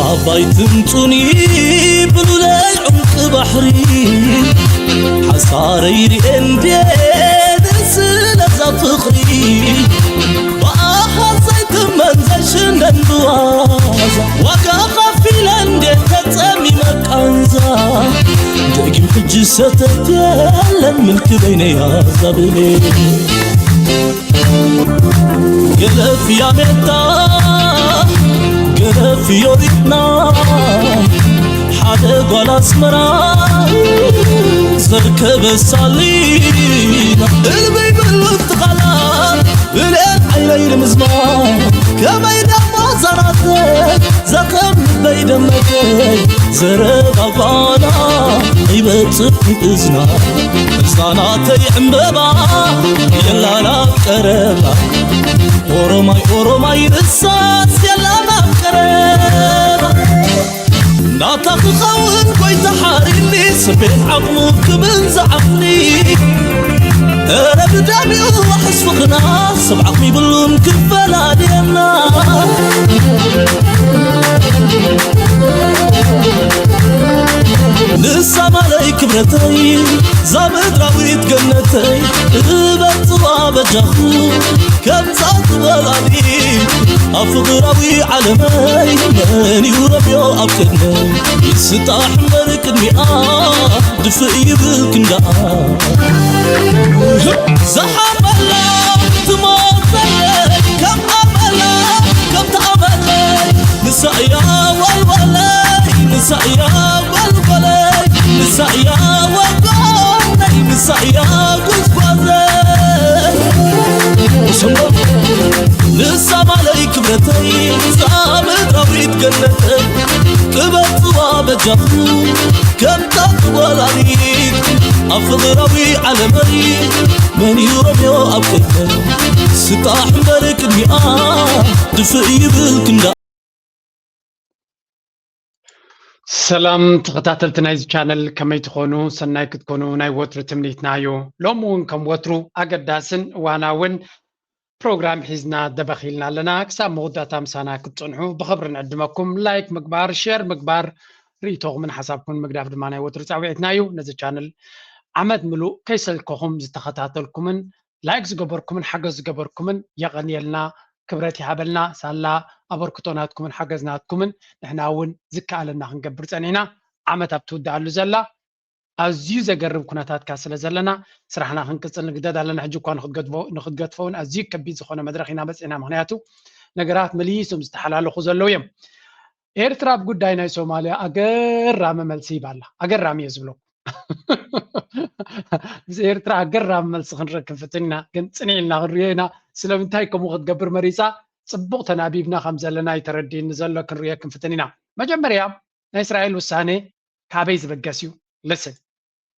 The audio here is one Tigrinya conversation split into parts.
ኣባይ ትምጹኒ ብሉለይ ዑምቂ ባሕሪ ሓሳረይ ርኤ እንዴ ደስ ስለዛ ፍቕሪ ብኣኻ ዘይትመን ዘይሽነን ብዋዛ ዋጋ ኸፊለ እንዴ ተጸሚመ ቃንዛ ደጊም ሕጂ ሰተት የለን ምልኪ በይነይ ኣዛብሌ ገለፍያ ሜታ ገለፍዮ ሪትና ሓደ ጓል ኣስመራ ዘርከበ ሳሊና እልበይ በሉ ትኻላ ብሌን ዓይነይ ንምዝማ ከመይ ደሞ ዛናተ ዘኸም ልበይ ደመተይ ዘረባ ጓና ይበጽሕ እዝና ህፃናተይ ዕምበባ የላና ቀረባ ኦሮማይ ኦሮማይ ርሳስ የላና ቀረባ ናታ ክኸውን ጎይታ ሓሪኒ ስቤት ዓቕሙ ክብን ዝዓቕሊ እረ ብዳሚኡ ዋሕስ ፍቕርና ሰብ ዓቕሚ ይብሉን ክፈላልየና ንሳ ማለይ ክብረተይ ዛ ምድራዊት ገነተይ እበጽዋ በጃኹ ከምዛ ዝበላሊት ኣብ ፍቕራዊ ዓለመይ መን እዩ ረብዮ ኣብ ቅድመይ ይስጣሕ እምበር ቅድሚኣ ድፍእ ይብል ክንዳኣ ዝሓመላ ትሞተለይ ከም ኣመላ ከምቲ ኣመለይ ንሳ እያ ዋልዋለይ ንሳ እያ ዋልዋለይ ንሳ እያ ዋልዋለይ ንሳ እያ ጉዝጓዘይ ንሳ ማለይ ክብረተይ እዛ ምድራዊት ገነተይ ቅበጽዋ በጃኹ ከምታ ትወላዲት ኣብ ፍቕራዊ ዓለመይ መን እዩ ረብዮ ኣብ ቅድመይ ስጣሕ እምበር ቅድሚኣ ድፍእ ይብል ክንዳ ሰላም ተኸታተልቲ ናይዚ ቻነል ከመይ ትኾኑ ሰናይ ክትኮኑ ናይ ወትሩ ትምኒትና እዩ ሎም እውን ከም ወትሩ ኣገዳስን እዋናውን ፕሮግራም ሒዝና ደበኺልና ኣለና ክሳብ መወዳእታ ምሳና ክትፅንሑ ብኽብሪ ንዕድመኩም ላይክ ምግባር ሸር ምግባር ርእቶኹምን ሓሳብኩምን ምግዳፍ ድማ ናይ ወትሩ ፃውዒትና እዩ ነዚ ቻነል ዓመት ምሉእ ከይሰልከኹም ዝተኸታተልኩምን ላይክ ዝገበርኩምን ሓገዝ ዝገበርኩምን የቐንየልና ክብረት ይሃበልና ሳላ ኣበርክቶ ናትኩምን ሓገዝ ናትኩምን ንሕና እውን ዝከኣለና ክንገብር ፀኒሕና ዓመት ኣብ ትውድኣሉ ዘላ ኣዝዩ ዘገርም ኩነታትካ ስለ ዘለና ስራሕና ክንቅፅል ንግደድ ኣለና ሕጂ እኳ ንክትገድፎ እውን ኣዝዩ ከቢድ ዝኾነ መድረክ ኢና በፂሕና ምክንያቱ ነገራት መሊሶም ዝተሓላለኹ ዘለዉ እዮም ኤርትራ ኣብ ጉዳይ ናይ ሶማልያ ኣገራሚ መልሲ ይባላ ኣገራሚ እየ ዝብለኩም ምስ ኤርትራ ኣገራሚ መልሲ ክንረክብ ፍትን ኢና ግን ፅንዕ ኢልና ክንሪኦ ኢና ስለምንታይ ከምኡ ክትገብር መሪፃ ፅቡቅ ተናቢብና ከም ዘለና ይተረድእኒ ዘሎ ክንሪኦ ክንፍትን ኢና መጀመርያ ናይ እስራኤል ውሳኔ ካበይ ዝበገስ እዩ ልስን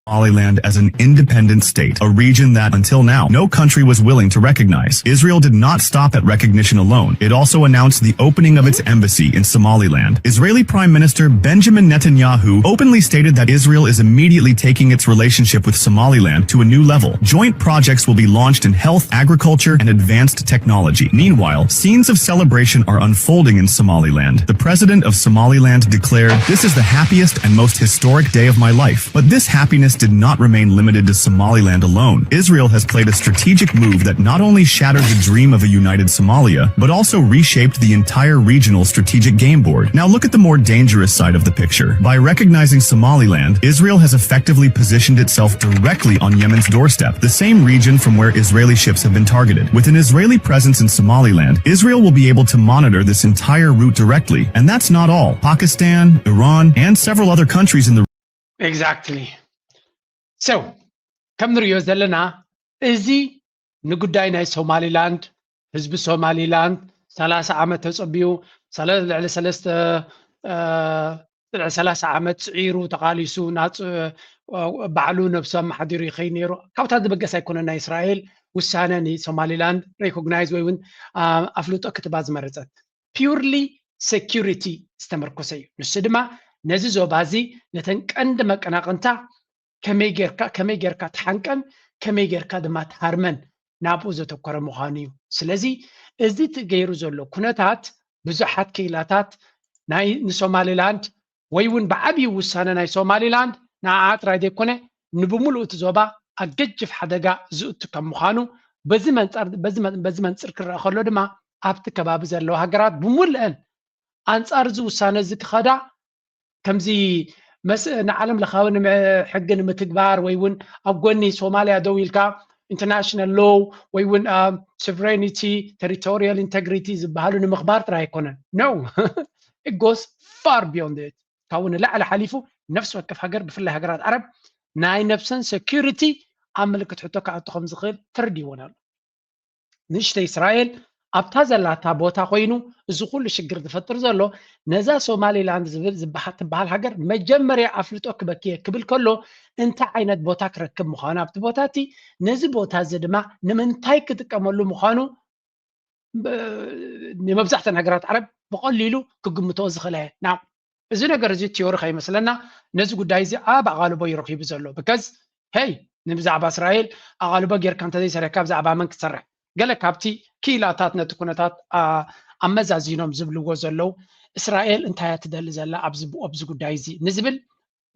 Somaliland as an independent state, a region that, until now, no country was willing to recognize. Israel did not stop at recognition alone. It also announced the opening of its embassy in Somaliland. Israeli Prime Minister Benjamin Netanyahu openly stated that Israel is immediately taking its relationship with Somaliland to a new level. Joint projects will be launched in health, agriculture, and advanced technology. Meanwhile, scenes of celebration are unfolding in Somaliland. The president of Somaliland declared, "This is the happiest and most historic day of my life." But this happiness did not remain limited to Somaliland alone. Israel has played a strategic move that not only shattered the dream of a united Somalia, but also reshaped the entire regional strategic game board. Now look at the more dangerous side of the picture. By recognizing Somaliland, Israel has effectively positioned itself directly on Yemen's doorstep, the same region from where Israeli ships have been targeted. With an Israeli presence in Somaliland, Israel will be able to monitor this entire route directly. And that's not all. Pakistan, Iran, and several other countries in the Exactly. So ከም ንሪኦ ዘለና እዚ ንጉዳይ ናይ ሶማሊላንድ ህዝቢ ሶማሊላንድ ሰላሳ ዓመት ተፀቢዩ ሰለ- ልዕሊ ሰለስተ እ፣ ልዕሊ ሰላሳ ዓመት ፅዒሩ ተቃሊሱ ናፅ ባዕሉ ነብሱ ኣመሓዲሩ ይኸይድ ነይሩ ካብታ ዝበገስ ኣይኮነ ናይ እስራኤል ውሳነ ንሶማሊላንድ ሬኮግናይዝ ወይ እውን ኣ- ኣፍልጦ ክትባ ዝመረፀት purely security ዝተመርኮሰ እዩ። ንሱ ድማ ነዚ ዞባ እዚ ነተን ቀንዲ መቀናቕንታ ከመይ ጌርካ ከመይ ጌርካ ትሓንቀን ከመይ ጌርካ ድማ ትሃርመን ናብኡ ዘተኮረ ምዃኑ እዩ። ስለዚ እዚ እቲ ገይሩ ዘሎ ኩነታት ብዙሓት ክኢላታት ናይ ንሶማሊላንድ ወይ እውን ብዓብዪ ውሳነ ናይ ሶማሊላንድ ንዓዓ ጥራይ ዘይኮነ ንብምሉእ እቲ ዞባ ኣገጅፍ ሓደጋ ዝእቱ ከም ምዃኑ በዚ መንፅር ክረአ ከሎ ድማ ኣብቲ ከባቢ ዘለዋ ሃገራት ብምሉአን ኣንፃር እዚ ውሳነ እዚ ክኸዳ ከምዚ ንዓለም ለኻዊ ሕጊ ንምትግባር ወይ እውን ኣብ ጎኒ ሶማልያ ደው ኢልካ international law ወይ እውን sovereignty, territorial integrity ዝበሃሉ ንምኽባር ጥራይ ኣይኮነን። No, it goes far beyond it. ካብኡ ንላዕሊ ሓሊፉ ነፍሲ ወከፍ ሃገር ብፍላይ ሃገራት ዓረብ ናይ ነብሰን security ኣብ ምልክት ሕቶ ክኣቱ ከም ዝኽእል ተረዲእዎን ኣሎ። ንእሽተይ እስራኤል ኣብታ ዘላታ ቦታ ኮይኑ እዚ ኩሉ ሽግር ዝፈጥር ዘሎ ነዛ ሶማሊላንድ ዝብል ዝበሃል ትበሃል ሃገር መጀመርያ ኣፍልጦ ክበክየ ክብል ከሎ እንታይ ዓይነት ቦታ ክረክብ ምዃኑ ኣብቲ ቦታ እቲ ነዚ ቦታ እዚ ድማ ንምንታይ ክጥቀመሉ ምዃኑ ንመብዛሕተን ሃገራት ዓረብ ብቐሊሉ ክግምቶ ዝኽእለ ና እዚ ነገር እዚ ቲዮሪ ከይመስለና ነዚ ጉዳይ እዚ ኣብ ኣቓልቦ ይረኺቡ ዘሎ because hey ንብዛዕባ እስራኤል ኣቓልቦ ጌርካ እንተዘይሰሪሕካ ብዛዕባ መን ክትሰርሕ ገለ ካብቲ ክኢላታት ነቲ ኩነታት ኣመዛዚኖም ዝብልዎ ዘለዉ እስራኤል እንታይ እያ ትደሊ ዘላ ኣብዚ ጉዳይ እዚ ንዝብል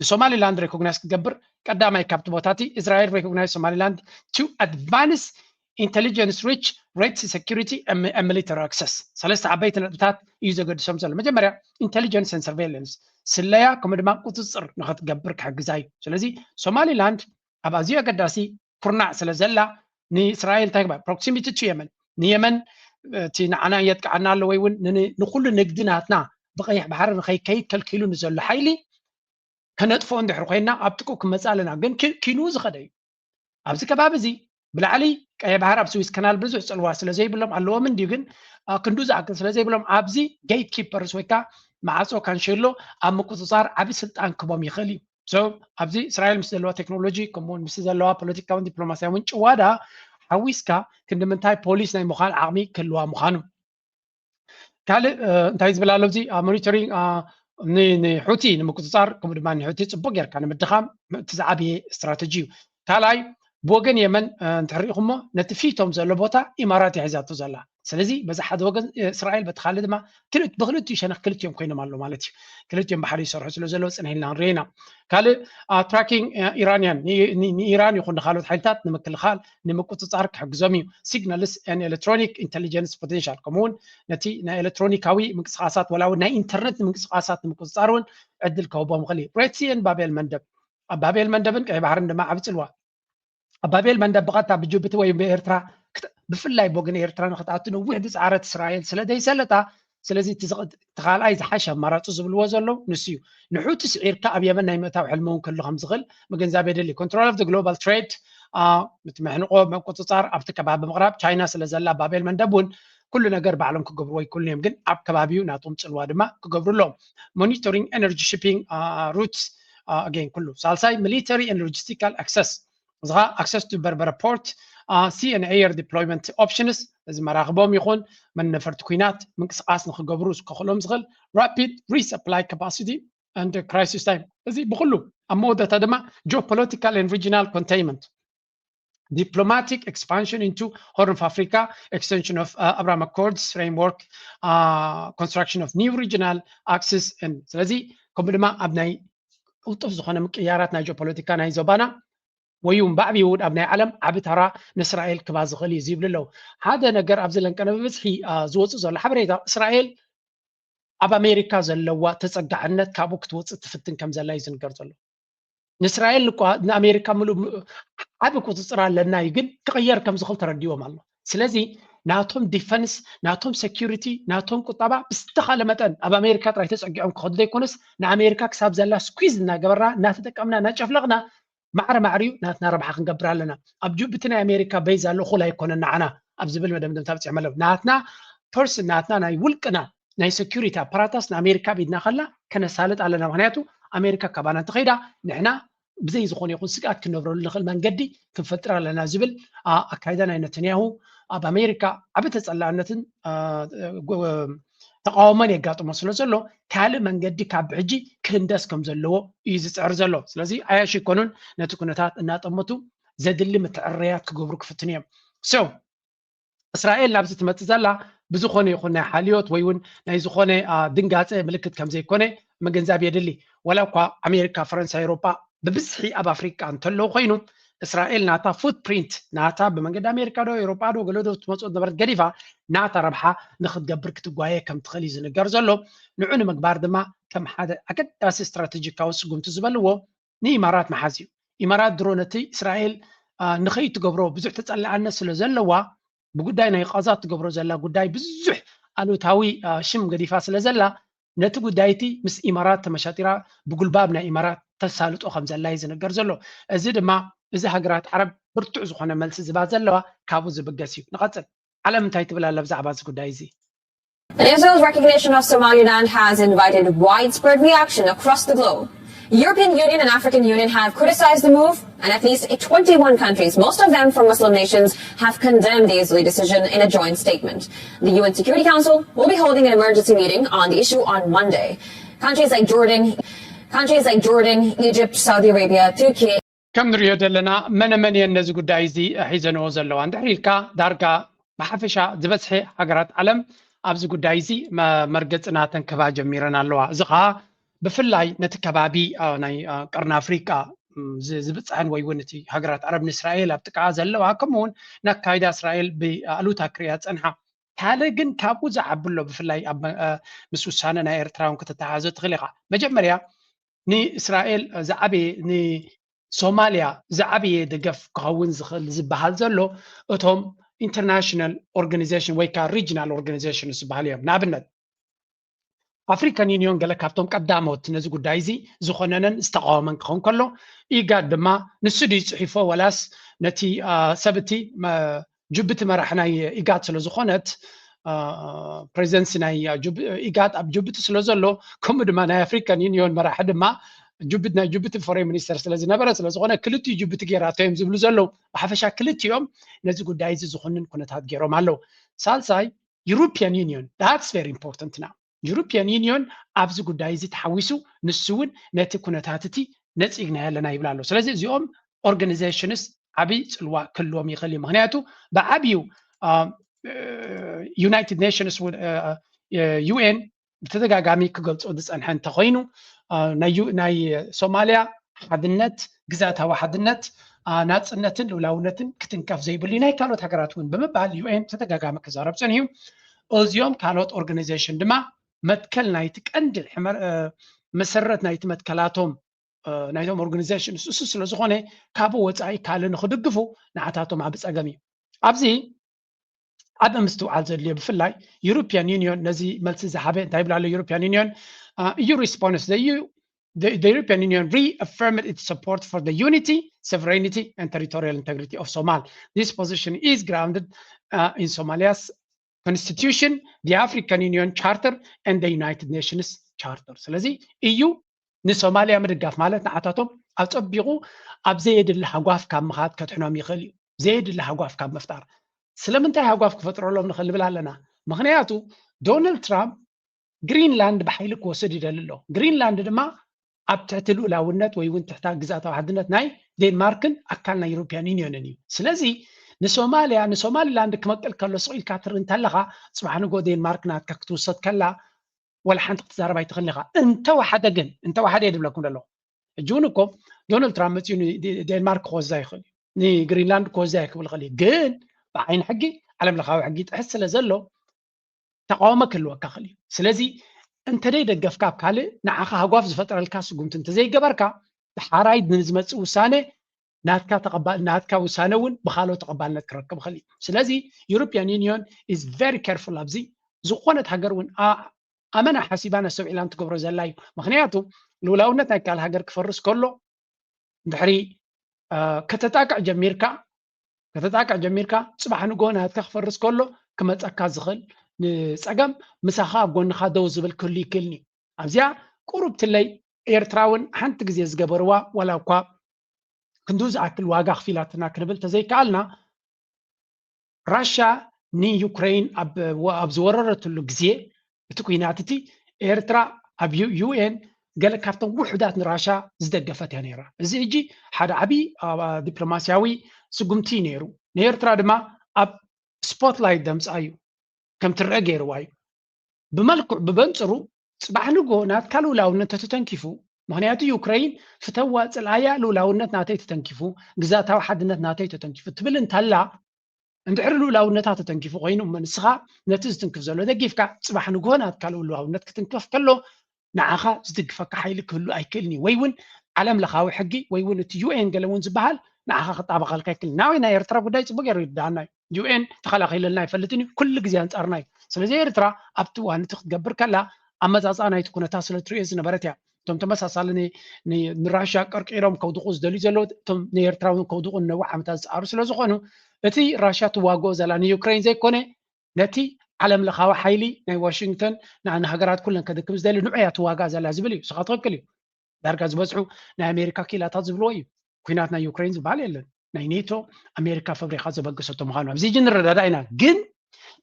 ንሶማሊላንድ recognize ክገብር ቀዳማይ ካብቲ ቦታ እቲ እስራኤል recognize Somaliland to advance intelligence reach, red sea security and military access ሰለስተ ዓበይቲ ነጥብታት እዩ ዘገድሶም ዘሎ መጀመርያ intelligence and surveillance ስለያ ከምኡ ድማ ቁፅፅር ንክትገብር ክሕግዛ እዩ ስለዚ ሶማሊላንድ ኣብ ኣዝዩ ኣገዳሲ ኩርናዕ ስለ ዘላ ንእስራኤል እንታይ ግበር proximity to Yemen ንየመን እቲ ንዓና የጥቅዓና ኣሎ ወይ እውን ንኩሉ ንግዲ ናትና ብቀይሕ ባሕሪ ንከይከይድ ከልኪሉ ንዘሎ ሓይሊ ከነጥፍኦ እንድሕር ኮይና ኣብ ጥቅኡ ክመፅእ ኣለና ግን ኪንኡ ዝኸደ እዩ ኣብዚ ከባቢ እዚ ብላዕሊ ቀይሕ ባሕሪ ኣብ ስዊስ ካናል ብዙሕ ፅልዋ ስለ ዘይብሎም ኣለዎም እንድዩ ግን ክንዱ ዝኣክል ስለ ዘይብሎም ኣብዚ gate keepers ወይ ከዓ ማዕፆ ካንሸሎ ኣብ ምቁፅፃር ዓብዪ ስልጣን ክቦም ይኽእል እዩ so ኣብዚ እስራኤል ምስ ዘለዋ ቴክኖሎጂ ከምኡውን ምስ ዘለዋ ፖለቲካውን ዲፕሎማሲያውን ጭዋዳ ሓዊስካ ክንዲ ምንታይ ፖሊስ ናይ ምዃን ዓቕሚ ክህልዋ ምዃኑ ካልእ እንታይ ዝብል ኣሎ እዚ monitoring ንሑቲ ንምቁፅፃር ከምኡ ድማ ንሑቲ ፅቡቅ ጌርካ ንምድኻም እቲ ዝዓበየ ስትራተጂ እዩ ካልኣይ ብወገን የመን እንተሪኢኹሞ ነቲ ፊቶም ዘሎ ቦታ ኢማራት የሒዛቶ ዘላ ስለዚ በዚ ሓደ ወገን እስራኤል በቲ ካልእ ድማ ብክልቲኡ ሸነኽ ክልቲኦም ኮይኖም ኣሎ ማለት እዩ ክልቲኦም ብሓደ ይሰርሑ ስለ ዘለዉ ፅንሕ ኢልና ንሪኦ ኢና ካልእ tracking Iranian ንኢራን ይኹን ንካልኦት ሓይልታት ንምክልኻል ንምቁፅፃር ክሕግዞም እዩ signals and electronic intelligence potential ከምኡውን ነቲ ናይ ኤሌክትሮኒካዊ ምንቅስቃሳት ወላ እውን ናይ ኢንተርነት ንምንቅስቃሳት ንምቁፅፃር እውን ዕድል ከህቦም ይኽእል እዩ red sea and Bab el Mandeb ኣብ ባቤል መንደብን ቀይ ባሕርን ድማ ዓቢ ፅልዋ ኣብ ባቤል መንደብ ብቐጥታ ብጅቡቲ ወይ ብኤርትራ ብፍላይ ብወገን ኤርትራ ንክትኣቱ ነዊሕ ዝፀዓረት እስራኤል ስለ ዘይሰለጣ ስለዚ እቲ ካልኣይ ዝሓሸ ኣማራፂ ዝብልዎ ዘለዉ ንሱ እዩ ንሑቲ ስዒርካ ኣብ የመን ናይ ምእታው ሕልሚ እውን ክህሉ ከም ዝኽእል ምግንዛብ የድሊ control of the global trade እቲ መሕንቆ ምቁፅፃር ኣብቲ ከባቢ ምቕራብ ቻይና ስለ ዘላ ባቤል መንደብ እውን ኩሉ ነገር ባዕሎም ክገብርዎ ይክእሉ እዮም ግን ኣብ ከባቢኡ ናቶም ፅልዋ ድማ ክገብሩ ኣለዎም monitoring energy shipping routes again ኩሉ ሳልሳይ military and logistical access እዚ ከዓ access to Berbera port sea and air deployment options እዚ መራኽቦም ይኹን መነፈርቲ ኩናት ምንቅስቃስ ንክገብሩ ከኽእሎም ዝኽእል rapid resupply capacity and crisis time እዚ ብኩሉ ኣብ መወዳእታ ድማ geopolitical and regional containment diplomatic expansion into Horn of Africa, extension of uh, Abraham Accords framework, uh, construction of new regional axis, and ስለዚ ከምኡ ድማ ኣብ ናይ ቅልጡፍ ዝኾነ ምቅያራት ናይ ጂኦፖለቲካ ናይ ዞባና ወይ እውን ብዓብዪ እውን ኣብ ናይ ዓለም ዓቢ ተራ ንእስራኤል ክባ ዝኽእል እዩ ዝብሉ ኣለዉ ሓደ ነገር ኣብዚ ለንቀነ ብብዝሒ ዝወፅእ ዘሎ ሓበሬታ እስራኤል ኣብ ኣሜሪካ ዘለዋ ተፀጋዕነት ካብኡ ክትወፅእ ትፍትን ከም ዘላ እዩ ዝንገር ዘሎ ንእስራኤል ንኣሜሪካ ምሉእ ዓቢ ቁፅፅር ኣለና እዩ ግን ክቕየር ከም ዝኽእል ተረዲዎም ኣሎ ስለዚ ናቶም ዲፈንስ ናቶም ሴኪሪቲ ናቶም ቁጠባ ብዝተኻለ መጠን ኣብ ኣሜሪካ ጥራይ ተፀጊዖም ክኸዱ ዘይኮነስ ንኣሜሪካ ክሳብ ዘላ ስኩዝ እናገበርና እናተጠቀምና እናጨፍለቕና ማዕረ ማዕሪኡ ናትና ረብሓ ክንገብር ኣለና ኣብ ጅቡቲ ናይ ኣሜሪካ በይዝ ኣሎ እኹል ኣይኮነን ንዓና ኣብ ዝብል መደምደምታ በፂሖም ኣለዉ ናትና ፐርስ ናትና ናይ ውልቅና ናይ ሴኩሪቲ ኣፓራታስ ንኣሜሪካ ኣብ ኢድና ከላ ከነሳልጥ ኣለና ምክንያቱ ኣሜሪካ ካባና እንተኸይዳ ንሕና ብዘይ ዝኾነ ይኹን ስግኣት ክንነብረሉ ንኽእል መንገዲ ክንፈጥር ኣለና ዝብል ኣካይዳ ናይ ነተንያሁ ኣብ ኣሜሪካ ዓቢ ተፀላእነትን ተቃውሞን የጋጥሞ ስለ ዘሎ ካልእ መንገዲ ካብ ሕጂ ክህንደስ ከም ዘለዎ እዩ ዝፅዕር ዘሎ ስለዚ ኣያሽ ይኮኑን ነቲ ኩነታት እናጠመቱ ዘድሊ ምትዕርያት ክገብሩ ክፍትኑ እዮም so እስራኤል ናብዚ ትመፅእ ዘላ ብዝኾነ ይኹን ናይ ሓልዮት ወይ እውን ናይ ዝኾነ ድንጋፀ ምልክት ከም ዘይኮነ ምግንዛብ የድሊ። ወላ እኳ ኣሜሪካ፣ ፈረንሳ፣ ኤውሮጳ ብብዝሒ ኣብ ኣፍሪቃ እንተለዉ ኮይኑ፣ እስራኤል ናታ ፉትፕሪንት፣ ናታ ብመንገዲ ኣሜሪካ ዶ ኤውሮጳ ዶ ገለ ዶ ትመፅኦ ዝነበረት ገዲፋ ናታ ረብሓ ንክትገብር ክትጓየ ከም ትኽእል እዩ ዝንገር ዘሎ። ንዑ ንምግባር ድማ ከም ሓደ ኣገዳሲ ስትራቴጂካዊ ስጉምቲ ዝበልዎ ንኢማራት ምሓዝ እዩ። ኢማራት ድሮ ነቲ እስራኤል ንኸይትገብሮ ብዙሕ ተፀላኣነት ስለ ዘለዋ፣ ብጉዳይ ናይ ቃዛ ትገብሮ ዘላ ጉዳይ ብዙሕ ኣሉታዊ ሽም ገዲፋ ስለ ዘላ፣ ነቲ ጉዳይ እቲ ምስ ኢማራት ተመሻጢራ ብጉልባብ ናይ ኢማራት ተሳልጦ ከም ዘላ እዩ ዝንገር ዘሎ። እዚ ድማ እዚ ሃገራት ዓረብ ብርቱዕ ዝኾነ መልሲ ዝባ ዘለዋ ካብኡ ዝብገስ እዩ። ንቐፅል። ዓለም እንታይ ትብል ኣላ ብዛዕባ እዚ ጉዳይ እዚ? Israel's recognition of Somaliland has invited widespread reaction across the globe. European Union and African Union have criticized the move, and at least twenty-one countries, most of them from Muslim nations, have condemned the Israeli decision in a joint statement. The U N Security Council will be holding an emergency meeting on the issue on Monday. Countries like Jordan, countries like Jordan, Egypt, Saudi Arabia, Turkey, ከም ንሪኦ ዘለና መነ መን እየን ነዚ ጉዳይ እዚ ሒዘንኦ ዘለዋ? እንድሕር ኢልካ ዳርጋ ብሓፈሻ ዝበዝሐ ሃገራት ዓለም ኣብዚ ጉዳይ እዚ መርገፂ ናተን ክህባ ጀሚረን ኣለዋ። እዚ ከዓ ብፍላይ ነቲ ከባቢ ናይ ቀርኒ ኣፍሪቃ ዝብፅሐን ወይ እውን እቲ ሃገራት ዓረብ ንእስራኤል ኣብ ጥቃ ዘለዋ ከምኡውን ንኣካይዳ እስራኤል ብኣሉታ ክሪያ ፀንሓ። ካልእ ግን ካብኡ ዝዓቢ ኣሎ። ብፍላይ ምስ ውሳነ ናይ ኤርትራ እውን ከተተሓሕዞ ትኽእል ኢኻ። መጀመርያ ንእስራኤል ዝዓበየ ንሶማልያ ዝዓበየ ደገፍ ክኸውን ዝኽእል ዝበሃል ዘሎ እቶም ኢንተርናሽናል ኦርጋኒዜሽን ወይ ከዓ ሪጅናል ኦርጋኒዜሽን ዝበሃል እዮም። ንኣብነት ኣፍሪካን ዩኒዮን ገለ ካብቶም ቀዳሞት ነዚ ጉዳይ እዚ ዝኾነነን ዝተቃወመን ክኸውን ከሎ፣ ኢጋድ ድማ ንሱ ድዩ ፅሒፎ ወላስ ነቲ ሰብ እቲ ጅቡቲ መራሕ ናይ ኢጋድ ስለ ዝኾነት ፕሬዚደንሲ ናይ ኢጋድ ኣብ ጅቡቲ ስለ ዘሎ፣ ከምኡ ድማ ናይ ኣፍሪካን ዩኒዮን መራሒ ድማ ጅቡቲ ናይ ጅቡቲ ፎሬን ሚኒስተር ስለ ዝነበረ ስለ ዝኾነ ክልቲኡ ጅቡቲ ጌራቶ እዮም ዝብሉ ዘለዉ። ብሓፈሻ ክልቲኦም ነዚ ጉዳይ እዚ ዝኹንን ኩነታት ገይሮም ኣለዉ። ሳልሳይ ዩሮፒያን ዩኒዮን that's very important now። ዩሮፒያን ዩኒዮን ኣብዚ ጉዳይ እዚ ተሓዊሱ ንሱ እውን ነቲ ኩነታት እቲ ነፂግናዮ ኣለና ይብል ኣሎ። ስለዚ እዚኦም ኦርጋኒዜሽንስ ዓብይ ፅልዋ ክህልዎም ይኽእል እዩ። ምክንያቱ ብዓብዩ ዩናይትድ ኔሽንስ ዩኤን ብተደጋጋሚ ክገልፆ ዝፀንሐ እንተኮይኑ ናይ ሶማልያ ሓድነት፣ ግዛታዊ ሓድነት፣ ናፅነትን ልውላውነትን ክትንከፍ ዘይብሉ ናይ ካልኦት ሃገራት እውን ብምባል ዩኤን ተደጋጋሚ ክዛረብ ፀኒሑ። እዚኦም ካልኦት ኦርጋኒዜሽን ድማ መትከል ናይቲ ቀንዲ መሰረት ናይቲ መትከላቶም ናይቶም ኦርጋኒዜሽን እሱ ስለዝኾነ ካብኡ ወፃኢ ካልእ ንክድግፉ ንዓታቶም ዓቢ ፀገም እዩ። ኣብዚ ዓቢ ምስትውዓል ዘድልዮ ብፍላይ ዩሮፒያን ዩኒዮን ነዚ መልሲ ዝሃበ እንታይ ይብል ኣሎ? ዩሮፒያን ዩኒዮን EU response the EU the, the European Union reaffirmed its support for the unity, sovereignty and territorial integrity of Somal. This position is grounded uh, in Somalia's constitution, the African Union Charter and the United Nations Charter. ስለዚ እዩ ንሶማልያ ምድጋፍ ማለት ንዓታቶም ኣፀቢቑ ኣብ ዘየድሊ ሃጓፍ ካብ ምኻድ ከድሕኖም ይኽእል እዩ። ዘየድሊ ሃጓፍ ካብ ምፍጣር ስለምንታይ ሃጓፍ ክፈጥረሎም ንኽእል ንብል ኣለና? ምክንያቱ ዶናልድ ትራምፕ ግሪንላንድ ብሓይሊ ክወስድ ይደሊ ኣሎ። ግሪንላንድ ድማ ኣብ ትሕቲ ልኡላውነት ወይ እውን ትሕታ ግዛታዊ ሓድነት ናይ ዴንማርክን ኣካል ናይ ዩሮፒያን ዩኒዮንን እዩ። ስለዚ ንሶማልያ ንሶማሊላንድ ክመቅል ከሎ ስቕ ኢልካ ትርኢ እንተለኻ ፅባሕ ንጎ ዴንማርክ ናትካ ክትውሰድ ከላ ወላ ሓንቲ ክትዛረብ ኣይትኽእልን ኢኻ። እንተወሓደ ግን እንተወሓደ እየ ዝብለኩም ዘለኹ። ሕጂ እውን እኮ ዶናልድ ትራምፕ መፅኡ ንዴንማርክ ክወዛ ይኽእል እዩ፣ ንግሪንላንድ ክወዛ ክብል ይኽእል እዩ። ግን ብዓይኒ ሕጊ ዓለም ለኻዊ ሕጊ ጥሕስ ስለ ዘሎ ተቃውሞ ክህልወካ ክእል እዩ። ስለዚ እንተደይ ደገፍካ ኣብ ካልእ ንዓኻ ሃጓፍ ዝፈጥረልካ ስጉምቲ እንተዘይገበርካ ድሓራይ ንዝመፅእ ውሳነ ናትካ ተቐባል ናትካ ውሳነ እውን ብካልኦ ተቐባልነት ክረክብ ይኽእል እዩ። ስለዚ ዩሮፒያን ዩኒዮን is very careful ኣብዚ ዝኾነት ሃገር እውን ኣመና ሓሲባን ኣስተውዒላን ትገብሮ ዘላ እዩ። ምክንያቱ ልውላውነት ናይ ካልእ ሃገር ክፈርስ ከሎ ድሕሪ ከተጣቅዕ ጀሚርካ ከተጣቅዕ ጀሚርካ ፅባሕ ንጎ ናትካ ክፈርስ ከሎ ክመፀካ ዝኽእል ንፀገም ምሳኻ ኣብ ጎንኻ ደው ዝብል ክህሉ ይክእልኒ። ኣብዚኣ ቁሩብ ትለይ ኤርትራ እውን ሓንቲ ግዜ ዝገበርዋ ዋላ እኳ ክንዱ ዝኣክል ዋጋ ክፊላትና ክንብል ተዘይከኣልና ራሻ ንዩክሬን ኣብ ዝወረረትሉ ግዜ እቲ ኩናት እቲ ኤርትራ ኣብ ዩኤን ገለ ካብቶም ውሑዳት ንራሻ ዝደገፈት እያ ነይራ። እዚ ሕጂ ሓደ ዓብዪ ዲፕሎማስያዊ ስጉምቲ እዩ ነይሩ። ንኤርትራ ድማ ኣብ ስፖትላይት ደምፃ እዩ። ከም ትረአ ገይርዋ እዩ። ብመልክዑ ብበንፅሩ ፅባሕ ንግሆ ናትካ ልኡላውነት ተተተንኪፉ፣ ምክንያቱ ዩክረይን ፍተዋ ፅልኣያ ልኡላውነት ናተይ ተተንኪፉ፣ ግዛታዊ ሓድነት ናተይ ተተንኪፉ ትብል እንተላ፣ እንድሕሪ ልኡላውነታ ተተንኪፉ ኮይኑ እሞ ንስኻ ነቲ ዝትንክፍ ዘሎ ደጊፍካ ፅባሕ ንግሆ ናትካ ልኡላውነት ክትንከፍ ከሎ ንዓኻ ዝድግፈካ ሓይሊ ክህሉ ኣይክእልን እዩ። ወይ እውን ዓለም ለኻዊ ሕጊ ወይ እውን እቲ ዩ ኤን ገለ እውን ዝበሃል ንዓኻ ክጣበቐልካ ኣይክእልን። ናወይ ናይ ኤርትራ ጉዳይ ፅቡቅ ገይሩ ይርድኣና እዩ። ዩ ኤን ተኸላኺለልና ኣይፈልጥን እዩ። ኩሉ ግዜ ኣንጻርና እዩ። ስለዚ ኤርትራ ኣብቲ እዋን እቲ ክትገብር ከላ ኣመጻጽኣ ናይቲ ኩነታት ስለ ትርእዮ ዝነበረት እያ። እቶም ተመሳሳሊ ንራሻ ቀርቂሮም ከውድቑ ዝደልዩ ዘለዉ እቶም ንኤርትራ እውን ከውድቑ ንነዊሕ ዓመታት ዝጻሩ ስለ ዝኾኑ እቲ ራሻ ትዋግኦ ዘላ ንዩክሬን ዘይኮነ ነቲ ዓለም ለኻዊ ሓይሊ ናይ ዋሽንግተን ንሃገራት ኩለን ከድክም ዝደሊ ንዑ እያ ትዋጋእ ዘላ ዝብል እዩ። ስኻ ትኽክል እዩ። ዳርጋ ዝበዝሑ ናይ ኣሜሪካ ክኢላታት ዝብልዎ እዩ። ኩናት ናይ ዩክሬን ዝበሃል የለን። ናይ ኔቶ ኣሜሪካ ፈብሪካ ዘበገሰቶ ምዃኑ ኣብዚ ሕጂ ንረዳዳ ኢና። ግን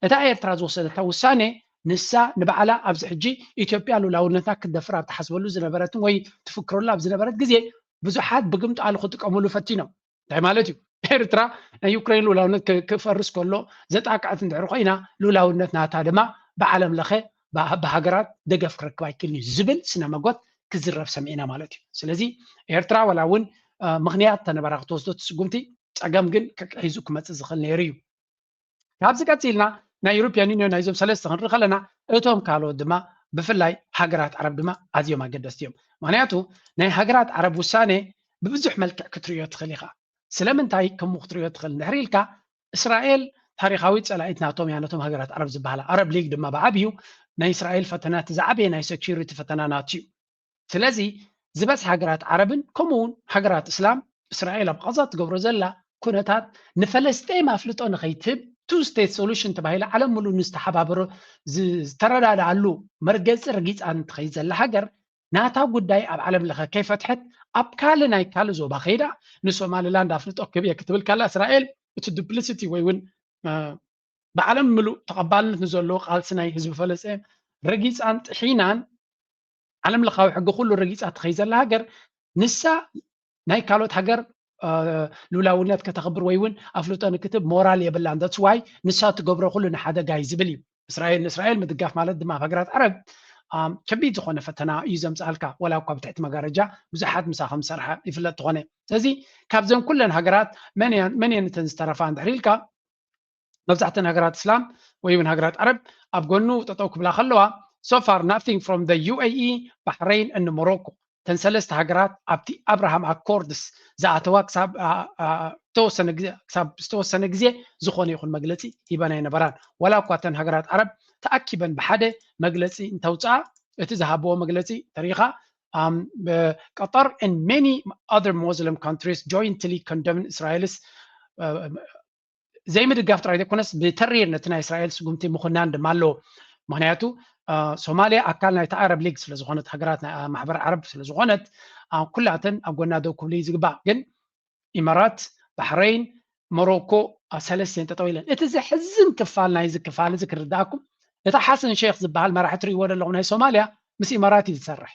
እታ ኤርትራ ዝወሰደታ ውሳኔ ንሳ ንባዕላ ኣብዚ ሕጂ ኢትዮጵያ ሉላውነታ ክትደፍር ኣብ ትሓስበሉ ዝነበረትን ወይ ትፍክረሉ ኣብ ዝነበረት ግዜ ብዙሓት ብግምጣሉ ክጥቀምሉ ፈቲኖም። እንታይ ማለት እዩ? ኤርትራ ናይ ዩክሬን ሉላውነት ክፈርስ ከሎ ዘጣቅዐት እንድሕር ኮይና ሉላውነት ናታ ድማ ብዓለም ለኸ ብሃገራት ደገፍ ክረክብ ኣይክእልን እዩ ዝብል ስነ መጎት ክዝረብ ሰሚዕና ማለት እዩ። ስለዚ ኤርትራ ዋላ እውን ምክንያት ተነበራ ክትወስዶ ትስጉምቲ ጸገም ግን ሒዙ ክመፅእ ዝኽእል ነይሩ እዩ። ካብዚ ቀፂልና ናይ ዩሮፕያን ዩኒዮን ናይዞም ሰለስተ ክንርኢ ከለና እቶም ካልኦት ድማ ብፍላይ ሃገራት ዓረብ ድማ ኣዝዮም ኣገደስቲ እዮም። ምክንያቱ ናይ ሃገራት ዓረብ ውሳኔ ብብዙሕ መልክዕ ክትርእዮ ትኽእል ኢኻ። ስለምንታይ ከምኡ ክትርእዮ ትኽእል እንድሕር ኢልካ እስራኤል ታሪኻዊት ጸላኢት ናቶም እያ ነቶም ሃገራት ዓረብ ዝበሃላ። ኣረብ ሊግ ድማ ብዓብዩ ናይ እስራኤል ፈተና እቲ ዝዓበየ ናይ ሴኩሪቲ ፈተና ናቱ እዩ። ስለዚ ዝበዝሐ ሃገራት ዓረብን ከምኡ እውን ሃገራት እስላም እስራኤል ኣብ ቃዛ ትገብሮ ዘላ ኩነታት ንፈለስጤም ኣፍልጦ ንኸይትህብ ቱ ስቴት ሶሉሽን ተባሂላ ዓለም ምሉእ ንዝተሓባበሮ ዝተረዳድኣሉ መርገፂ ረጊፃ እንትኸይድ ዘላ ሃገር ናታ ጉዳይ ኣብ ዓለም ለኸ ከይፈትሐት ኣብ ካልእ ናይ ካልእ ዞባ ከይዳ ንሶማሊላንድ ኣፍልጦ ክህብ እየ ክትብል ከላ እስራኤል እቲ ዱፕሊሲቲ ወይ እውን ብዓለም ምሉእ ተቐባልነት ንዘለዎ ቃልሲ ናይ ህዝቢ ፈለስጤም ረጊፃን ጥሒናን ዓለም ለኻዊ ሕጊ ኩሉ ረጊፃ ትኸይድ ዘላ ሃገር ንሳ ናይ ካልኦት ሃገር ሉላውነት ከተኽብር ወይ እውን ኣፍልጦ ንክትብ ሞራል የብላን። That's why ንሳ ትገብሮ ኩሉ ንሓደጋ እዩ ዝብል እዩ። እስራኤል ንእስራኤል ምድጋፍ ማለት ድማ ኣብ ሃገራት ዓረብ ከቢድ ዝኾነ ፈተና እዩ ዘምፅኣልካ። ወላ እኳ ብትሕቲ መጋረጃ ብዙሓት ምሳ ከም ዝሰርሐ ይፍለጥ ዝኾነ። ስለዚ ካብዘን ኩለን ሃገራት መን እየን እተን ዝተረፋ እንድሕር ኢልካ መብዛሕተን ሃገራት እስላም ወይ እውን ሃገራት ዓረብ ኣብ ጎኑ ጠጠው ክብላ ከለዋ so far nothing from the U A E, Bahrain and Morocco። እተን ሰለስተ ሃገራት ኣብቲ ኣብርሃም ኣኮርድስ ዝኣተዋ ክሳብ ዝተወሰነ ግዜ ዝኾነ ይኹን መግለፂ ሂበን ኣይነበራን። ዋላ እኳ እተን ሃገራት ዓረብ ተኣኪበን ብሓደ መግለፂ እንተውፅኣ እቲ ዝሃብዎ መግለፂ ተሪኻ ቀጠር and many other Muslim countries jointly condemn Israel's ዘይምድጋፍ ጥራይ ዘይኮነስ ብተሪር ነቲ ናይ እስራኤል ስጉምቲ ምኹናን ድማ ኣለዎ። ምክንያቱ ሶማልያ ኣካል ናይቲ ኣረብ ሊግ ስለዝኾነት ሃገራት ማሕበር ዓረብ ስለዝኾነት ኩላተን ኣብ ጎና ደው ክብሉ እዩ ዝግባእ። ግን ኢማራት፣ ባሕረይን፣ ሞሮኮ ሰለስተን ጠጠው ኢለን። እቲ ዘሕዝን ክፋል ናይዚ ክፋል እዚ ክርዳእኩም እታ ሓሰን ሼክ ዝበሃል መራሒ ትርእይዎ ዘለኹም ናይ ሶማልያ ምስ ኢማራት እዩ ዝሰርሕ።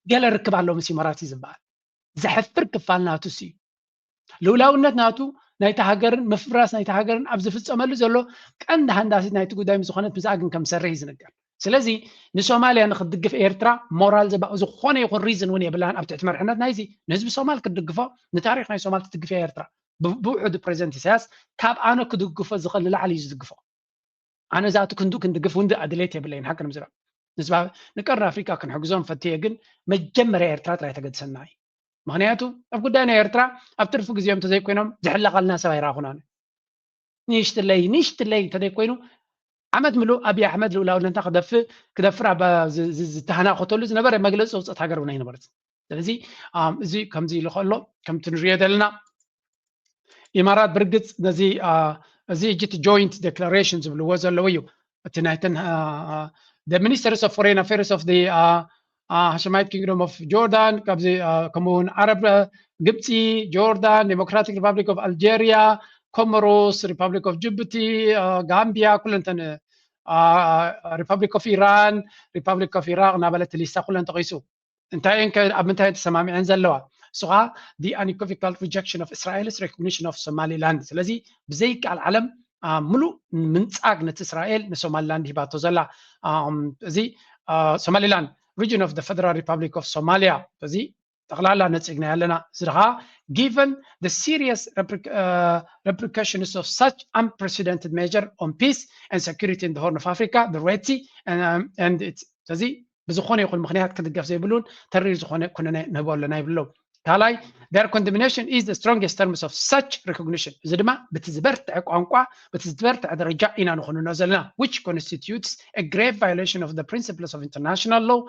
ገለ ርክብ ኣለዎ ምስ ኢማራት እዩ ዝበሃል። ዘሕፍር ክፋል ናቱ እዩ። ልኡላውነት ናቱ ናይቲ ሃገርን ምፍራስ ናይቲ ሃገርን ኣብ ዝፍፀመሉ ዘሎ ቀንዲ ሃንዳሲት ናይቲ ጉዳይ ምስ ዝኾነት ብዛኣ ግን ከም ዝሰርሕ እዩ ዝንገር። ስለዚ ንሶማልያ ንክትድግፍ ኤርትራ ሞራል ዝኾነ ይኹን ሪዝን እውን የብላን። ኣብ ትሕቲ መርሕነት ናይዚ ንህዝቢ ሶማል ክትድግፎ ንታሪክ ናይ ሶማል ትድግፍ እያ ኤርትራ። ብውሑዱ ፕሬዚደንት ኢሳያስ ካብ ኣነ ክድግፎ ዝኽእል ንላዕሊ እዩ ዝድግፎ። ኣነ እዛ እቲ ክንዱ ክንድግፍ እውን ኣድሌት የብለይን ሓቂ ንምዝራብ ንቀርኒ ኣፍሪካ ክንሕግዞም ፈትየ ግን መጀመርያ ኤርትራ ጥራይ ተገድሰና እዩ። ምክንያቱ ኣብ ጉዳይ ናይ ኤርትራ ኣብ ትርፊ ግዜኦም እንተዘይኮይኖም ዝሕለቐልና ሰብ ኣይረኣኹናን። ንሽትለይ ንሽትለይ እንተዘይኮይኑ ዓመት ምሉእ ኣብይ ኣሕመድ ልኡላውነትና ክደፍእ ክደፍር ዝተሃናኸተሉ ዝነበረ መግለፂ ዘውፀት ሃገር እውን ኣይነበረት። ስለዚ እዚ ከምዚ ኢሉ ከሎ ከምቲ ንሪኦ ዘለና ኢማራት ብርግፅ ነዚ እዚ ሕጂ እቲ ጆይንት ዴክላሬሽን ዝብልዎ ዘለዉ እዩ። እቲ ናይተን ሚኒስተርስ ኦፍ ፎሬን ኣፌርስ ኦፍ ሃሸማይት ኪንግዶም ኦፍ ጆርዳን ካብዚ ከምኡውን ዓረብ ግብፂ፣ ጆርዳን፣ ዴሞክራቲክ ሪፓብሊክ ኦፍ ኣልጀሪያ፣ ኮሞሮስ፣ ሪፓብሊክ ኦፍ ጅቡቲ፣ ጋምቢያ ኩለንተን ሪፓብሊክ ኦፍ ኢራን፣ ሪፓብሊክ ኦፍ ኢራቅ እናበለት ሊስታ ኩለን ተቂሱ። እንታይ እየን ከ ኣብ ምንታይ እየን ተሰማሚዐን ዘለዋ? እሱ ከዓ the unequivocal rejection of Israel's recognition of Somaliland። ስለዚ ብዘይ ቃል ዓለም ምሉእ ምንፃግ ነቲ እስራኤል ንሶማሊላንድ ሂባቶ ዘላ። እዚ ሶማሊላንድ region of the Federal Republic of Somalia፣ እዚ ጠቕላላ ነፂግናዮ ኣለና። እዚ ከዓ given the serious repercussions of such unprecedented measure on peace and security in the Horn of Africa, the Red Sea, and its ስለዚ ብዝኾነ ይኹን ምኽንያት ክድገፍ ዘይብሉን ተሪር ዝኾነ ኩነነ ንህቦ ኣለና ይብሉ። ካልኣይ፣ their condemnation is the strongest terms of such recognition። እዚ ድማ በቲ ዝበርትዐ ቋንቋ፣ በቲ ዝበርትዐ ደረጃ ኢና ንኾንኖ ዘለና፣ which constitutes a grave violation of the principles of international law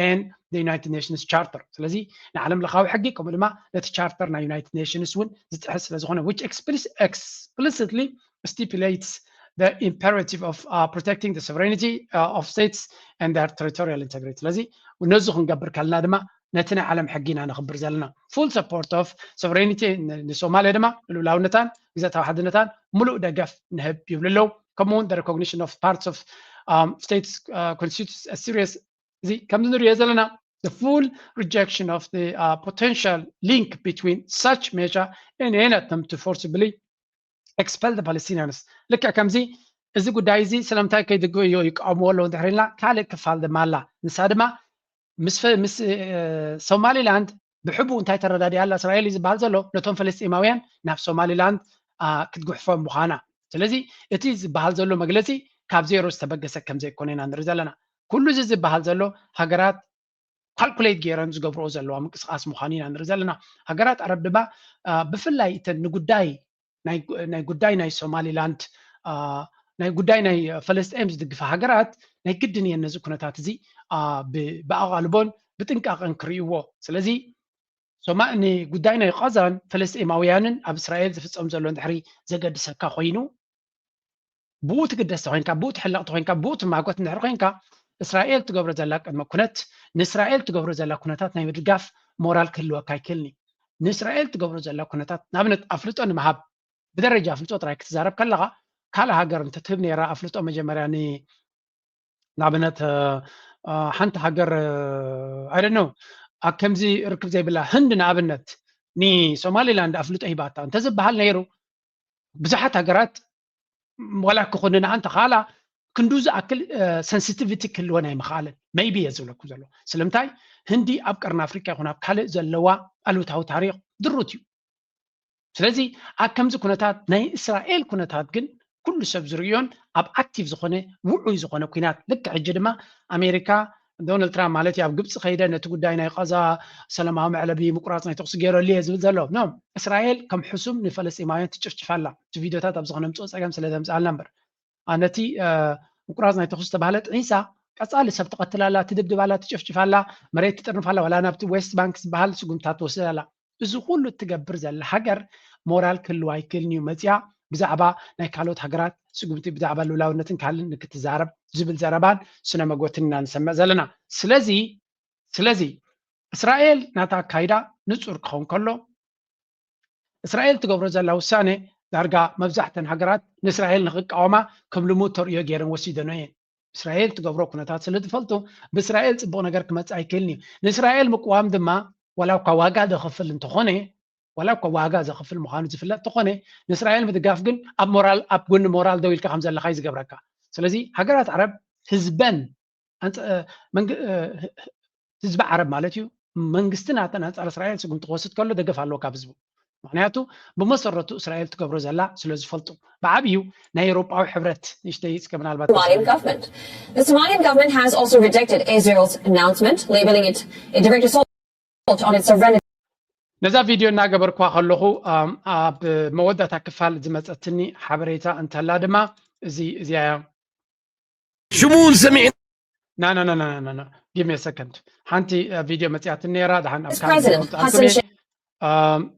and the United Nations Charter። ስለዚ ንዓለም ለኻዊ ሕጊ፣ ከምኡ ድማ ነቲ ቻርተር ናይ ዩናይትድ ኔሽንስ እውን ዝጥሕስ ስለ ዝኾነ፣ which explicitly stipulates the imperative of protecting the sovereignty of states and their territorial integrity። ስለዚ ነዚ ክንገብር ከለና ድማ ነቲ ናይ ዓለም ሕጊ ኢና ነኽብር ዘለና። Full support of sovereignty፣ ንሶማልያ ድማ ልኡላውነታን ግዛታዊ ሓድነታን ምሉእ ደገፍ ንህብ ይብሉ ኣለዉ። ከምኡ እውን the recognition of parts of states constitutes a serious፣ እዚ ከምዚ ንሪኦ ዘለና the full rejection of the potential link between such measure and any attempt to forcibly expel the Palestinians። ልክዕ ከምዚ እዚ ጉዳይ እዚ ስለምንታይ ከይድግፍዮ ይቃወምዎ ኣለዉ እንድሕር ኢልና፣ ካልእ ክፋል ድማ ኣላ። ንሳ ድማ ምስ ሶማሊላንድ ብሕቡእ እንታይ ተረዳዲኣ ኣላ እስራኤል እዩ ዝበሃል ዘሎ፣ ነቶም ፈለስጢማውያን ናብ ሶማሊላንድ ክትጉሕፎም ምዃና። ስለዚ እቲ ዝበሃል ዘሎ መግለፂ ካብ ዜሮ ዝተበገሰ ከም ዘይኮነ ኢና ንርኢ ዘለና። ኩሉ እዚ ዝበሃል ዘሎ ሃገራት ካልኩሌት ገይረን ዝገብርኦ ዘለዋ ምንቅስቃስ ምዃኑ ኢና ንርኢ ዘለና። ሃገራት ዓረብ ድማ ብፍላይ እተን ንጉዳይ ናይ ጉዳይ ናይ ሶማሊላንድ፣ ናይ ጉዳይ ናይ ፈለስጢን ዝድግፋ ሃገራት ናይ ግድን እየን ነዚ ኩነታት እዚ ብኣቓልቦን ብጥንቃቐን ክርእይዎ። ስለዚ ንጉዳይ ናይ ቃዛን ፈለስጢማውያንን ኣብ እስራኤል ዝፍፀም ዘሎ እንድሕሪ ዘገድሰካ ኮይኑ፣ ብኡ ትግደስ ተኮይንካ፣ ብኡ ትሕለቕ ተኮይንካ፣ ብኡ ትማጎት እንድሕር ኮይንካ፣ እስራኤል ትገብሮ ዘላ ቅድመ ኩነት፣ ንእስራኤል ትገብሮ ዘላ ኩነታት ናይ ምድጋፍ ሞራል ክህልወካ ኣይክእልን እዩ። ንእስራኤል ትገብሮ ዘላ ኩነታት፣ ንኣብነት ኣፍልጦ ንምሃብ፣ ብደረጃ ኣፍልጦ ጥራይ ክትዛረብ ከለኻ፣ ካልእ ሃገር እንተትህብ ነይራ ኣፍልጦ መጀመርያ ን-፣ ንኣብነት ሓንቲ ሃገር፣ I don't know፣ ኣብ ከምዚ ርክብ ዘይብላ ህንድ ንኣብነት ንሶማሊላንድ ኣፍልጦ ሂባታ እንተዝበሃል ነይሩ፣ ብዙሓት ሃገራት ዋላ ክኹንና እንተኽኣላ፣ ክንዱ ዝኣክል ሰንሲቲቪቲ ክህልወን ኣይምኽኣለን። ሜይቢ እየ ዝብለኩም ዘሎ። ስለምንታይ? ህንዲ ኣብ ቀርኒ ኣፍሪካ ይኹን ኣብ ካልእ ዘለዋ ኣሉታዊ ታሪኽ ድሩት እዩ። ስለዚ ኣብ ከምዚ ኩነታት፣ ናይ እስራኤል ኩነታት ግን ኩሉ ሰብ ዝርእዮን ኣብ ኣክቲቭ ዝኾነ ውዑይ ዝኾነ ኩናት፣ ልክዕ ሕጂ ድማ ኣሜሪካ ዶናልድ ትራምፕ ማለት እዩ ኣብ ግብፂ ከይደ ነቲ ጉዳይ ናይ ቃዛ ሰላማዊ መዕለቢ ምቁራፅ ናይ ተኩሲ ገይረሉ እየ ዝብል ዘሎ። ኖ፣ እስራኤል ከም ሕሱም ንፈለስጢማውያን ትጭፍጭፍ ኣላ። እቲ ቪዲዮታት ኣብዚ ከነምፅኦ ፀገም ስለ ዘምፅኣልና እምበር፣ ነቲ ምቁራፅ ናይ ተኩሲ ዝተባህለ ጥዒሳ ቀፃሊ ሰብ ትቐትል ኣላ፣ ትድብድብ ኣላ፣ ትጭፍጭፍ ኣላ፣ መሬት ትጥርንፍ ኣላ፣ ዋላ ናብቲ ዌስት ባንክ ዝበሃል ስጉምታት ትወስድ ኣላ። እዚ ኩሉ እትገብር ዘላ ሃገር ሞራል ክህልዋ ኣይክእልን እዩ። መፅያ ብዛዕባ ናይ ካልኦት ሃገራት ስጉምቲ ብዛዕባ ልኡላውነትን ካልእን ንክትዛረብ ዝብል ዘረባን ስነ መጎትን ኢና ንሰምዕ ዘለና። ስለዚ ስለዚ እስራኤል ናታ ኣካይዳ ንፁር ክኸውን ከሎ፣ እስራኤል ትገብሮ ዘላ ውሳነ ዳርጋ መብዛሕተን ሃገራት ንእስራኤል ንክቃወማ ከም ልሙድ ተርእዮ ገይረን ወሲደኖ እየን። እስራኤል ትገብሮ ኩነታት ስለ ዝፈልጡ ብእስራኤል ፅቡቕ ነገር ክመፅእ ኣይክእልን እዩ። ንእስራኤል ምቅዋም ድማ ዋላ እኳ ዋጋ ዘኽፍል እንተኾነ ዋላ እኳ ዋጋ ዘኽፍል ምዃኑ ዝፍለጥ እንተኾነ ንእስራኤል ምድጋፍ ግን ኣብ ሞራል ኣብ ጎኒ ሞራል ደው ኢልካ ከም ዘለኻ እዩ ዝገብረካ። ስለዚ ሃገራት ዓረብ ህዝበን ህዝቢ ዓረብ ማለት እዩ መንግስቲ ናተን ኣንፃር እስራኤል ስጉምቲ ክወስድ ከሎ ደገፍ ኣለዎ ካብ ህዝቡ። ምክንያቱ ብመሰረቱ እስራኤል ትገብሮ ዘላ ስለ ዝፈልጡ ብዓብዩ ናይ ኤውሮጳዊ ሕብረት ንእሽተይ እስከ ምናልባት Somalian government. The Somalian government has also rejected Israel's announcement, labeling it a direct assault on its sovereignty. ነዛ ቪድዮ እናገበርኳ ከለኹ ኣብ መወዳእታ ክፋል ዝመፀትኒ ሓበሬታ እንተላ ድማ እዚ እዚያ እያ። ሽሙን ሰሚዕና ና ና ና ና ጊቭ ሚ ሰከንድ ሓንቲ ቪድዮ መፅያትን ነይራ ድሓን ኣብ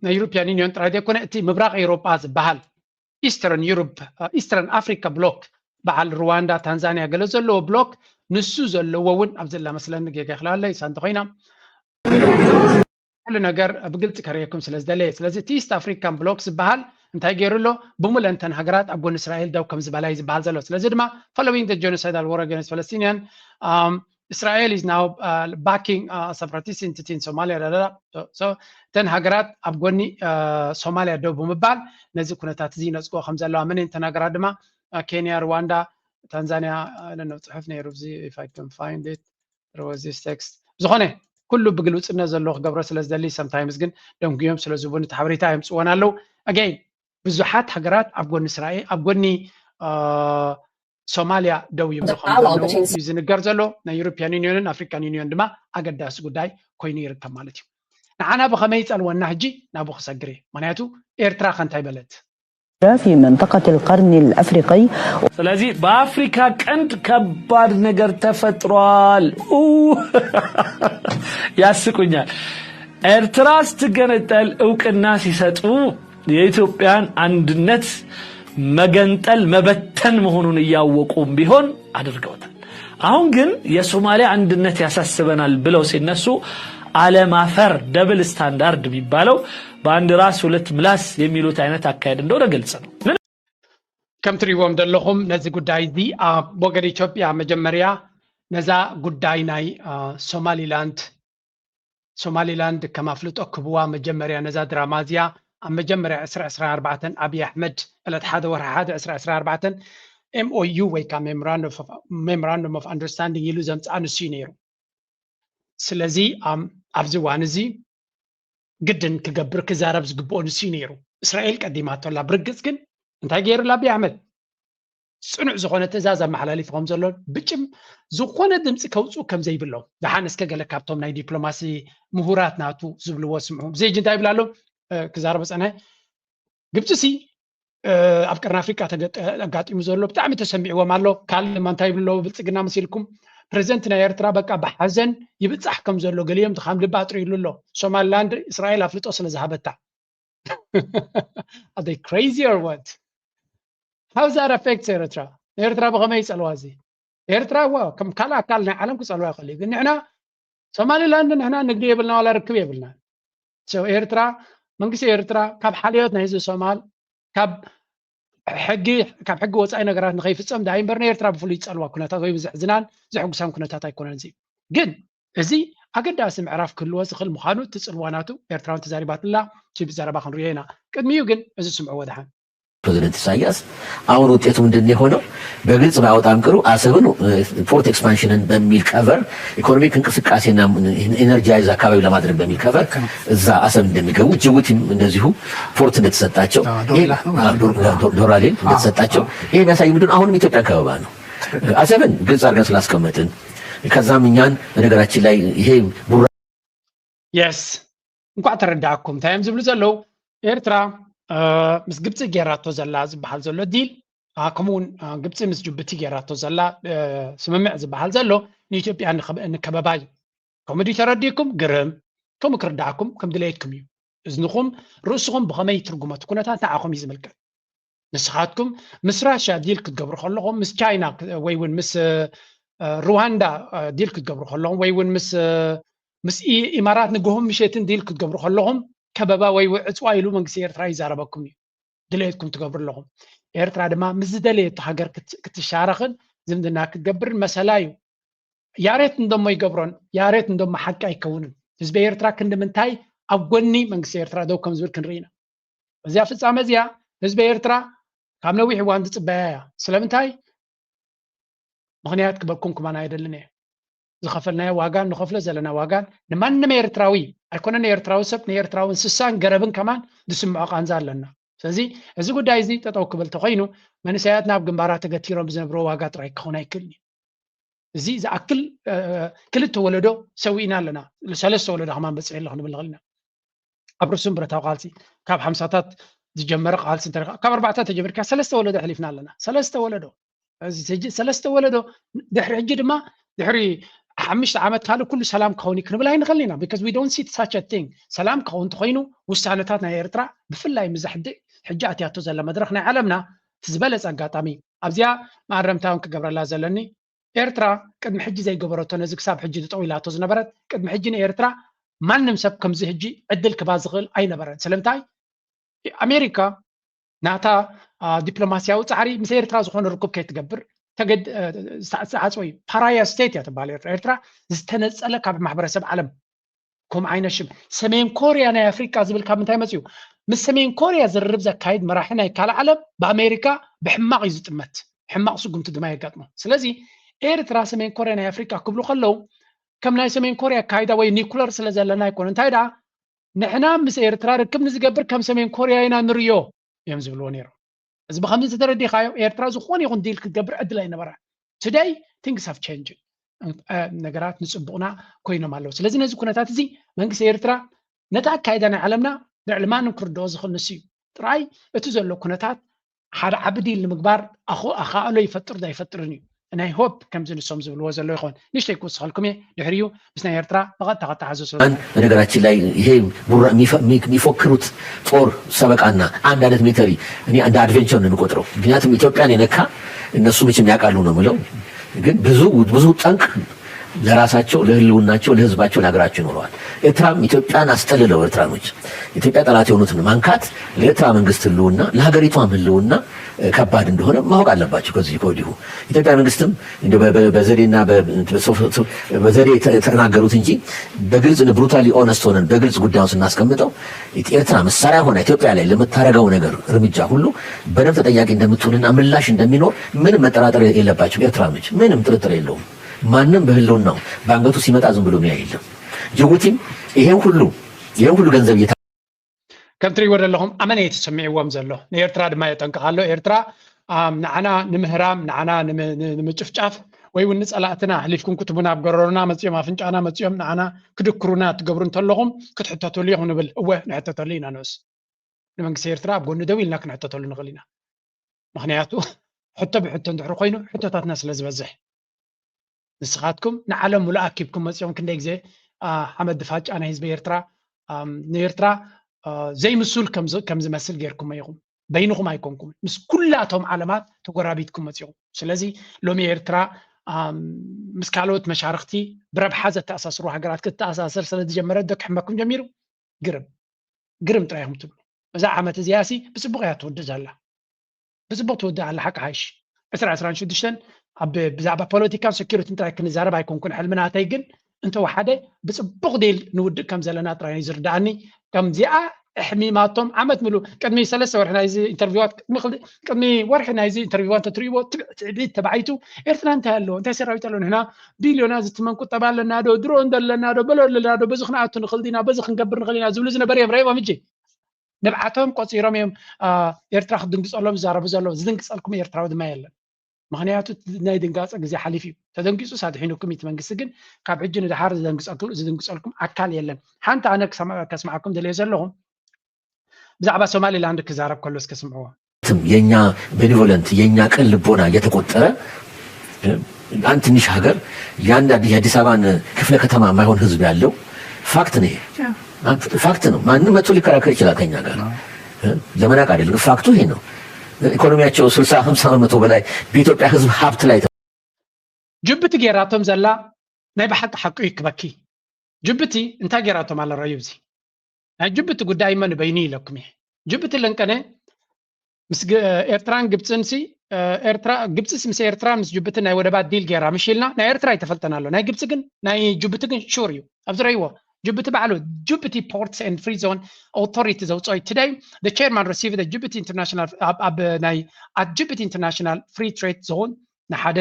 ናይ ዩሮፒያን ዩኒዮን ጥራይ ዘይኮነ እቲ ምብራቅ ኤውሮጳ ዝበሃል ኢስተርን ዩሮፕ ኢስተርን ኣፍሪካ ብሎክ በዓል ሩዋንዳ ታንዛንያ ገለ ዘለዎ ብሎክ ንሱ ዘለዎ እውን ኣብ ዘላ መስለኒ ጌጋ ይክላለይ እሳ እንተኮይና ኩሉ ነገር ብግልፂ ከርእየኩም ስለ ዝደለየ ስለዚ እቲ ኢስት ኣፍሪካን ብሎክ ዝበሃል እንታይ ገይሩ ኣሎ ብሙለንተን ሃገራት ኣብ ጎኒ እስራኤል ደው ከም ዝበላ እዩ ዝበሃል ዘሎ ስለዚ ድማ following the genocidal war against Palestinian Israel is now backing separatist entity in Somalia. እተን ሃገራት ኣብ ጎኒ ሶማልያ ደው ብምባል ነዚ ኩነታት እዚ ይነፅጎ ከም ዘለዋ መን እተን ሃገራት ድማ ኬንያ፣ ሩዋንዳ፣ ታንዛኒያ። ጽሑፍ ነይሩ እዚ፣ if I can find it, there was this text። ዝኾነ ኩሉ ብግልውፅነት ዘሎ ክገብሮ ስለ ዝደሊ፣ sometimes ግን ደንጉዮም ስለ ዝህቡኒ እቲ ሓበሬታ የምፅወን ኣለዉ። Again፣ ብዙሓት ሃገራት ኣብ ጎኒ እስራኤል፣ ኣብ ጎኒ ሶማልያ ደው ይብሉ ከም ዘለዉ እዩ ዝንገር ዘሎ። ናይ European Union ን African Union ድማ ኣገዳሲ ጉዳይ ኮይኑ ይርከብ ማለት እዩ። ንዓና ብኸመይ ይፀልወና ሕጂ ናብኡ ክሰግር እየ። ምክንያቱ ኤርትራ ከ እንታይ በለት? في منطقة القرن الأفريقي. ስለዚህ በአፍሪካ ቀንድ ከባድ ነገር ተፈጥሯል። ያስቁኛል። ኤርትራ ስትገነጠል እውቅና ሲሰጡ የኢትዮጵያን አንድነት መገንጠል መበተን መሆኑን እያወቁም ቢሆን አድርገውታል። አሁን ግን የሶማሊያ አንድነት ያሳስበናል ብለው ሲነሱ አለማፈር፣ double standard የሚባለው በአንድ ራስ ሁለት ምላስ የሚሉት አይነት አካሄድ እንደሆነ ግልጽ ነው። ከም ትሪእዎም ዘለኹም ነዚ ጉዳይ እዚ ኣብ ወገን ኢትዮጵያ መጀመርያ ነዛ ጉዳይ ናይ ሶማሊላንድ ሶማሊላንድ ከም ኣፍልጦ ክብዋ መጀመርያ ነዛ ድራማ እዚኣ ኣብ መጀመርያ ዕስራ ዕስራ ኣርባዕተን ኣብይ ኣሕመድ ዕለት ሓደ ወርሒ ሓደ ዕስራ ዕስራ ኣርባዕተን M O U ወይ ከዓ Memorandum of Understanding ኢሉ ዘምፅኣ ንሱ እዩ ነይሩ። ስለዚ ኣብዚ እዋን እዚ ግድን ክገብር ክዛረብ ዝግብኦ ንሱ እዩ ነይሩ። እስራኤል ቀዲማቶ ኣላ። ብርግፅ ግን እንታይ ገይሩ ኣብይ ኣሕመድ? ፅኑዕ ዝኾነ ትእዛዝ ኣመሓላሊፉ ከም ዘሎ ብጭም ዝኾነ ድምፂ ከውፅኡ ከም ዘይብሎም። ደሓን እስከ ገለ ካብቶም ናይ ዲፕሎማሲ ምሁራት ናቱ ዝብልዎ ስምዑ። ብዘይጂ እንታይ ይብል ኣሎ? ክዛረቦ ፀንሐ። ግብፂ ሲ ኣብ ቀርኒ ኣፍሪቃ ኣጋጢሙ ዘሎ ብጣዕሚ ተሰሚዕዎም ኣሎ። ካልእ ድማ እንታይ ይብሉ ኣለዉ? ብልፅግና መሲልኩም ፕሬዚደንት ናይ ኤርትራ በቃ ብሓዘን ይብፃሕ ከም ዘሎ ገሊኦም ድኻም ልቢ ኣጥሪሉ ኣሎ። ሶማሊላንድ እስራኤል ኣፍልጦ ስለ ዝሃበታ። Are they crazy or what? How that affects ኤርትራ? ኤርትራ ብኸመይ ይፀልዋ እዚ? ኤርትራ ዋ ከም ካልእ ኣካል ናይ ዓለም ክፀልዋ ይኽእል እዩ። ግን ንሕና ሶማሊላንድ ንሕና ንግዲ የብልና ዋላ ርክብ የብልና። ኤርትራ መንግስቲ ኤርትራ ካብ ሓልዮት ናይ ህዝቢ ሶማል ካብ ሕጊ ካብ ሕጊ ወፃኢ ነገራት ንኸይፍፀም ዳይ እምበር ንኤርትራ ብፍሉይ ዝፀልዋ ኩነታት ወይ ብዘሕዝናን ዘሕጉሳን ኩነታት ኣይኮነን። እዚ ግን እዚ ኣገዳሲ ምዕራፍ ክህልዎ ዝኽእል ምዃኑ እቲ ፅልዋ ናቱ ኤርትራውን ተዛሪባትላ። ቲቪ ዘረባ ክንሪኦ ኢና። ቅድሚኡ ግን እዚ ስምዕዎ ደሓን። ፕሬዚደንት ኢሳያስ አሁን ውጤቱ ምንድን ነው የሆነው? በግልጽ ባወጣም ቅሩ አሰብን ፖርት ኤክስፓንሽንን በሚል ከቨር ኢኮኖሚክ እንቅስቃሴና ኢነርጃይዝ አካባቢ ለማድረግ በሚል ከቨር እዛ አሰብ እንደሚገቡ ጅቡቲም እንደዚሁ ፖርት እንደተሰጣቸው ዶራሌ እንደተሰጣቸው ይሄ የሚያሳይ ምንድን አሁንም ኢትዮጵያ ከበባ ነው። አሰብን ግልጽ አድርገን ስላስቀመጥን ከዛም እኛን በነገራችን ላይ ይሄ ቡራ የስ እንኳዕ ተረዳእኩም እንታይ እዮም ዝብሉ ዘለዉ። ኤርትራ ምስ ግብፂ ጌራቶ ዘላ ዝበሃል ዘሎ ዲል ከምኡውን ግብፂ ምስ ጅቡቲ ጌራቶ ዘላ ስምምዕ ዝበሃል ዘሎ ንኢትዮጵያ ንከበባ እዩ። ከምኡ ድዩ ተረዲእኩም? ግርም። ከምኡ ክርዳእኩም ከም ድሌትኩም እዩ። እዝንኹም ርእስኹም ብኸመይ ትርጉሞ እቲ ኩነታት ንዓኹም እዩ ዝምልከት። ንስኻትኩም ምስ ራሽያ ዲል ክትገብሩ ከለኹም ምስ ቻይና ወይ እውን ምስ ሩዋንዳ ዲል ክትገብሩ ከለኹም ወይ እውን ምስ ምስ ኢማራት ንግሆም ምሸትን ዲል ክትገብሩ ከለኹም ከበባ ወይ ዕፅዋ ኢሉ መንግስቲ ኤርትራ ይዛረበኩም እዩ። ድሌትኩም ትገብሩ ኣለኹም። ኤርትራ ድማ ምስ ዝደለየቶ ሃገር ክትሻረኽን ዝምድና ክትገብርን መሰላ እዩ። ያሬት እንደሞ ይገብሮን ያሬት እንደሞ ሓቂ ኣይከውንን። ህዝቢ ኤርትራ ክንዲ ምንታይ ኣብ ጎኒ መንግስቲ ኤርትራ ደው ከም ዝብል ክንርኢ ኢና። እዚኣ ፍጻመ እዚኣ ህዝቢ ኤርትራ ካብ ነዊሕ እዋን ዝጽበያ እያ። ስለምንታይ? ምኽንያት ክበኩም ክማን ኣይደልን እየ። ዝኸፈልናዮ ዋጋን ንኸፍሎ ዘለና ዋጋን ንማንም ኤርትራዊ ኣይኮነን ኤርትራዊ ሰብ ንኤርትራዊ እንስሳን ገረብን ከማን ዝስምዖ ቃንዛ ኣለና። ስለዚ እዚ ጉዳይ እዚ ጠጠው ክብል ተኾይኑ መንእሰያት ናብ ግንባራት ተገቲሮም ብዝነብሮ ዋጋ ጥራይ ክኸውን ኣይክእልን እዩ። እዚ ዝኣክል ክልተ ወለዶ ሰዊእና ኣለና። ሰለስተ ወለዶ ከማን በፂሑ ኣሎ ክንብል ንኽእል ኢና። ኣብ ርሱም ብረታዊ ቃልሲ ካብ ሓምሳታት ዝጀመረ ቃልሲ እንተ ካብ ኣርባዕተ ተጀሚርካ ሰለስተ ወለዶ ኣሕሊፍና ኣለና። ሰለስተ ወለዶ ሰለስተ ወለዶ ድሕሪ ሕጂ ድማ ድሕሪ ሓምሽተ ዓመት ካልእ ኩሉ ሰላም ክኸውን እዩ ክንብል ኣይንኽእል ኢና። Because we don't see such a thing። ሰላም ክኸውን እንተኮይኑ ውሳነታት ናይ ኤርትራ ብፍላይ ምዛ ሕጂ ኣትያቶ ዘላ መድረክ ናይ ዓለምና እቲ ዝበለፀ ኣጋጣሚ ኣብዚኣ መኣረምታውን ክገብረላ ዘለኒ ኤርትራ ቅድሚ ሕጂ ዘይገበረቶ ነዚ ክሳብ ሕጂ ጠጠው ኢላቶ ዝነበረት ቅድሚ ሕጂ ንኤርትራ ማንም ሰብ ከምዚ ሕጂ ዕድል ክባ ዝኽእል ኣይነበረን። ስለምንታይ? ኣሜሪካ ናታ ዲፕሎማስያዊ ፃዕሪ ምስ ኤርትራ ዝኾነ ርኩብ ከይትገብር ዝተዓፀወ እዩ። ፓራያ ስቴት እያ ትበሃል ኤርትራ። ኤርትራ ዝተነፀለ ካብ ማሕበረሰብ ዓለም። ከምኡ ዓይነት ሽም ሰሜን ኮርያ ናይ ኣፍሪቃ ዝብል ካብ ምንታይ መፅኡ? ምስ ሰሜን ኮርያ ዝርርብ ዘካይድ መራሒ ናይ ካልእ ዓለም ብኣሜሪካ ብሕማቕ እዩ ዝጥመት። ሕማቕ ስጉምቲ ድማ የጋጥሞ። ስለዚ ኤርትራ ሰሜን ኮርያ ናይ ኣፍሪቃ ክብሉ ከለዉ ከም ናይ ሰሜን ኮርያ ኣካይዳ ወይ ኒኩለር ስለ ዘለና ኣይኮነ። እንታይ ደኣ ንሕና ምስ ኤርትራ ርክብ ንዝገብር ከም ሰሜን ኮርያ ኢና ንርዮ እዮም ዝብልዎ ነይሮም። እዚ ብከምዚ እንተተረዲኻዮ ኤርትራ ዝኾነ ይኹን ዲል ክትገብር ዕድል ኣይነበራን። Today things have changed። ነገራት ንፅቡቕና ኮይኖም ኣለዉ። ስለዚ ነዚ ኩነታት እዚ መንግስቲ ኤርትራ ነቲ ኣካይዳ ናይ ዓለምና ልዕሊ ማንም ክርድኦ ዝኽእል ንሱ እዩ። ጥራይ እቲ ዘሎ ኩነታት ሓደ ዓቢ ዲል ንምግባር ኣኽኣሎ ይፈጥር ዶ ኣይፈጥርን እዩ። ናይ ሆፕ ከምዚ ንሶም ዝብልዎ ዘሎ ይኸውን። ንሽተይ ክውስኸልኩም እየ። ድሕሪኡ ምስ ናይ ኤርትራ ብቐጥታ ከተሓዞ ስለ በነገራችን ላይ ይሄ የሚፎክሩት ጦር ሰበቃና አንድ አይነት ሚሊተሪ እኔ እንደ አድቬንቸር ነው የሚቆጥረው። ምክንያቱም ኢትዮጵያን የነካ እነሱ መቼም ያውቃሉ ነው የምለው። ግን ብዙ ብዙ ጠንቅ ለራሳቸው ለህልውናቸው ለህዝባቸው ለሀገራቸው ይኖረዋል። ኤርትራም ኢትዮጵያን አስጠልለው ኤርትራኖች ኢትዮጵያ ጠላት የሆኑትን ማንካት ለኤርትራ መንግስት ህልውና ለሀገሪቷም ህልውና ከባድ እንደሆነ ማወቅ አለባቸው። ከዚህ ከወዲሁ ኢትዮጵያ መንግስትም በዘዴና በዘዴ ተናገሩት እንጂ በግልጽ ብሩታሊ ኦነስት ሆነን በግልጽ ጉዳዩን ስናስቀምጠው ኤርትራ መሳሪያ ሆና ኢትዮጵያ ላይ ለምታደርገው ነገር እርምጃ ሁሉ በደንብ ተጠያቂ እንደምትሆንና ምላሽ እንደሚኖር ምንም መጠራጠር የለባቸው። ኤርትራኖች ምንም ጥርጥር የለውም። ማንም በህልውናው በአንገቱ ሲመጣ ዝም ብሎ የሚያይ የለም። ጅቡቲም ይሄን ሁሉ ይሄን ሁሉ ገንዘብ እየታ ከም ትሪእዎ ዘለኹም ኣመነ እዩ ተሰሚዕዎም ዘሎ። ንኤርትራ ድማ የጠንቅቕ ኣሎ። ኤርትራ ንዓና ንምህራም፣ ንዓና ንምጭፍጫፍ ወይ እውን ንጸላእትና ኣሕሊፍኩም ክትቡና ኣብ ጎረሮና መጺኦም ኣፍንጫና መጺኦም ንዓና ክድክሩና ትገብሩ እንተለኹም ክትሕተቱሉ ኢኹም ንብል። እወ ንሕተተሉ ኢና። ንስ ንመንግስቲ ኤርትራ ኣብ ጎኒ ደው ኢልና ክንሕተተሉ ንኽእል ኢና። ምኽንያቱ ሕቶ ብሕቶ እንድሕር ኮይኑ ሕቶታትና ስለ ዝበዝሕ ንስኻትኩም ንዓለም ሙሉእ ኣኪብኩም መፂኦም ክንደይ ግዜ ሓመድ ድፋጫ ናይ ህዝቢ ኤርትራ ንኤርትራ ዘይምሱል ከም ዝመስል ጌርኩሞ ኢኹም። በይንኹም ኣይኮንኩም፣ ምስ ኩላቶም ዓለማት ተጎራቢትኩም መፂኹም። ስለዚ ሎሚ ኤርትራ ምስ ካልኦት መሻርክቲ ብረብሓ ዘተኣሳስሩ ሃገራት ክትተኣሳሰር ስለ ዝጀመረት ዶ ክሕመኩም ጀሚሩ? ግርም ግርም ጥራይ ኢኹም ትብሉ። እዛ ዓመት እዚኣ ሲ ብፅቡቕ እያ ትውድእ ዘላ። ብፅቡቕ ትውድእ ኣላ ሓቂ ሓይሽ። ዕስራ ዕስራን ሽዱሽተን ኣብ ብዛዕባ ፖለቲካን ሴኩሪቲን ጥራይ ክንዛረብ ኣይኮንኩን ሕልሚ ናተይ፣ ግን እንተወሓደ ብፅቡቕ ዲል ንውድእ ከም ዘለና ጥራይ እዩ ዝርድኣኒ። ከምዚኣ ኣሕሚማቶም ዓመት ምሉእ ቅድሚ ሰለስተ ወርሒ ናይዚ ኢንተርቪዋት ቅድሚ ወርሒ ናይዚ ኢንተርቪዋ እንተትርእይዎ ትዕቢት ተባዒቱ ኤርትራ እንታይ ኣለዎ እንታይ ሰራዊት ኣለዎ ንሕና ቢልዮናት ዝትመን ቁጠባ ኣለና ዶ ድሮን ኣለና ዶ በሎ ኣለና ዶ በዚ ክንኣቱ ንኽእል ዲና በዚ ክንገብር ንኽእል ኢና ዝብሉ ዝነበሩ እዮም ረኢቦም ሕጂ ንብዓቶም ቆፂሮም እዮም ኤርትራ ክድንግፀሎም ዝዛረቡ ዘለዉ። ዝድንግፀልኩም ኤርትራዊ ድማ የለን። ምኽንያቱ ናይ ድንጋፀ ግዜ ሓሊፉ እዩ። ተደንጊፁስ ኣድሒኑኩም እዩ እቲ መንግስቲ፣ ግን ካብ ሕጂ ንደሓር ዝድንግፀልኩም ኣካል የለን። ሓንቲ ኣነ ከስምዓኩም ደልየ ዘለኹ ብዛዕባ ሶማሊላንድ ክዛረብ ከሎ እስከ ስምዕዎ። የኛ ቤኒቮለንት የኛ ቅን ልቦና እየተቆጠረ አንድ ትንሽ ሀገር የአንድ የአዲስ አበባን ክፍለ ከተማ የማይሆን ህዝብ ያለው ፋክት ነው። ይሄ ፋክት ነው። ማንም መጥቶ ሊከራከር ይችላል ከኛ ጋር ለመናቅ አይደለም። ፋክቱ ይሄ ነው። ኢኮኖሚያቸው ስልሳ ሀምሳ በመቶ በላይ በኢትዮጵያ ህዝብ ሀብት ላይ ጅቡቲ ጌራቶም ዘላ ናይ ብሓቂ ሓቁ ይክበኪ። ጅቡቲ እንታይ ጌራቶም ኣለ ረዩ እዚ ናይ ጅቡቲ ጉዳይ መን በይኑ ኢለኩም እየ። ጅቡቲ ለንቀነ ምስ ኤርትራን ግብፅን ሲ ኤርትራ ግብፅስ ምስ ኤርትራ ምስ ጅቡቲ ናይ ወደባት ዲል ጌራ ምሽ ኢልና ናይ ኤርትራ ይተፈልጠና ኣሎ። ናይ ግብፂ ግን ናይ ጅቡቲ ግን ሹር እዩ። ኣብዚ ረይዎ ጅቡቲ ባዕሉ Djibouti Ports and Free Zone Authority ዘውፅኦ እዩ። Today the chairman received the Djibouti International ኣብ ናይ at Djibouti International Free Trade Zone ንሓደ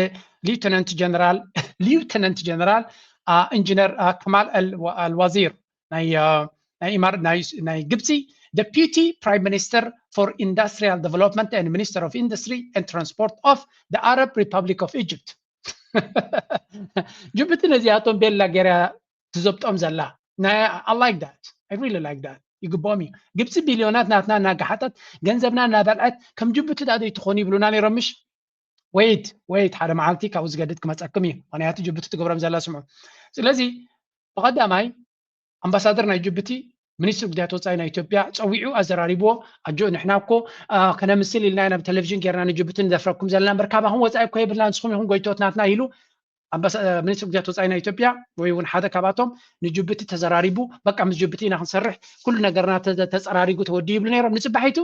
ሊውተናንት ጀነራል ሊውተናንት ጀነራል ኢንጂነር ከማል ኣልዋዚር ናይ ናይ ኢማር ናይ ናይ ግብፂ Deputy Prime Minister for Industrial Development and Minister of Industry and Transport of the Arab Republic of Egypt። ጅቡቲ ነዚኣቶም ቤላ ገይራ ትዘብጦም ዘላ ናይ I like that I really like that ይግብኦም እዩ። ግብፂ ቢልዮናት ናትና እናጋሓጠት ገንዘብና እናበልዐት ከም ጅቡቲ ዳ ዘይትኾኑ ይብሉና ነይሮም ምሽ? ወይት ወይት ሓደ መዓልቲ ካብኡ ዝገድድ ክመፀኩም እዩ። ምክንያቱ ጅቡቲ ትገብሮም ዘላ ስምዑ። ስለዚ ብቀዳማይ ኣምባሳደር ናይ ጅቡቲ ሚኒስትሪ ጉዳያት ወፃኢ ናይ ኢትዮጵያ ፀዊዑ ኣዘራሪብዎ ኣጆ ንሕና እኮ ከነምስል ኢልና ኢና ብቴሌቪዥን ጌርና ንጅቡቲ ንደፍረኩም ዘለና እምበር ካባኹም ወፃኢ እኮ የብልና ንስኹም ኢኹም ጎይቶት ናትና ኢሉ ሚኒስትሪ ጉዳያት ወፃኢ ናይ ኢትዮጵያ ወይ እውን ሓደ ካብኣቶም ንጅቡቲ ተዘራሪቡ በቃ ምስ ጅቡቲ ኢና ክንሰርሕ ኩሉ ነገርና ተፀራሪጉ ተወዲኡ ይብሉ ነይሮም ንፅባሒቱ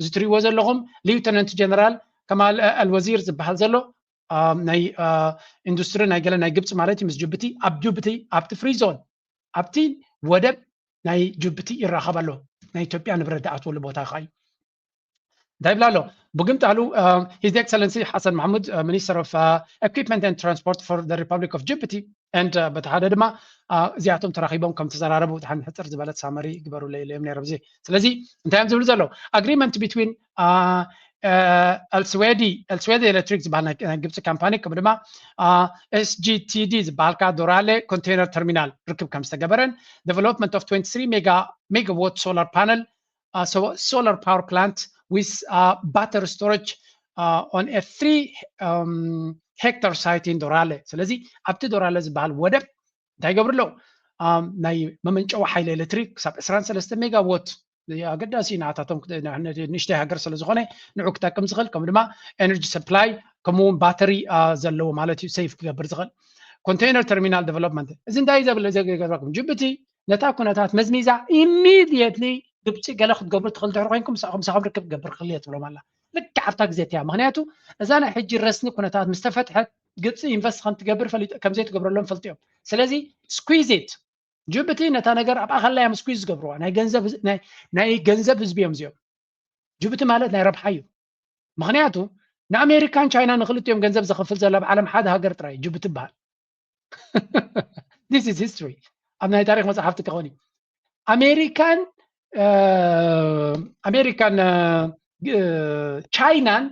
እዚ ትሪእዎ ዘለኹም ሊውተናንት ጀነራል ከማል ኣልወዚር ዝበሃል ዘሎ ናይ ኢንዱስትሪ ናይ ገለ ናይ ግብፂ ማለት እዩ ምስ ጅቡቲ ኣብ ጅቡቲ ኣብቲ ፍሪ ዞን ኣብቲ ወደብ ናይ ጅቡቲ ይራኸብ ኣሎ። ናይ ኢትዮጵያ ንብረት ዝኣትወሉ ቦታ ኸዓ እዩ። እንታይ ይብላ ኣሎ? ብግምጣሉ His Excellency Hassan Mahmoud, Minister of Equipment and Transport for the Republic of Djibouti, and በቲ ሓደ ድማ እዚኣቶም ተራኺቦም ከም ተዘራረቡ ድሓን ሕፅር ዝበለት ሳመሪ ግበሩለይ ኢሎም ነይሮም። እዚ ስለዚ እንታይ እዮም ዝብሉ ዘለዉ? Agreement between Al Suwaidi, Al Suwaidi Electric ዝበሃል ናይ ግብፂ ካምፓኒ ከምኡ ድማ S G T D ዝበሃል ከዓ ዶራሌ ኮንቴነር ተርሚናል ርክብ ከም ዝተገበረን development of twenty-three megawatt solar panel, solar power plant with battery storage on a three hectare site in ዶራሌ። ስለዚ ኣብቲ ዶራሌ ዝበሃል ወደብ እንታይ ይገብሩ ኣለዉ? ናይ መመንጨዊ ሓይሊ ኤሌክትሪክ ክሳብ ዕስራን ሰለስተን ሜጋዎት ኣገዳሲ ናታቶም ንእሽተይ ሃገር ስለ ዝኾነ ንዑ ክጠቅም ዝኽእል ከምኡ ድማ ኤነርጂ ሰፕላይ ከምኡ እውን ባተሪ ዘለዎ ማለት እዩ ሴፍ ክገብር ዝኽእል ኮንቴነር ተርሚናል ዴቨሎፕመንት። እዚ እንታይ ዘብል ዘገባኩም ጅቡቲ ነታ ኩነታት መዝሚዛ ኢሚድየትሊ ግብፂ ገለ ክትገብሩ ትኽእል ድሕሪ ኮይንኩም ምሳኹም ምሳኹም ርክብ ክገብር ክኽእል እየ ትብሎም ኣላ። ልክዕ ኣብታ ግዜ እቲያ ምክንያቱ እዛ ናይ ሕጂ ረስኒ ኩነታት ምስ ተፈትሐት ግብፂ ኢንቨስት ከም ትገብር ፈሊጦ ከም ዘይትገብረሎም ፈልጡ እዮም። ስለዚ ስኩዊዝት ጅቡቲ ነታ ነገር ኣብ ኣኸላ እዮም ስኩዊዝ ዝገብርዋ ናይ ገንዘብ ናይ ገንዘብ ህዝቢ እዮም እዚኦም። ጅቡቲ ማለት ናይ ረብሓ እዩ። ምክንያቱ ንኣሜሪካን ቻይና ንክልቲኦም ገንዘብ ዘኽፍል ዘሎ ኣብ ዓለም ሓደ ሃገር ጥራይ ጅቡቲ ይበሃል። This is history ኣብ ናይ ታሪክ መፅሓፍቲ ክኸውን እዩ። ኣሜሪካን ኣሜሪካን ቻይናን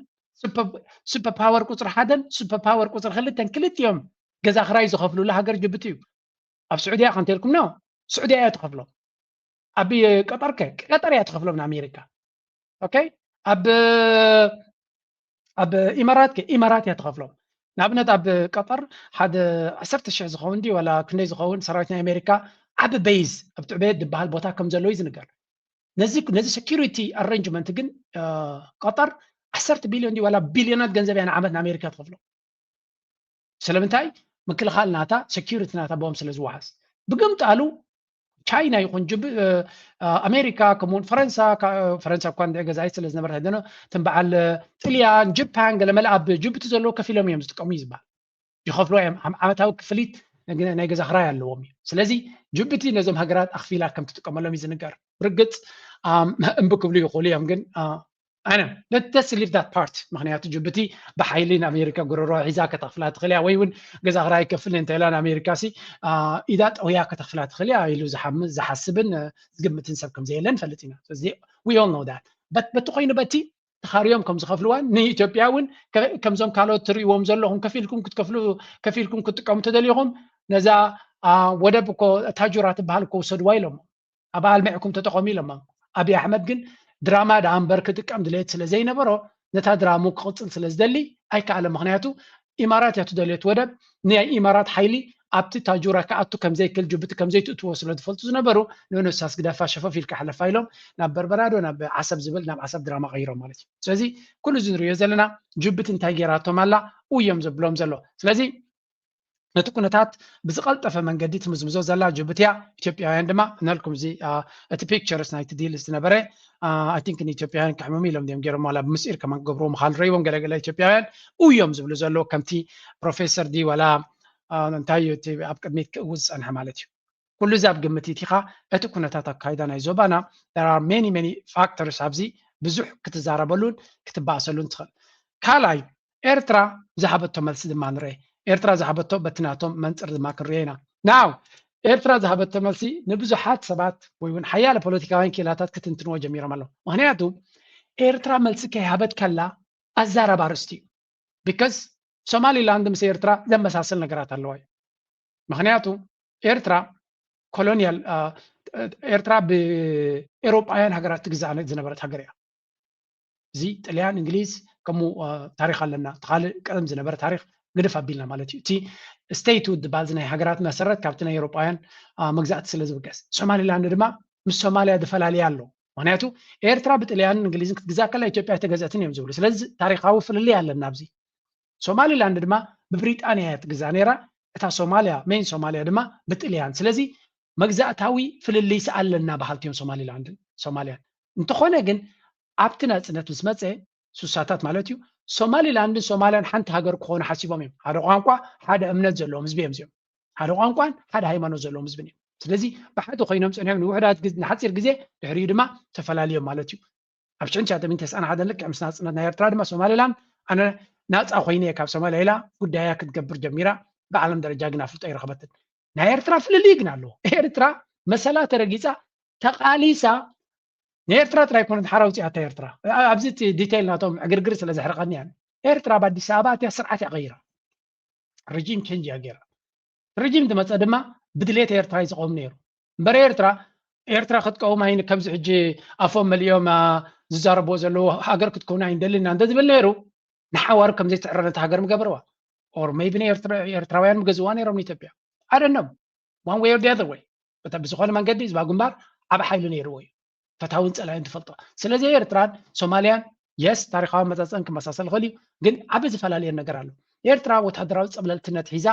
ሱፐር ፓወር ቁፅሪ ሓደን ሱፐር ፓወር ቁፅሪ ክልተን ክልቲኦም ገዛ ክራይ ዝኸፍሉሉ ሃገር ጅቡቲ እዩ። ኣብ ስዑድያ ከንተልኩም ነው ስዑድያ እያ ትኸፍሎም። ኣብ ቀጠር ከ ቀጠር እያ ትኸፍሎም ንኣሜሪካ። ኦኬ ኣብ ኣብ ኢማራት ከ ኢማራት እያ ትኸፍሎም። ንኣብነት ኣብ ቀጠር ሓደ ዓሰርተ ሽሕ ዝኸውን ድዩ ዋላ ክንደይ ዝኸውን ሰራዊት ናይ ኣሜሪካ ዓቢ ቤዝ ኣብ ትዕበየት ዝበሃል ቦታ ከም ዘሎ እዩ ዝንገር። ነዚ ነዚ ሴኩሪቲ ኣረንጅመንት ግን ቀጠር ዓሰርተ ቢልዮን ድዩ ዋላ ቢልዮናት ገንዘብ እያ ንዓመት ንኣሜሪካ ትኸፍሎ። ስለምንታይ ምክልኻል ናታ ሴኩሪቲ ናታ ብኦም ስለ ዝወሃስ ብግምጣሉ ቻይና ይኹን ኣሜሪካ ከምኡውን ፈረንሳ ፈረንሳ እኳ ንዕ ገዛኢት ስለ ዝነበረት ኣይደነ እቶም በዓል ጥልያን ጅፓን ገለመለ ኣብ ጅቡቲ ዘለዎ ከፊሎም እዮም ዝጥቀሙ እዩ ዝበሃል። ይኸፍሉ እዮም ዓመታዊ ክፍሊት ናይ ገዛ ክራይ ኣለዎም እዩ። ስለዚ ጅቡቲ ነዞም ሃገራት ኣኽፊላ ከም ትጥቀመሎም እዩ ዝንገር። ብርግፅ እምቢ ክብሉ ይኽእሉ እዮም ግን ኣነ let's leave that part ምክንያቱ ጅቡቲ ብሓይሊ ንኣሜሪካ ጉረሮ ሒዛ ከተኽፍላ ትኽእል እያ ወይ እውን ገዛ ክራይ ከፍል እንተ ኢላ ንኣሜሪካ ሲ ኢዳ ጠውያ ከተኽፍላ ትኽእል እያ ኢሉ ዝሓስብን ዝግምትን ሰብ ከም ዘየለ ንፈልጥ ኢና። We all know that but በቲ ኮይኑ በቲ ተኻርዮም ከም ዝኸፍልዋን ንኢትዮጵያ እውን ከምዞም ካልኦት ትርእይዎም ዘለኹም ከፊልኩም ክትከፍሉ ከፊልኩም ክትጥቀሙ ተደሊኹም ነዛ ወደብ እኮ ታጁራ ትበሃል እኮ ውሰድዋ ኢሎሞ። ኣብ ኣልሚዕኩም ተጠቐሙ ኢሎማ። ኣብይ ኣሕመድ ግን ድራማ ደኣ እምበር ክጥቀም ድሌት ስለ ዘይነበሮ ነታ ድራሙ ክቕፅል ስለ ዝደሊ ኣይከኣለ። ምክንያቱ ኢማራት እያ ትደልዮ እቲ ወደብ ናይ ኢማራት ሓይሊ ኣብቲ ታጁራ ክኣቱ ከም ዘይክእል ጅቡቲ ከም ዘይትእትዎ ስለ ዝፈልጡ ዝነበሩ ንእነሳስ ግደፋ ሸፈፍ ኢልካ ሕለፋ ኢሎም ናብ በርበራዶ ናብ ዓሰብ ዝብል ናብ ዓሰብ ድራማ ቀይሮም ማለት እዩ። ስለዚ ኩሉ እዚ ንሪኦ ዘለና ጅቡቲ እንታይ ገይራቶም ኣላ እዮም ዘብሎም ዘሎ። ስለዚ ነቲ ኩነታት ብዝቐልጠፈ መንገዲ ትምዝምዞ ዘላ ጅቡቲ እያ። ኢትዮጵያውያን ድማ እናልኩም እዚ እቲ ፒክቸርስ ናይቲ ዲል ዝነበረ I think ንኢትዮጵያውያን ክሕምሙ ኢሎም ድዮም ገይሮም ዋላ ብምስጢር ከማን ክገብርዎ ምኻል ረይዎም ገለገለ ኢትዮጵያውያን እዮም ዝብሉ ዘለዉ ከምቲ ፕሮፌሰር ዲ ዋላ እንታይ እዩ እቲ ኣብ ቅድሚት ክእውዝ ዝፀንሐ ማለት እዩ። ኩሉ እዚ ኣብ ግምት ኢቲኻ እቲ ኩነታት ኣካይዳ ናይ ዞባና there are many many factors ኣብዚ ብዙሕ ክትዛረበሉን ክትባእሰሉን ትኽእል። ካልኣይ ኤርትራ ዝሃበቶ መልሲ ድማ ንርኤ። ኤርትራ ዝሃበቶ በቲ ናቶም መንፅር ድማ ክንርኤ ኢና። ናው ኤርትራ ዝሃበቶ መልሲ ንብዙሓት ሰባት ወይ እውን ሓያለ ፖለቲካውያን ክኢላታት ክትንትንዎ ጀሚሮም ኣለዉ። ምክንያቱ ኤርትራ መልሲ ከይሃበት ከላ ኣዛራብ ኣርእስቲ እዩ። ቢካዝ ሶማሊላንድ ምስ ኤርትራ ዘመሳሰል ነገራት ኣለዋ እዩ። ምክንያቱ ኤርትራ ኮሎኒያል ኤርትራ ብኤሮጳውያን ሃገራት ትግዛእ ዝነበረት ሃገር እያ። እዚ ጥልያን እንግሊዝ ከምኡ ታሪክ ኣለና። እቲ ካልእ ቀደም ዝነበረ ታሪክ ግድፍ ኣቢልና ማለት እዩ። እቲ ስቴትሁድ ዝበሃል ናይ ሃገራት መሰረት ካብቲ ናይ ኤሮጳውያን መግዛእቲ ስለ ዝብገስ ሶማሊላንድ ድማ ምስ ሶማልያ ዝፈላልያ ኣሎ። ምክንያቱ ኤርትራ ብጥልያንን እንግሊዝን ክትግዛእ ከላ ኢትዮጵያ ኣይተገዘእትን እዮም ዝብሉ። ስለዚ ታሪካዊ ፍልልይ ኣለና ኣብዚ። ሶማሊላንድ ድማ ብብሪጣንያ እያ ትግዛእ ነይራ። እታ ሶማልያ ሜን ሶማልያ ድማ ብጥልያን። ስለዚ መግዛእታዊ ፍልልይስ ኣለና በሃልቲ እዮም ሶማሊላንድን ሶማልያን። እንተኾነ ግን ኣብቲ ናፅነት ምስ መፀ ሱሳታት ማለት እዩ ሶማሊላንድን ሶማልያን ሓንቲ ሃገር ክኾኑ ሓሲቦም እዮም። ሓደ ቋንቋ፣ ሓደ እምነት ዘለዎም ህዝቢ እዮም እዚኦም። ሓደ ቋንቋን ሓደ ሃይማኖት ዘለዎም ህዝብን እዮም። ስለዚ ብሓደ ኮይኖም ፀኒሖም ንውሕዳት ግዜ፣ ንሓፂር ግዜ፣ ድሕሪኡ ድማ ተፈላልዮም ማለት እዩ። ኣብ ሽሕን ትሽዓተ ሚእትን ተስዓን ሓደን ልክዕ ምስ ናፅነት ናይ ኤርትራ ድማ ሶማሊላንድ ኣነ ናፃ ኮይነ እየ ካብ ሶማልያ ኢላ ጉዳያ ክትገብር ጀሚራ። ብዓለም ደረጃ ግን ኣፍልጦ ይረኸበትን። ናይ ኤርትራ ፍልልይ ግን ኣለዎ። ኤርትራ መሰላ ተረጊፃ ተቓሊሳ ንኤርትራ ጥራይ ኮነት ሓራ ውፅኣታ ኤርትራ። ኣብዚ እቲ ዲቴይል ናቶም ዕግርግር ስለ ዘሕርቐኒ እያ። ኤርትራ ኣብ ኣዲስ ኣበባ እቲያ ስርዓት እያ ቀይራ። ሪጂም ቸንጅ እያ ገይራ። ሪጂም ዝመፀ ድማ ብድሌት ኤርትራ እዩ ዝቐውም ነይሩ። እምበር ኤርትራ፣ ኤርትራ ክትቀውም ኣይን-፣ ከምዚ ሕጂ ኣፎም መሊኦም፣ አ፣ ዝዛረብዎ ዘለዉ ሃገር ክትከውን ኣይንደልን ኢና እንተ ዝብል ነይሩ፣ ንሓዋሩ ከም ዘይትዕረ ነታ ሃገር ምገበርዋ። ኦር ሜይቢ ንኤርትራ-፣ ኤርትራውያን ምገዝዋ ነይሮም ንኢትዮጵያ። I don't know. One way or the other way. በታ ብዝኾነ መንገዲ ህዝባዊ ግንባር ዓቢ ሓይሊ ነይርዎ እዩ። ፈታውን ጸላኢን ትፈልጦ። ስለዚ ኤርትራን ሶማልያን የስ ታሪኻዊ ኣመጻጽኣን ክመሳሰል ይኽእል እዩ፣ ግን ዓቢ ዝፈላለየን ነገር ኣሎ። ኤርትራ ወተሃደራዊ ጸብለልትነት ሒዛ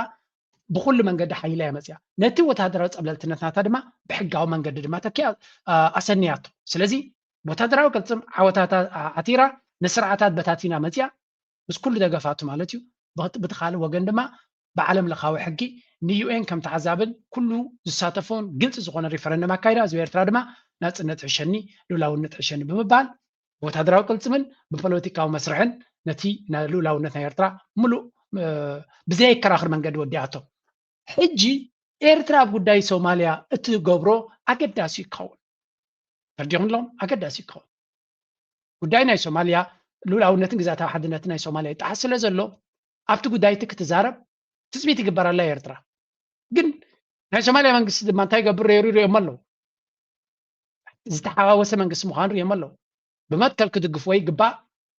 ብኹሉ መንገዲ ሓይላ እያ መጽያ። ነቲ ወተሃደራዊ ጸብለልትነት ናታ ድማ ብሕጋዊ መንገዲ ድማ ተኪኣ፣ አ፣ ኣሰንያቶ። ስለዚ ወተሃደራዊ ቅልጽም ዓወታታ ዓ-፣ ዓቲራ ንስርዓታት በታቲና መጽያ ምስ ኩሉ ደገፋቱ ማለት እዩ። ብኽት-፣ ብቲ ካልእ ወገን ድማ ብዓለም ለኻዊ ሕጊ ንዩኤን ከም ተዓዛብን ኩሉ ዝሳተፎን ግልፂ ዝኾነ ሪፈረንደም ኣካይዳ፣ ህዝቢ ኤርትራ ድማ ናፅነት ሕሸኒ፣ ልኡላውነት ሕሸኒ ብምባል ብወታደራዊ ቅልፅምን ብፖለቲካዊ መስርሕን ነቲ ናይ ልኡላውነት ናይ ኤርትራ ሙሉእ፣ እ፣ ብዘየከራኽር መንገዲ ወዲኣቶ። ሕጂ ኤርትራ ኣብ ጉዳይ ሶማልያ እትገብሮ ኣገዳሲ እዩ ክኸውን። ተረዲኹም ኣለኹም? ኣገዳሲ እዩ ክኸውን። ጉዳይ ናይ ሶማልያ ልኡላውነትን ግዝኣታዊ ሓድነትን ናይ ሶማልያ ይጠሓስ ስለ ዘሎ ኣብቲ ጉዳይ እቲ ክትዛረብ ትፅቢት ይግበረላ ኤርትራ። ግን ናይ ሶማልያ መንግስቲ ድማ እንታይ ይገብር ነይሩ ይሪኦም ኣለዉ። ዝተሓዋወሰ መንግስቲ ምዃኑ ሪኦም ኣለዉ። ብመትከል ክድግፍዎ ይግባእ።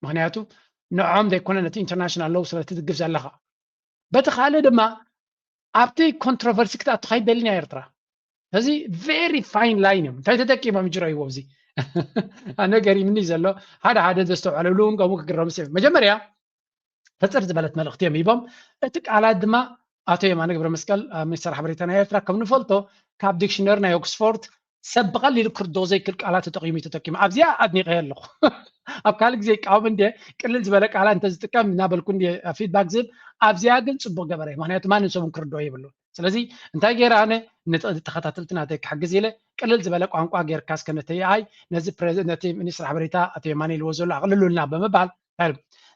ምኽንያቱ ንዕኦም ዘይኮነ ነቲ ኢንተርናሽናል ሎው ስለ ትድግፍ ዘለኻ። በቲ ካልእ ድማ ኣብቲ ኮንትሮቨርሲ ክትኣቱ ከይደልን እያ ኤርትራ። እዚ ቬሪ ፋይን ላይን እዮም። እንታይ ተጠቂሞም ይጅረይዎ ኣብዚ? ኣነ ገሪምኒ ዘሎ ሓደ ሓደ ዘስተውዐለሉ እውን ከምኡ ክግረምስ እዮም። መጀመርያ ሕፅር ዝበለት መልእኽቲ እዮም ሂቦም። እቲ ቃላት ድማ ኣቶ የማነ ገብረ መስቀል፣ አ፣ ሚኒስተር ሓበሬታ ናይ ኤርትራ፣ ከም ንፈልጦ ካብ ዲክሽነሪ ናይ ኦክስፎርድ ሰብ ብቐሊሉ ክርድኦ ዘይክእል ቃላት ተጠቂሙ እዩ ተጠቂሙ። ኣብዚኣ ኣድኒቐዮ ኣለኹ። ኣብ ካልእ ግዜ ይቃወም እንደ ቅልል ዝበለ ቃላት እንተዝጥቀም እናበልኩ እንደ ፊድባክ ዝህብ፣ ኣብዚኣ ግን ጽቡቕ ገበረ። ምኽንያቱ ማንም ሰብ እውን ክርድኦ የብሉን። ስለዚ እንታይ ገይረ ኣነ ንተ-፣ ንተኸታተልቲ ናተይ ክሕግዝ ኢለ ቅልል ዝበለ ቋንቋ ጌርካ እስከ ነቲ ኤኣይ ነዚ ፕሬዝ-፣ ነቲ ሚኒስትር ሓበሬታ ኣቶ የማነ ኢልዎ ዘሎ ኣቕልሉልና ብምባል።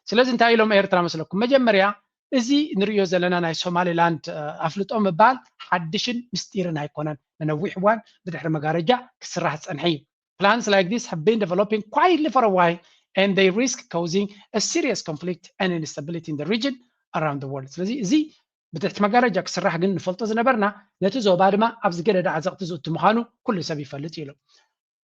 ስለዚ እንታይ ኢሎም ኤርትራ መስለኩም? መጀመርያ እዚ ንርእዮ ዘለና ናይ ሶማሊላንድ፣ እ፣ ኣፍልጦ ምባል ሓድሽን ምስጢርን ኣይኮነን። ንነዊሕ እዋን ብድሕሪ መጋረጃ ክስራሕ ዝጸንሐ እዩ። Plans like this have been developing quietly for a while and they risk causing a serious conflict and instability in the region around the world. ስለዚ እዚ ብትሕቲ መጋረጃ ክስራሕ ግን ንፈልጦ ዝነበርና፣ ነቲ ዞባ ድማ ኣብ ዝገደደ ዓዘቕቲ ዝእቱ ምዃኑ ኩሉ ሰብ ይፈልጥ እዩ ኢሎም።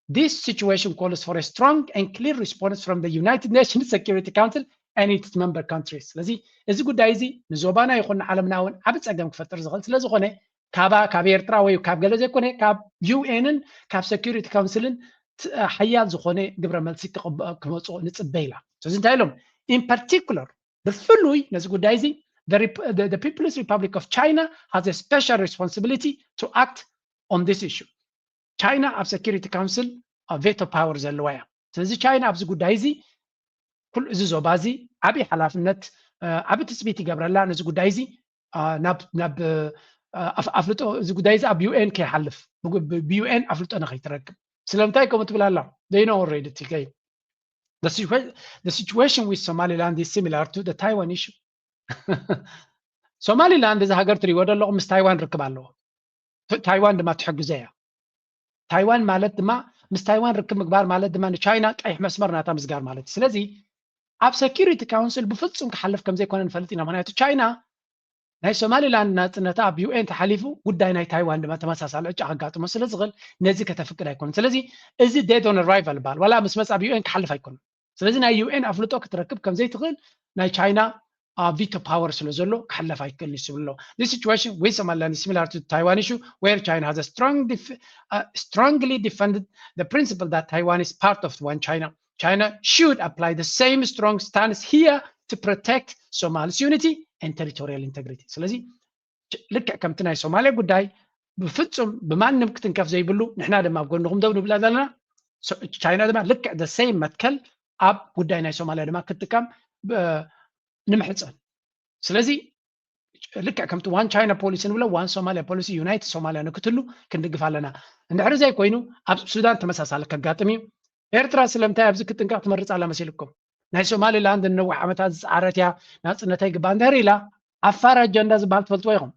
This situation calls for a strong and clear response from the United Nations Security Council and its member countries. ስለዚ እዚ ጉዳይ እዚ ንዞባና ይኹን ንዓለምና እውን ዓቢ ጸገም ክፈጥር ዝኽእል ስለ ዝኾነ፣ ካባ-፣ ካብ ኤርትራ ወይ ካብ ገለ ዘይኮነ፣ ካብ ዩ ኤንን ካብ ሴኩሪቲ ካውንስልን ት-፣ ሓያል ዝኾነ ግብረ መልሲ ክቕበ-፣ ክመጽኦ ንጽበ ኢላ። ስለዚ እንታይ ኢሎም? In particular፣ ብፍሉይ ነዚ ጉዳይ እዚ፣ the Rep-፣ the፣ the People's Republic of China has a special responsibility to act on this issue. ቻይና ኣብ ሴኩሪቲ ካውንስል፣ አ፣ ቬቶ ፓወር ዘለዋ እያ። ስለዚ ቻይና ኣብዚ ጉዳይ እዚ፣ ኩሉ እዚ ዞባ እዚ ዓብዪ ሓላፍነት፣ አ፣ ዓቢ ትጽቢት ይገብረላ። ነዚ ጉዳይ እዚ፣ አ፣ ናብ፣ ናብ፣ አ፣ ኣፍ-፣ ኣፍልጦ፣ እዚ ጉዳይ እዚ ኣብ ዩ ኤን ከይሓልፍ፣ ብጉ-፣ ብ-፣ ብ ዩ ኤን ኣፍልጦ ንኸይትረክብ። ስለምንታይ ከምኡ ትብል ኣላ? They know already እቲ game. The situa-, the situation with Somaliland is similar to the Taiwan issue. ሶማሊላንድ እዚ ሃገር ትሪእዎ ዘለኹም ምስ ታይዋን ርክብ ኣለዎ። ት-፣ ታይዋን ድማ ትሕግዞ እያ። ታይዋን ማለት ድማ ምስ ታይዋን ርክብ ምግባር ማለት ድማ ንቻይና ቀይሕ መስመር ናታ ምስጋር ማለት እዩ። ስለዚ ኣብ ሴኩሪቲ ካውንስል ብፍጹም ክሓልፍ ከም ዘይኮነ ንፈልጥ ኢና። ምኽንያቱ ቻይና ናይ ሶማሊላንድ ናጽነታ ኣብ ዩ ኤን ተሓሊፉ ጉዳይ ናይ ታይዋን ድማ ተመሳሳሊ ዕጫ ከጋጥሞ ስለ ዝኽእል ነዚ ከተፍቅድ ኣይኮነን። ስለዚ እዚ dead on arrival በሃል። ዋላ ምስ መጽ ኣብ ዩ ኤን ክሓልፍ ኣይኮነን። ስለዚ ናይ ዩ ኤን ኣፍልጦ ክትረክብ ከም ዘይትኽእል ናይ ቻይና፣ አ፣ ቪቶ ፓወር ስለ ዘሎ ክሕለፍ ኣይክእልን እዩ ዝብል ኣሎ። This situation with Somaliland is similar to Taiwan issue where China has a strong def-, uh, strongly defended the principle that Taiwan is part of one China. China should apply the same strong stance here to protect Somali's unity and territorial integrity. ስለዚ ች-፣ ልክዕ ከምቲ ናይ ሶማልያ ጉዳይ ብፍጹም ብማንም ክትንከፍ ዘይብሉ፣ ንሕና ድማ ኣብ ጎንኹም ደው ንብላ ዘለና። ሶ-፣ ቻይና ድማ ልክዕ the same መትከል ኣብ ጉዳይ ናይ ሶማልያ ድማ ክትጥቀም ብ- ንምሕፀን። ስለዚ ልክዕ ከምቲ ዋን ቻይና ፖሊሲ ንብሎ ዋን ሶማሊያ ፖሊሲ፣ ዩናይትድ ሶማሊያ ንክትሉ ክንድግፍ ኣለና። እንድሕሪ ዘይኮይኑ ኣብ ሱዳን ተመሳሳሊ ከጋጥም እዩ። ኤርትራ ስለምንታይ ኣብዚ ክትጥንቀቕ ትመርፅ ኣላ መሲልኩም? ናይ ሶማሊላንድ ንነዊሕ ዓመታት ዝፀዓረት እያ፣ ናፅነታ ይግባእ እንድሕር ኢላ፣ ዓፋር ኣጀንዳ ዝበሃል ትፈልጥዎ ኢኹም።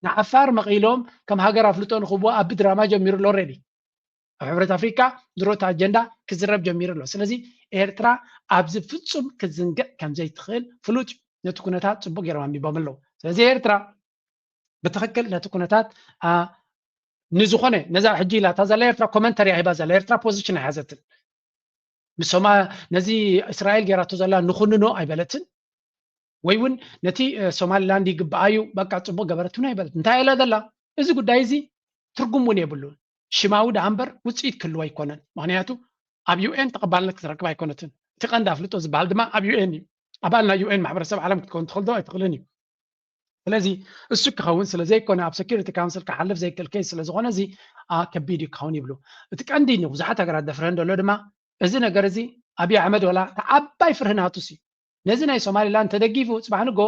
ንዓፋር መቒሎም ከም ሃገር ኣፍልጦ ንክህብዎ ኣብ ድራማ ጀሚሩ ኣሎ ኦልሬዲ። ኣብ ሕብረት ኣፍሪካ ድሮ እቲ ኣጀንዳ ክዝረብ ጀሚሩ ኣሎ። ስለዚ ኤርትራ ኣብዚ ፍጹም ክትዝንግዕ ከም ዘይትኽእል ፍሉጥ እዩ። ነቲ ኩነታት ጽቡቕ ገይሮም ኣንቢቦም ኣለዉ። ስለዚ ኤርትራ ብትኽክል ነቲ ኩነታት፣ ኣ፣ ንዝኾነ ነዛ ሕጂ ኢላታ ዘላ ኤርትራ ኮመንተሪ ኣይባ ዘላ ኤርትራ ፖዚሽን ኣይሓዘትን። ምስ ሶማ-፣ ነዚ እስራኤል ገይራቶ ዘላ ንኹንኖ ኣይበለትን። ወይ እውን ነቲ፣ እ፣ ሶማሊላንድ ይግባኣ እዩ፣ በቃ ጽቡቕ ገበረት እውን ኣይበለትን። እንታይ ኢላ ዘላ? እዚ ጉዳይ እዚ ትርጉም እውን የብሉን። ሽማዊ ደኣ እምበር ውጽኢት ክህልዎ ኣይኮነን። ምኽንያቱ ኣብ ዩ ኤን ተቐባልነት ክትረክብ ኣይኮነትን። እቲ ቀንዲ ኣፍልጦ ዝበሃል ድማ ኣብ ዩ ኤን እዩ። ኣባል ናይ ዩ ኤን ማሕበረሰብ ዓለም ክትከውን ትኽእል ዶ? ኣይትኽእልን እዩ። ስለዚ እሱ ክኸውን ስለ ዘይኮነ ኣብ ሴኩሪቲ ካውንስል ክሓልፍ ዘይክእል ኬዝ ስለ ዝኾነ እዚ፣ ኣ፣ ከቢድ እዩ ክኸውን ይብሉ። እቲ ቀንዲ ንብዙሓት ሃገራት ደፍረን ዘሎ ድማ እዚ ነገር እዚ ኣብይ ኣሕመድ ወላ እቲ ዓባይ ፍርሂ ናቱ ሲ ነዚ ናይ ሶማሊላንድ ተደጊፉ ጽባሕ ንጎ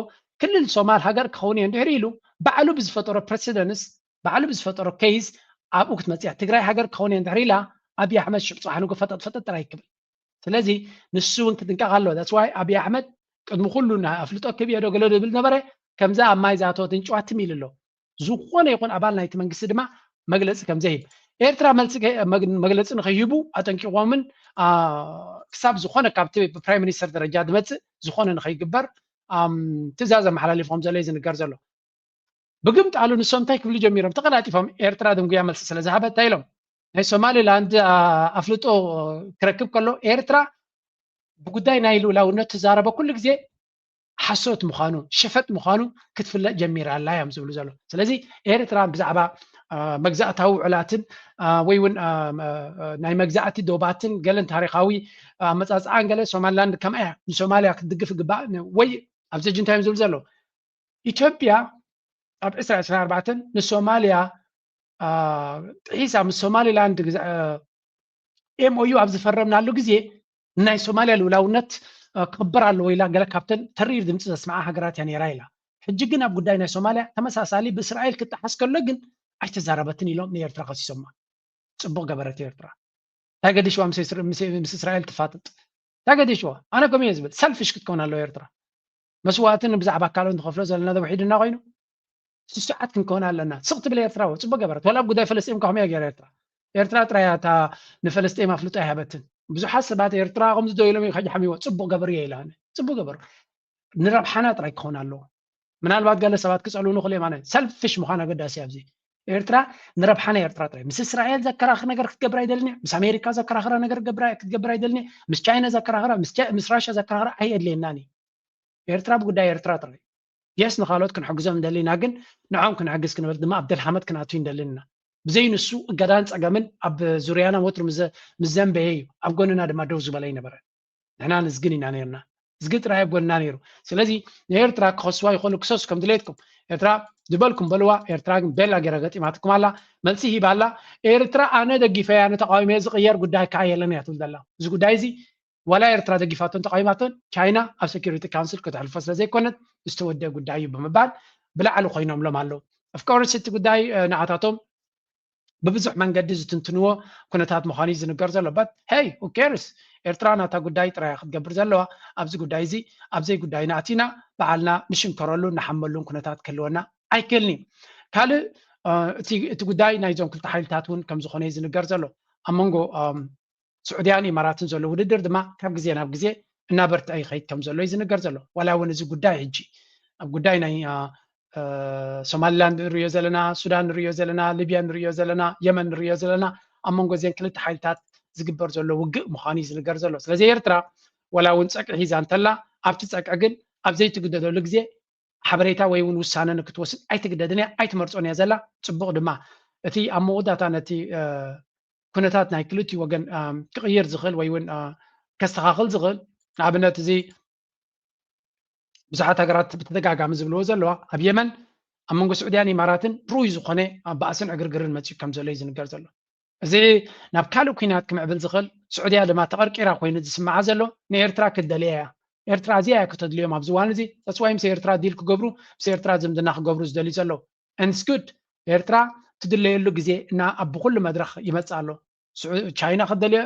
ክልል ሶማል ሃገር ክኸውን እየ እንድሕር ኢሉ ባዕሉ ብዝፈጠሮ ፕረሲደንስ ባዕሉ ብዝፈጠሮ ኬዝ ኣብኡ ክትመጽእ እያ። ትግራይ ሃገር ክኸውን እየ እንድሕር ኢላ ኣብይ ኣሕመድ ሽዑ ጽባሕ ንጎ ፈጠጥ ፈጠጥ ጥራይ ክብል። ስለዚ ንሱ እውን ክጥንቀቕ ኣለዎ። That's why ኣብይ ኣሕመድ ቅድሚ ኩሉ ናይ ኣፍልጦ ክህብ እየ ዶ ገለ ዶ ይብል ነበረ። ከምዛ ኣብ ማይ ዝኣተወት እንጭዋ ትም ኢሉ ኣሎ። ዝኾነ ይኹን ኣባል ናይቲ መንግስቲ ድማ መግለጺ ከም ዘይህብ። ኤርትራ መልሲ ከ-፣ መግ-፣ መግለጺ ንኸይህቡ ኣጠንቂቖምን፣ ኣ፣ ክሳብ ዝኾነ ካብቲ ብፕራይም ሚኒስተር ደረጃ ዝመጽእ ዝኾነ ንኸይግበር፣ ኣም፣ ትእዛዝ ኣመሓላሊፎም ዘሎ እዩ ዝንገር ዘሎ። ብግምጣሉ ንሶም እንታይ ክብሉ ጀሚሮም? ተቐላጢፎም ኤርትራ ድንጉያ መልሲ ስለ ዝሃበት እንታይ ኢሎም? ናይ ሶማሊላንድ፣ ኣ፣ ኣፍልጦ ክረክብ ከሎ ኤርትራ ብጉዳይ ናይ ልኡላውነት ትዛረቦ ኩሉ ግዜ ሓሶት ምዃኑ፣ ሸፈጥ ምዃኑ ክትፍለጥ ጀሚራ ኣላ እዮም ዝብሉ ዘለዉ። ስለዚ ኤርትራ ብዛዕባ፣ ኣ፣ መግዛእታዊ ውዕላትን፣ ኣ፣ ወይ እውን፣ ኣ፣ ም-፣ ኣ፣ ናይ መግዛእቲ ዶባትን ገለን ታሪኻዊ ኣመጻጽኣን ገለ ሶማሊላንድ ከምኣ እያ ንሶማልያ ክትድግፍ ይግባእ ን-፣ ወይ ኣብዚ ሕጂ እንታይ እዮም ዝብሉ ዘለዉ? ኢትዮጵያ ኣብ ዕስራ ዕስራን ኣርባዕተን ንሶማልያ፣ ኣ፣ ጥሒሳ ምስ ሶማሊላንድ ግዛ-፣ ኣ፣ ኤም ኦ ዩ ኣብ ዝፈረምናሉ ግዜ ናይ ሶማልያ ልኡላውነት፣ እ፣ ክኽበር ኣለዎ ኢላ ገለ ካብተን ተሪር ድምፂ ዘስምዓ ሃገራት እያ ነይራ ኢላ። ሕጂ ግን ኣብ ጉዳይ ናይ ሶማልያ ተመሳሳሊ ብእስራኤል ክጠሓስ ከሎ ግን ኣይተዛረበትን ኢሎም ንኤርትራ ከሲሶማ። ጽቡቕ ገበረት ኤርትራ። እንታይ ገዲሽዋ ምስ እስራ-፣ ምስ፣ ምስ እስራኤል ትፋጥጥ? እንታይ ገዲሽዋ? ኣነ ከምኡ እየ ዝብል። ሰልፊሽ ክትከውን ኣለዎ ኤርትራ። መስዋእትን ብዛዕባ ካልኦት ንኸፍሎ ዘለና ውሒድና ኮይኑ ስሱዓት ክንከውን ኣለና። ስቕ ትብል ኤርትራ፣ ጽቡቕ ገበረት። ዋላ ኣብ ጉዳይ ፈለስጢን ከ ከመይ ገይራ ኤርትራ? ኤርትራ ጥራይ እያ እታ ንፈለስጢን ኣፍልጦ ኣይሃበትን። ብዙሓት ሰባት ኤርትራ ከምዚ ዶ ኢሎም እዮም ከይሓምይዎ፣ ጽቡቕ ገበሩ እየ ኢላ ኣነ። ጽቡቕ ገበሩ። ንረብሓና ጥራይ ክኸውን ኣለዎ። ምናልባት ገለ ሰባት ክጸልኡ ንኽእሉ እዮም፣ ኣነ ሰልፊሽ ምዃን ኣገዳሲ ኣብዚ። ኤርትራ ንረብሓ ናይ ኤርትራ ጥራይ። ምስ እስራኤል ዘከራኽር ነገር ክትገብር ኣይደልን እየ፣ ምስ ኣሜሪካ ዘከራኽራ ነገር ገብር ኣይ-፣ ክትገብር ኣይደልን እየ፣ ምስ ቻይና ዘከራኽራ፣ ምስ ቻ-፣ ምስ ራሽያ ዘከራኽራ ኣየድልየናን እዩ። ኤርትራ ብጉዳይ ኤርትራ ጥራይ። የስ ንኻልኦት ክንሕግዞም እንደሊና፣ ግን ንዖም ክንሕግዝ ክንብል ድማ ኣብ ደልሃመት ክንኣቱ እንደልን ኢና። ብዘይ ንሱ እገዳን ጸገምን ኣብ ዙርያና ወትሩ ምስ ዘ-፣ ምስ ዘንበየ እዩ፣ ኣብ ጎንና ድማ ደው ዝበለ ኣይነበረን። ንሕና ንዝግን ኢና ነይርና። እዝጊ ጥራይ ኣብ ጎንና ነይሩ። ስለዚ ንኤርትራ ክኸስዋ ይኾኑ ክሰሱ ከም ድሌትኩም። ኤርትራ ዝበልኩም በልዋ፣ ኤርትራ ግን ቤላ ገይራ ገጢማትኩም ኣላ፣ መልሲ ሂባ ኣላ። ኤርትራ ኣነ ደጊፈያ፣ ኣነ ተቃዊመ ዝቕየር ጉዳይ ከኣ የለን እያ ትብል ዘላ። እዚ ጉዳይ እዚ ዋላ ኤርትራ ደጊፋቶን ተቃዊማቶን ቻይና ኣብ ሴኩሪቲ ካውንስል ከተሕልፎ ስለ ዘይኮነት ዝተወደአ ጉዳይ እዩ ብምባል ብላዕሊ ኮይኖምሎም ኣለዉ። ኦፍኮርስ እቲ ጉዳይ፣ እ፣ ንዓታቶም ብብዙሕ መንገዲ ዝትንትንዎ ኩነታት ምዃኑ እዩ ዝንገር ዘሎ። But hey, who cares? ኤርትራ ናታ ጉዳይ ጥራይ ክትገብር ዘለዋ ኣብዚ ጉዳይ እዚ፣ ኣብ ዘይ ጉዳይና ኣቲና ባዕልና ንሽንከረሉ ንሓመሉን ኩነታት ክህልወና ኣይክእልን እዩ። ካልእ፣ እ፣ እቲ፣ እቲ ጉዳይ ናይዞም ክልተ ሓይልታት እውን ከም ዝኾነ እዩ ዝንገር ዘሎ። ኣብ መንጎ፣ እም፣ ስዑድያን ኢማራትን ዘሎ ውድድር ድማ ካብ ግዜ ናብ ግዜ እናበርትዐ ይኸይድ ከም ዘሎ እዩ ዝንገር ዘሎ። ዋላ እውን እዚ ጉዳይ ሕጂ ኣብ ጉዳይ ናይ፣ እ፣ እ፣ ሶማሊላንድ ንሪኦ ዘለና፣ ሱዳን ንሪኦ ዘለና፣ ሊብያ ንሪኦ ዘለና፣ የመን ንሪኦ ዘለና፣ ኣብ መንጎ እዘን ክልተ ሓይልታት ዝግበር ዘሎ ውግእ ምዃኑ እዩ ዝንገር ዘሎ። ስለዚ ኤርትራ ዋላ እውን ጸቅዒ ሒዛ እንተላ፣ ኣብቲ ጸቅዒ ግን ኣብ ዘይትግደደሉ ግዜ ሓበሬታ ወይ እውን ውሳነ ንክትወስድ ኣይትግደድን እያ፣ ኣይትመርጾን እያ ዘላ። ጽቡቕ ድማ እቲ ኣብ መወዳእታ ነቲ፣ እ፣ ኩነታት ናይ ክልቲኡ ወገን፣ እ፣ ክቕይር ዝኽእል ወይ እውን፣ እ፣ ከስተኻኽል ዝኽእል፣ ንኣብነት እዚ ብዙሓት ሃገራት ብተደጋጋሚ ዝብልዎ ዘለዋ ኣብ የመን ኣብ መንጎ ስዑድያን ኢማራትን ርኡይ ዝኾነ ኣብ ባእስን ዕግርግርን መጺኡ ከም ዘሎ እዩ ዝንገር ዘሎ። እዚ ናብ ካልእ ኲናት ክምዕብል ዝኽእል፣ ስዑድያ ድማ ተቐርቂራ ኮይኑ ዝስምዓ ዘሎ ንኤርትራ ክትደልያ እያ። ኤርትራ እዚኣ እያ ከተድልዮም ኣብዚ እዋን እዚ። ተስዋይ ምስ ኤርትራ ዲል ክገብሩ፣ ምስ ኤርትራ ዝምድና ክገብሩ ዝደልዩ ዘለዉ። And it's good። ኤርትራ ትድለየሉ ግዜ እና ኣብ ብኩሉ መድረኽ ይመጽእ ኣሎ። ቻይና ክትደልዮ፣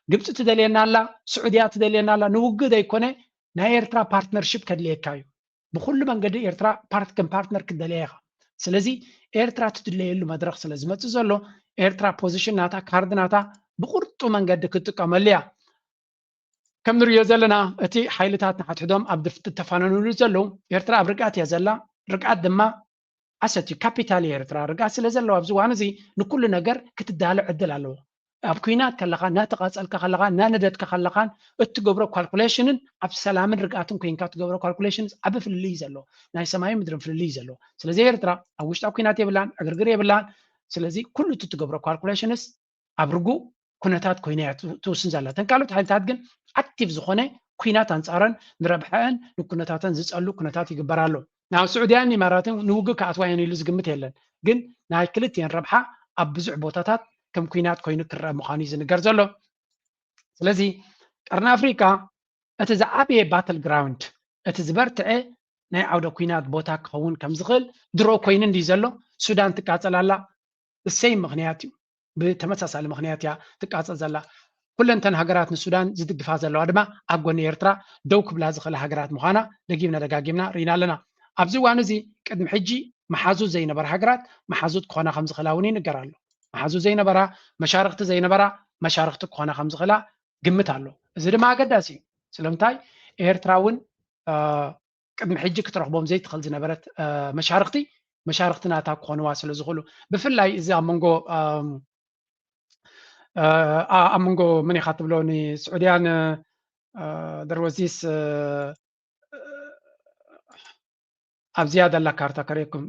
ግብፂ ትደልየና ኣላ፣ ስዑድያ ትደልየና ኣላ። ንውግእ ዘይኮነ ናይ ኤርትራ ፓርትነርሽፕ ከድልየካ እዩ። ብኩሉ መንገዲ ኤርትራ ፓርት ከም ፓርትነር ክትደልያ ኢኻ። ስለዚ ኤርትራ ትድለየሉ መድረኽ ስለ ዝመፅእ ዘሎ ኤርትራ ፖዚሽን ናታ፣ ካርድ ናታ ብቁርጡ መንገዲ ክትጥቀመሉ እያ። ከም ንሪኦ ዘለና እቲ ሓይልታት ንሓድሕዶም ኣብ ድፍት ተፋነኑሉ ዘለዉ ኤርትራ ኣብ ርግኣት እያ ዘላ። ርግኣት ድማ ኣሰት እዩ፣ ካፒታል እዩ ኤርትራ። ርግኣት ስለ ዘለዋ ኣብዚ እዋን እዚ ንኩሉ ነገር ክትዳሎ ዕድል ኣለዎ። ኣብ ኩናት ከለኻ፣ እናተቓጸልካ ከለኻ፣ እናነደድካ ከለኻን እትገብሮ ካልኩሌሽንን ኣብ ሰላምን ርግኣትን ኮይንካ እትገብሮ ካልኩሌሽን ዓቢ ፍልልይ እዩ ዘሎ። ናይ ሰማይን ምድርን ፍልልይ እዩ ዘሎ። ስለዚ ኤርትራ ኣብ ውሽጣ ኩናት የብላን፣ ዕግርግር የብላን። ስለዚ ኩሉ እቲ እትገብሮ ካልኩሌሽንስ ኣብ ርጉእ ኩነታት ኮይና እያ ትውስን ዘላ። እተን ካልኦት ሓይልታት ግን ኣክቲቭ ዝኾነ ኩናት ኣንጻረን ንረብሐአን ንኩነታተን ዝጸሉ ኩነታት ይግበር ኣሎ። ናብ ስዑድያን ኢማራትን ንውግእ ክኣትዋ እየን ኢሉ ዝግምት የለን። ግን ናይ ክልቲኤን ረብሓ ኣብ ብዙሕ ቦታታት ከም ኩናት ኮይኑ ክረአ ምዃኑ እዩ ዝንገር ዘሎ። ስለዚ ቀርኒ ኣፍሪቃ እቲ ዝዓበየ ባትል ግራውንድ፣ እቲ ዝበርትዐ ናይ ዓውደ ኩናት ቦታ ክኸውን ከም ዝኽእል ድሮ ኮይኑ እንድዩ ዘሎ። ሱዳን ትቃጸል ኣላ፣ ብሰይ ምኽንያት እዩ፣ ብተመሳሳሊ ምኽንያት እያ ትቃጸል ዘላ። ኩለን እተን ሃገራት ንሱዳን ዝድግፋ ዘለዋ ድማ ኣብ ጎኒ ኤርትራ ደው ክብላ ዝኽእላ ሃገራት ምዃና ደጊምና ደጋጊምና ርኢና ኣለና። ኣብዚ እዋን እዚ ቅድሚ ሕጂ መሓዙት ዘይነበራ ሃገራት መሓዙት ክኾና ከም ዝኽእላ እውን ይንገር ኣሎ። መሓዙት ዘይነበራ፣ መሻርኽቲ ዘይነበራ መሻርኽቲ ክኾና ከም ዝኽእላ ግምት ኣሎ። እዚ ድማ ኣገዳሲ እዩ። ስለምንታይ ኤርትራ እውን ቅድሚ ሕጂ ክትረኽቦም ዘይትኽእል ዝነበረት መሻርኽቲ መሻርኽቲ ናታ ክኾንዋ ስለ ዝኽእሉ፣ ብፍላይ እዚ ኣብ መንጎ ኣብ መንጎ መን ኢኻ ትብሎ ንስዑድያን ደርወዚስ ኣብ ዝያዳ ላ ካርታ ከርእየኩም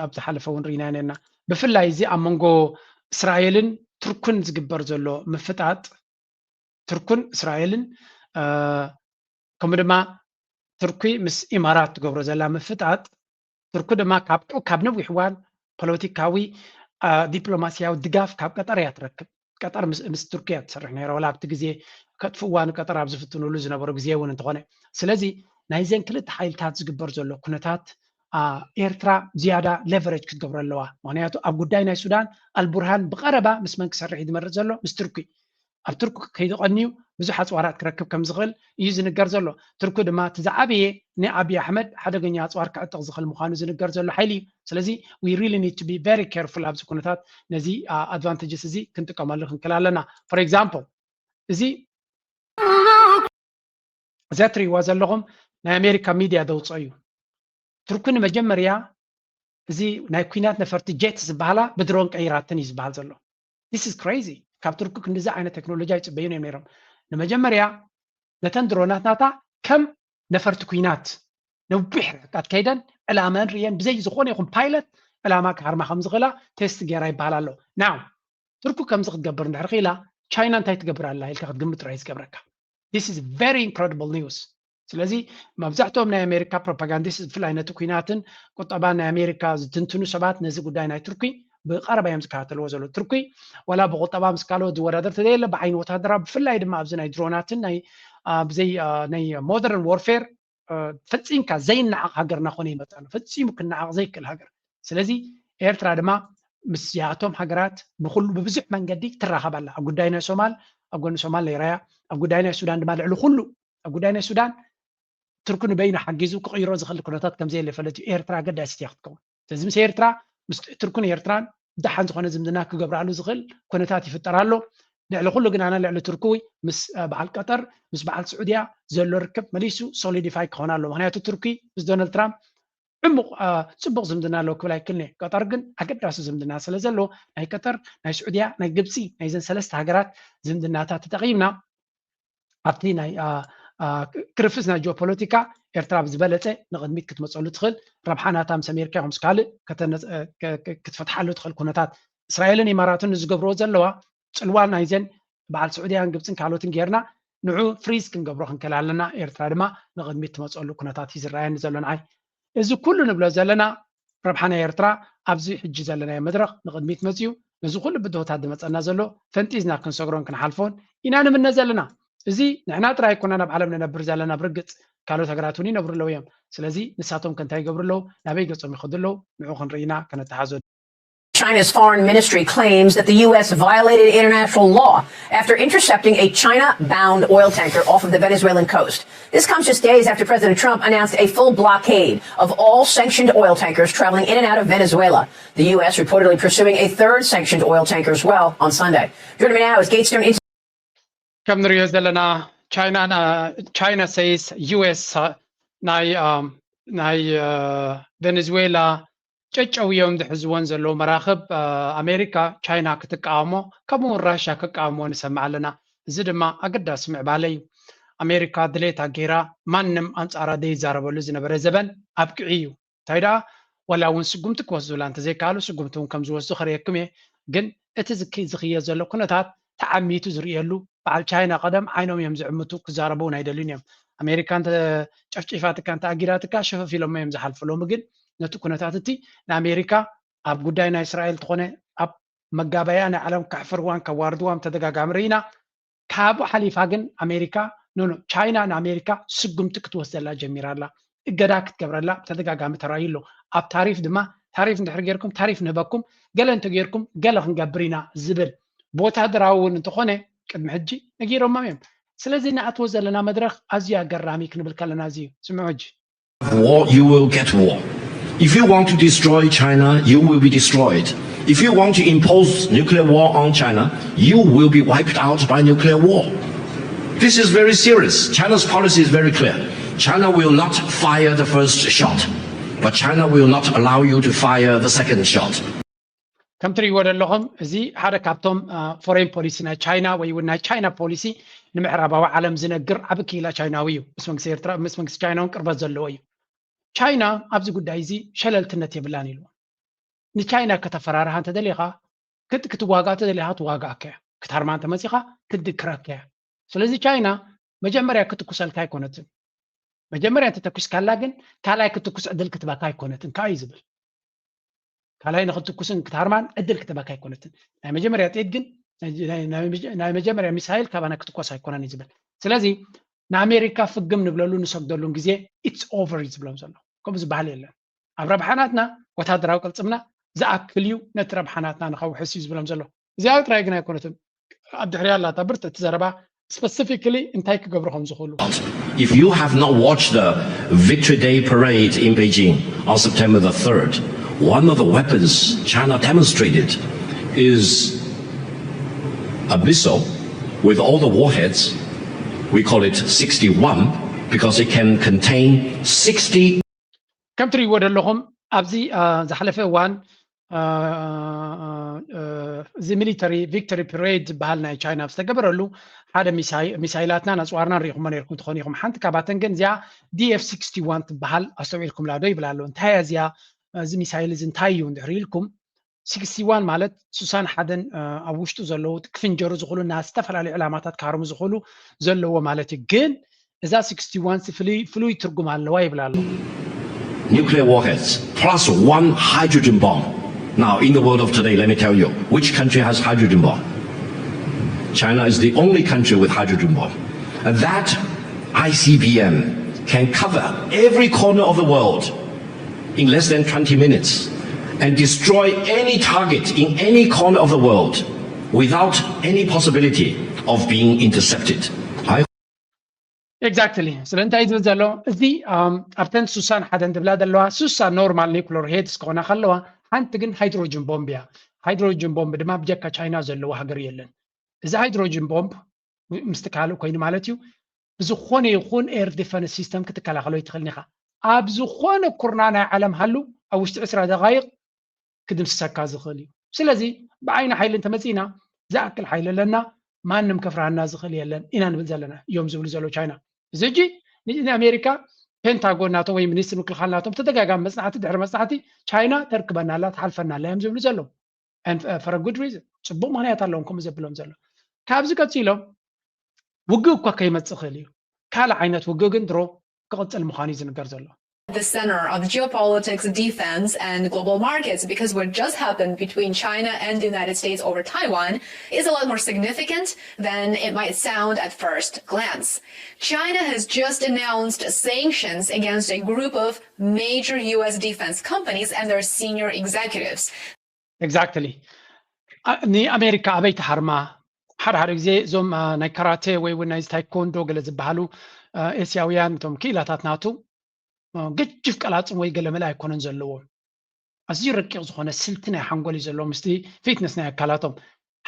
ኣብ ዝሓለፈ እውን ርኢና ነና። ብፍላይ እዚ ኣብ መንጎ እስራኤልን ቱርክን ዝግበር ዘሎ ምፍጣጥ፣ ቱርክን እስራኤልን ከምኡ ድማ ቱርኪ ምስ ኢማራት ትገብሮ ዘላ ምፍጣጥ፣ ቱርኪ ድማ ካብ ካብ ነዊሕ እዋን ፖለቲካዊ ዲፕሎማሲያዊ ድጋፍ ካብ ቀጠር እያ ትረክብ። ቀጠር ምስ ቱርኪ እያ ትሰርሕ ነይራ፣ ወላ ኣብቲ ግዜ ከጥፍእዋ ንቀጠር ኣብ ዝፍትኑሉ ዝነበሩ ግዜ እውን እንተኾነ። ስለዚ ናይዘን ክልተ ሓይልታት ዝግበር ዘሎ ኩነታት ኤርትራ ዝያዳ ሌቨሬጅ ክትገብሮ ኣለዋ። ምክንያቱ ኣብ ጉዳይ ናይ ሱዳን ኣልቡርሃን ብቐረባ ምስ መን ክሰርሕ እዩ ዝመርጽ ዘሎ? ምስ ቱርኪ። ኣብ ቱርኪ ከይዱ ቀንዩ ብዙሕ ኣፅዋራት ክረክብ ከም ዝኽእል እዩ ዝንገር ዘሎ። ቱርኪ ድማ እቲ ዝዓበየ ንኣብይ ኣሕመድ ሓደገኛ ኣፅዋር ክዕጥቕ ዝኽእል ምዃኑ ዝንገር ዘሎ ሓይሊ እዩ። ስለዚ we really need to be very careful ኣብዚ ኩነታት ነዚ ኣድቫንቴጅስ እዚ ክንጥቀመሉ ክንክእል ኣለና። For example እዚ እዚኣ ትሪእዋ ዘለኹም ናይ ኣሜሪካ ሚድያ ዘውፅኦ እዩ። ቱርኪ ንመጀመርያ እዚ ናይ ኩናት ነፈርቲ ጀት ዝበሃላ ብድሮን ቀይራተን እዩ ዝበሃል ዘሎ። This is crazy። ካብ ቱርኪ ክንዲዚ ዓይነት ቴክኖሎጂ ኣይፅበዩን እዮም ነይሮም። ንመጀመርያ ነተን ድሮናት ናታ ከም ነፈርቲ ኩናት ነዊሕ ርሕቀት ከይደን ዕላመን ርእየን ብዘይ ዝኾነ ይኹን ፓይለት ዕላማ ክሃርማ ከም ዝኽእላ ቴስት ገይራ ይበሃል ኣሎ። ናው ቱርኪ ከምዚ ክትገብር እንድሕር ክኢላ ቻይና እንታይ ትገብር ኣላ ኢልካ ክትግምት ጥራይ ዝገብረካ። This is very incredible news። ስለዚ መብዛሕትኦም ናይ ኣሜሪካ ፕሮፓጋንዲስት ብፍላይ ነቲ ኩናትን ቁጠባን ናይ ኣሜሪካ ዝትንትኑ ሰባት ነዚ ጉዳይ ናይ ቱርኪ ብቐረባ እዮም ዝከታተልዎ ዘለዉ። ቱርኪ ዋላ ብቁጠባ ምስ ካልኦት ዝወዳደር ተዘየለ ብዓይኒ ወታደራዊ ብፍላይ ድማ ኣብዚ ናይ ድሮናትን ናይ ብዘይ ናይ ሞደርን ዎርፌር ፈጺምካ ዘይነዓቕ ሃገር እናኾነ ይመጽእ ኣሎ። ፈጺሙ ክነዓቕ ዘይክእል ሃገር። ስለዚ ኤርትራ ድማ ምስያቶም ሃገራት ብኩሉ ብብዙሕ መንገዲ ትራኸብ ኣላ። ኣብ ጉዳይ ናይ ሶማል ኣብ ጎኒ ሶማል ነይራ እያ። ኣብ ጉዳይ ናይ ሱዳን ድማ ልዕሊ ኩሉ ኣብ ጉዳይ ናይ ሱዳን ቱርኪ ንበይኑ ሓጊዙ ክቕይሮ ዝኽእል ኩነታት ከም ዘየለ ይፈለጥ እዩ። ኤርትራ ኣገዳሲት እያ ክትከውን። ስለዚ ምስ ኤርትራ ምስ ቱርክን ኤርትራን ደሓን ዝኾነ ዝምድና ክገብራሉ ዝኽእል ኩነታት ይፍጠር ኣሎ። ልዕሊ ኩሉ ግን ኣነ ልዕሊ ቱርኪ ምስ በዓል ቀጠር ምስ በዓል ስዑድያ ዘሎ ርክብ መሊሱ ሶሊዲፋይ ክኾን ኣሎ። ምክንያቱ ቱርኪ ምስ ዶናልድ ትራምፕ ዕሙቕ ፅቡቕ ዝምድና ኣለዎ ክብል ኣይክእልን እየ። ቀጠር ግን ኣገዳሲ ዝምድና ስለ ዘለዎ ናይ ቀጠር ናይ ስዑድያ ናይ ግብፂ ናይዘን ሰለስተ ሃገራት ዝምድናታት ተጠቒምና ኣብቲ ናይ ክርፍስ ናይ ጂኦፖለቲካ ኤርትራ ብዝበለፀ ንቕድሚት ክትመፀሉ ትኽእል ረብሓ ናታ ምስ ኣሜሪካ ይኹን ምስ ካልእ ክትፈትሓሉ ትኽእል ኩነታት እስራኤልን ኢማራትን ንዝገብርዎ ዘለዋ ፅልዋ ናይዘን በዓል ስዑድያን ግብፅን ካልኦትን ጌርና ንዑ ፍሪዝ ክንገብሮ ክንክእል ኣለና። ኤርትራ ድማ ንቕድሚት ትመፀሉ ኩነታት እዩ ዝረኣየኒ ዘሎ ንዓይ። እዚ ኩሉ ንብሎ ዘለና ረብሓ ናይ ኤርትራ ኣብዚ ሕጂ ዘለናዮ መድረኽ ንቕድሚት መፅዩ ነዚ ኩሉ ብድሆታት ዝመፀና ዘሎ ፈንጢዝና ክንሰግሮን ክንሓልፎን ኢና ንምነ ዘለና። እዚ ንሕና ጥራይ ኣይኮናን ኣብ ዓለም ንነብር ዘለና፣ ብርግጽ ካልኦት ሃገራት እውን ይነብሩ ኣለዉ እዮም። ስለዚ ንሳቶም ከ እንታይ ይገብሩ ኣለዉ? ናበይ ገጾም ይኸዱ ኣለዉ? ንዑ ክንርኢ ኢና፣ ከነተሓዞ። China's foreign ministry claims that the U S violated international law after intercepting a China bound oil tanker off of the Venezuelan coast. This comes just days after President Trump announced a full blockade of all sanctioned oil tankers traveling in and out of Venezuela. The U S reportedly pursuing a third sanctioned oil tanker as well on Sunday. Joining me now is Gatestone. ከም ንሪኦ ዘለና ቻይና፣ ቻይና ሰይስ ዩ ኤስ ናይ ቬኔዙዌላ ጨጨው እዮም ዝሕዝወን ዘለዉ መራኽብ ኣሜሪካ ቻይና ክትቃወሞ፣ ከምኡ እውን ራሽያ ክቃወሞ ንሰምዕ ኣለና። እዚ ድማ ኣገዳሲ ምዕባለ እዩ። ኣሜሪካ ድሌታ ገይራ ማንም ኣንጻራ ዘይዛረበሉ ዝነበረ ዘበን ኣብቂዑ እዩ። እንታይ ደኣ ዋላ እውን ስጉምቲ ክወስዱላ እንተዘይከኣሉ፣ ስጉምቲ እውን ከም ዝወስዱ ከርእየኩም እየ። ግን እቲ ዝክየድ ዘሎ ኩነታት ተዓሚቱ ዝርእየሉ፣ በዓል ቻይና ቀደም ዓይኖም እዮም ዝዕምቱ፣ ክዛረቡ እውን ኣይደልዩን እዮም። ኣሜሪካ እንተ ጨፍጪፋትካ እንተ ኣጊዳትካ ሽፍፍ ኢሎሞ እዮም ዝሓልፉ። ሎሚ ግን ነቲ ኩነታት እቲ ንኣሜሪካ ኣብ ጉዳይ ናይ እስራኤል እንተኾነ ኣብ መጋበያ ናይ ዓለም ከሕፍርዋን ከዋርድዋን ተደጋጋሚ ርኢና። ካብኡ ሓሊፋ ግን ኣሜሪካ ኖኖ ቻይና ንኣሜሪካ ስጉምቲ ክትወስደላ ጀሚራ ኣላ። እገዳ ክትገብረላ ብተደጋጋሚ ተራእዩ ኣሎ። ኣብ ታሪፍ ድማ ታሪፍ እንድሕር ጌርኩም ታሪፍ ንህበኩም፣ ገለ እንተጌርኩም ገለ ክንገብር ኢና ዝብል ብወታደራዊ እውን እንተኾነ ቅድሚ ሕጂ ነጊሮሞም እዮም። ስለዚ ንኣትዎ ዘለና መድረኽ ኣዝዩ ኣገራሚ ክንብል ከለና እዚ እዩ። ስምዑ ሕጂ። War, you will get war. If you want to destroy China, you will be destroyed. If you want to impose nuclear war on China, you will be wiped out by nuclear war. This is very serious. China's policy is very clear. China will not fire the first shot, but China will not allow you to fire the second shot. ከም ትርእይዎ ዘለኹም እዚ ሓደ ካብቶም ፎሬን ፖሊሲ ናይ ቻይና ወይ እውን ናይ ቻይና ፖሊሲ ንምዕራባዊ ዓለም ዝነግር ዓቢ ክኢላ ቻይናዊ እዩ። ምስ መንግስቲ ኤርትራ ምስ መንግስቲ ቻይና እውን ቅርበት ዘለዎ እዩ። ቻይና ኣብዚ ጉዳይ እዚ ሸለልትነት የብላን ኢሉ። ንቻይና ከተፈራርሃ እንተደሊኻ ክት ክትዋጋእ እንተደሊኻ ትዋጋእካ እያ። ክትሃርማ እንተመጺኻ ክትድክረካ እያ። ስለዚ ቻይና መጀመርያ ክትኩሰልካ ኣይኮነትን። መጀመርያ እንተተኩስካላ ግን ካልኣይ ክትኩስ ዕድል ክትባካ ኣይኮነትን ከዓ እዩ ዝብል። ካልኣይ ንክትኩስን ክትሃርማን ዕድል ክትባካ ኣይኮነትን። ናይ መጀመርያ ጥይት ግን ናይ መጀመርያ ሚሳይል ካባና ክትኮስ ኣይኮነን እዩ ዝብል። ስለዚ ንኣሜሪካ ፍግም ንብለሉ ንሰግደሉን ግዜ it's over እዩ ዝብሎም ዘሎ። ከምኡ ዝበሃል የለን። ኣብ ረብሓ ናትና ወታደራዊ ቅልጽምና ዝኣክል እዩ ነቲ ረብሓ ናትና ንኸውሕስ እዩ ዝብሎም ዘሎ። እዚኣ ጥራይ ግን ኣይኮነትን። ኣብ ድሕሪያ ኣላታ ብርትዕቲ ዘረባ specifically እንታይ ክገብሩ ከም ዝኽእሉ። If you have not watched the Victory Day parade in Beijing on September the third, one of the weapons China demonstrated is a missile with all the warheads. We call it sixty-one because it can contain sixty. ከም ትርእይዎ ዘለኹም ኣብዚ ዝሓለፈ እዋን እዚ ሚሊተሪ ቪክቶሪ ፕሬድ ዝበሃል ናይ ቻይና ዝተገበረሉ ሓደ ሚሳይላትናን ኣፅዋርናን ርኢኹሞ ነርኩም ትኾኑ ኢኹም። ሓንቲ ካባተን ግን እዚኣ ዲኤፍ ሲክስቲ ዋን ትበሃል ኣስተውዒልኩምላ ዶ ይብል ኣሎ። እንታይ እያ እዚኣ? እዚ ሚሳይል እዚ እንታይ እዩ እንድሕር ኢልኩም፣ ሲክስቲ ዋን ማለት ስሳን ሓደን ኣብ ውሽጡ ዘለዉ ክፍንጀሩ ዝኽእሉ እና ዝተፈላለዩ ዕላማታት ክሃርሙ ዝኽእሉ ዘለዎ ማለት እዩ። ግን እዛ ሲክስቲ ዋን ፍሉይ ትርጉም ኣለዋ ይብል ኣሎ። Nuclear warheads plus one hydrogen bomb. Now, in the world of today, let me tell you, which country has hydrogen bomb? China is the only country with hydrogen bomb. And that I C B M can cover every corner of the world in less than twenty minutes and destroy any target in any corner of the world without any possibility of being intercepted. I Exactly. ስለ እንታይ ዝብል ዘሎ እዚ ኣብተን ሱሳን ሓደን ዝብላ ዘለዋ ሱሳ ኖርማል ኒኩለር ሄድስ ክኾና ከለዋ ሓንቲ ግን ሃይድሮጅን ቦምብ እያ። ሃይድሮጅን ቦምብ ድማ ብጀካ ቻይና ዘለዎ ሃገር የለን። እዚ ሃይድሮጅን ቦምብ ምስቲ ካልእ ኮይኑ ማለት እዩ። ብዝኾነ ይኹን ኤር ዲፈንስ ሲስተም ክትከላኸሎ ይትኽእል ኢኻ። ኣብ ዝኾነ ኩርና ናይ ዓለም ሃሉ ኣብ ውሽጢ ዕስራ ደቓይቕ ክድምስሰካ ዝኽእል እዩ። ስለዚ ብዓይኒ ሓይሊ እንተመፂና ዝኣክል ሓይሊ ኣለና፣ ማንም ከፍርሃና ዝኽእል የለን ኢና ንብል ዘለና እዮም ዝብሉ ዘለዉ ቻይና። እዚ ሕጂ ንኣሜሪካ ፔንታጎን ናቶም ወይ ሚኒስትር ምክልኻል ናቶም ተደጋጋሚ መፅናዕቲ ድሕሪ መፅናዕቲ ቻይና ተርክበና ኣላ ትሓልፈና ኣላ እዮም ዝብሉ ዘለዉ። For a good reason፣ ፅቡቅ ምክንያት ኣለዎም ከምኡ ዘብሎም ዘሎ። ካብዚ ቀፂሎም ውግእ እኳ ከይመፅእ ይኽእል እዩ፣ ካልእ ዓይነት ውግእ ግን ድሮ ክቕፅል ምዃኑ እዩ ዝንገር ዘሎ። the center of geopolitics, defense, and global markets, because what just happened between China and the United States over Taiwan is a lot more significant than it might sound at first glance. China has just announced sanctions against a group of major U S defense companies and their senior executives. Exactly. ንኣሜሪካ ኣበይ ትሃርማ? ሓደ ሓደ ግዜ እዞም ናይ ካራቴ ወይ እውን ናይ ታይኮንዶ ገለ ዝበሃሉ ኤስያውያን እቶም ክኢላታት ናቱ ገጅፍ ቀላፅም ወይ ገለመለ ኣይኮነን ዘለዎም። ኣዝዩ ረቂቕ ዝኾነ ስልቲ ናይ ሓንጎል እዩ ዘለዎም፣ ምስቲ ፊትነስ ናይ ኣካላቶም።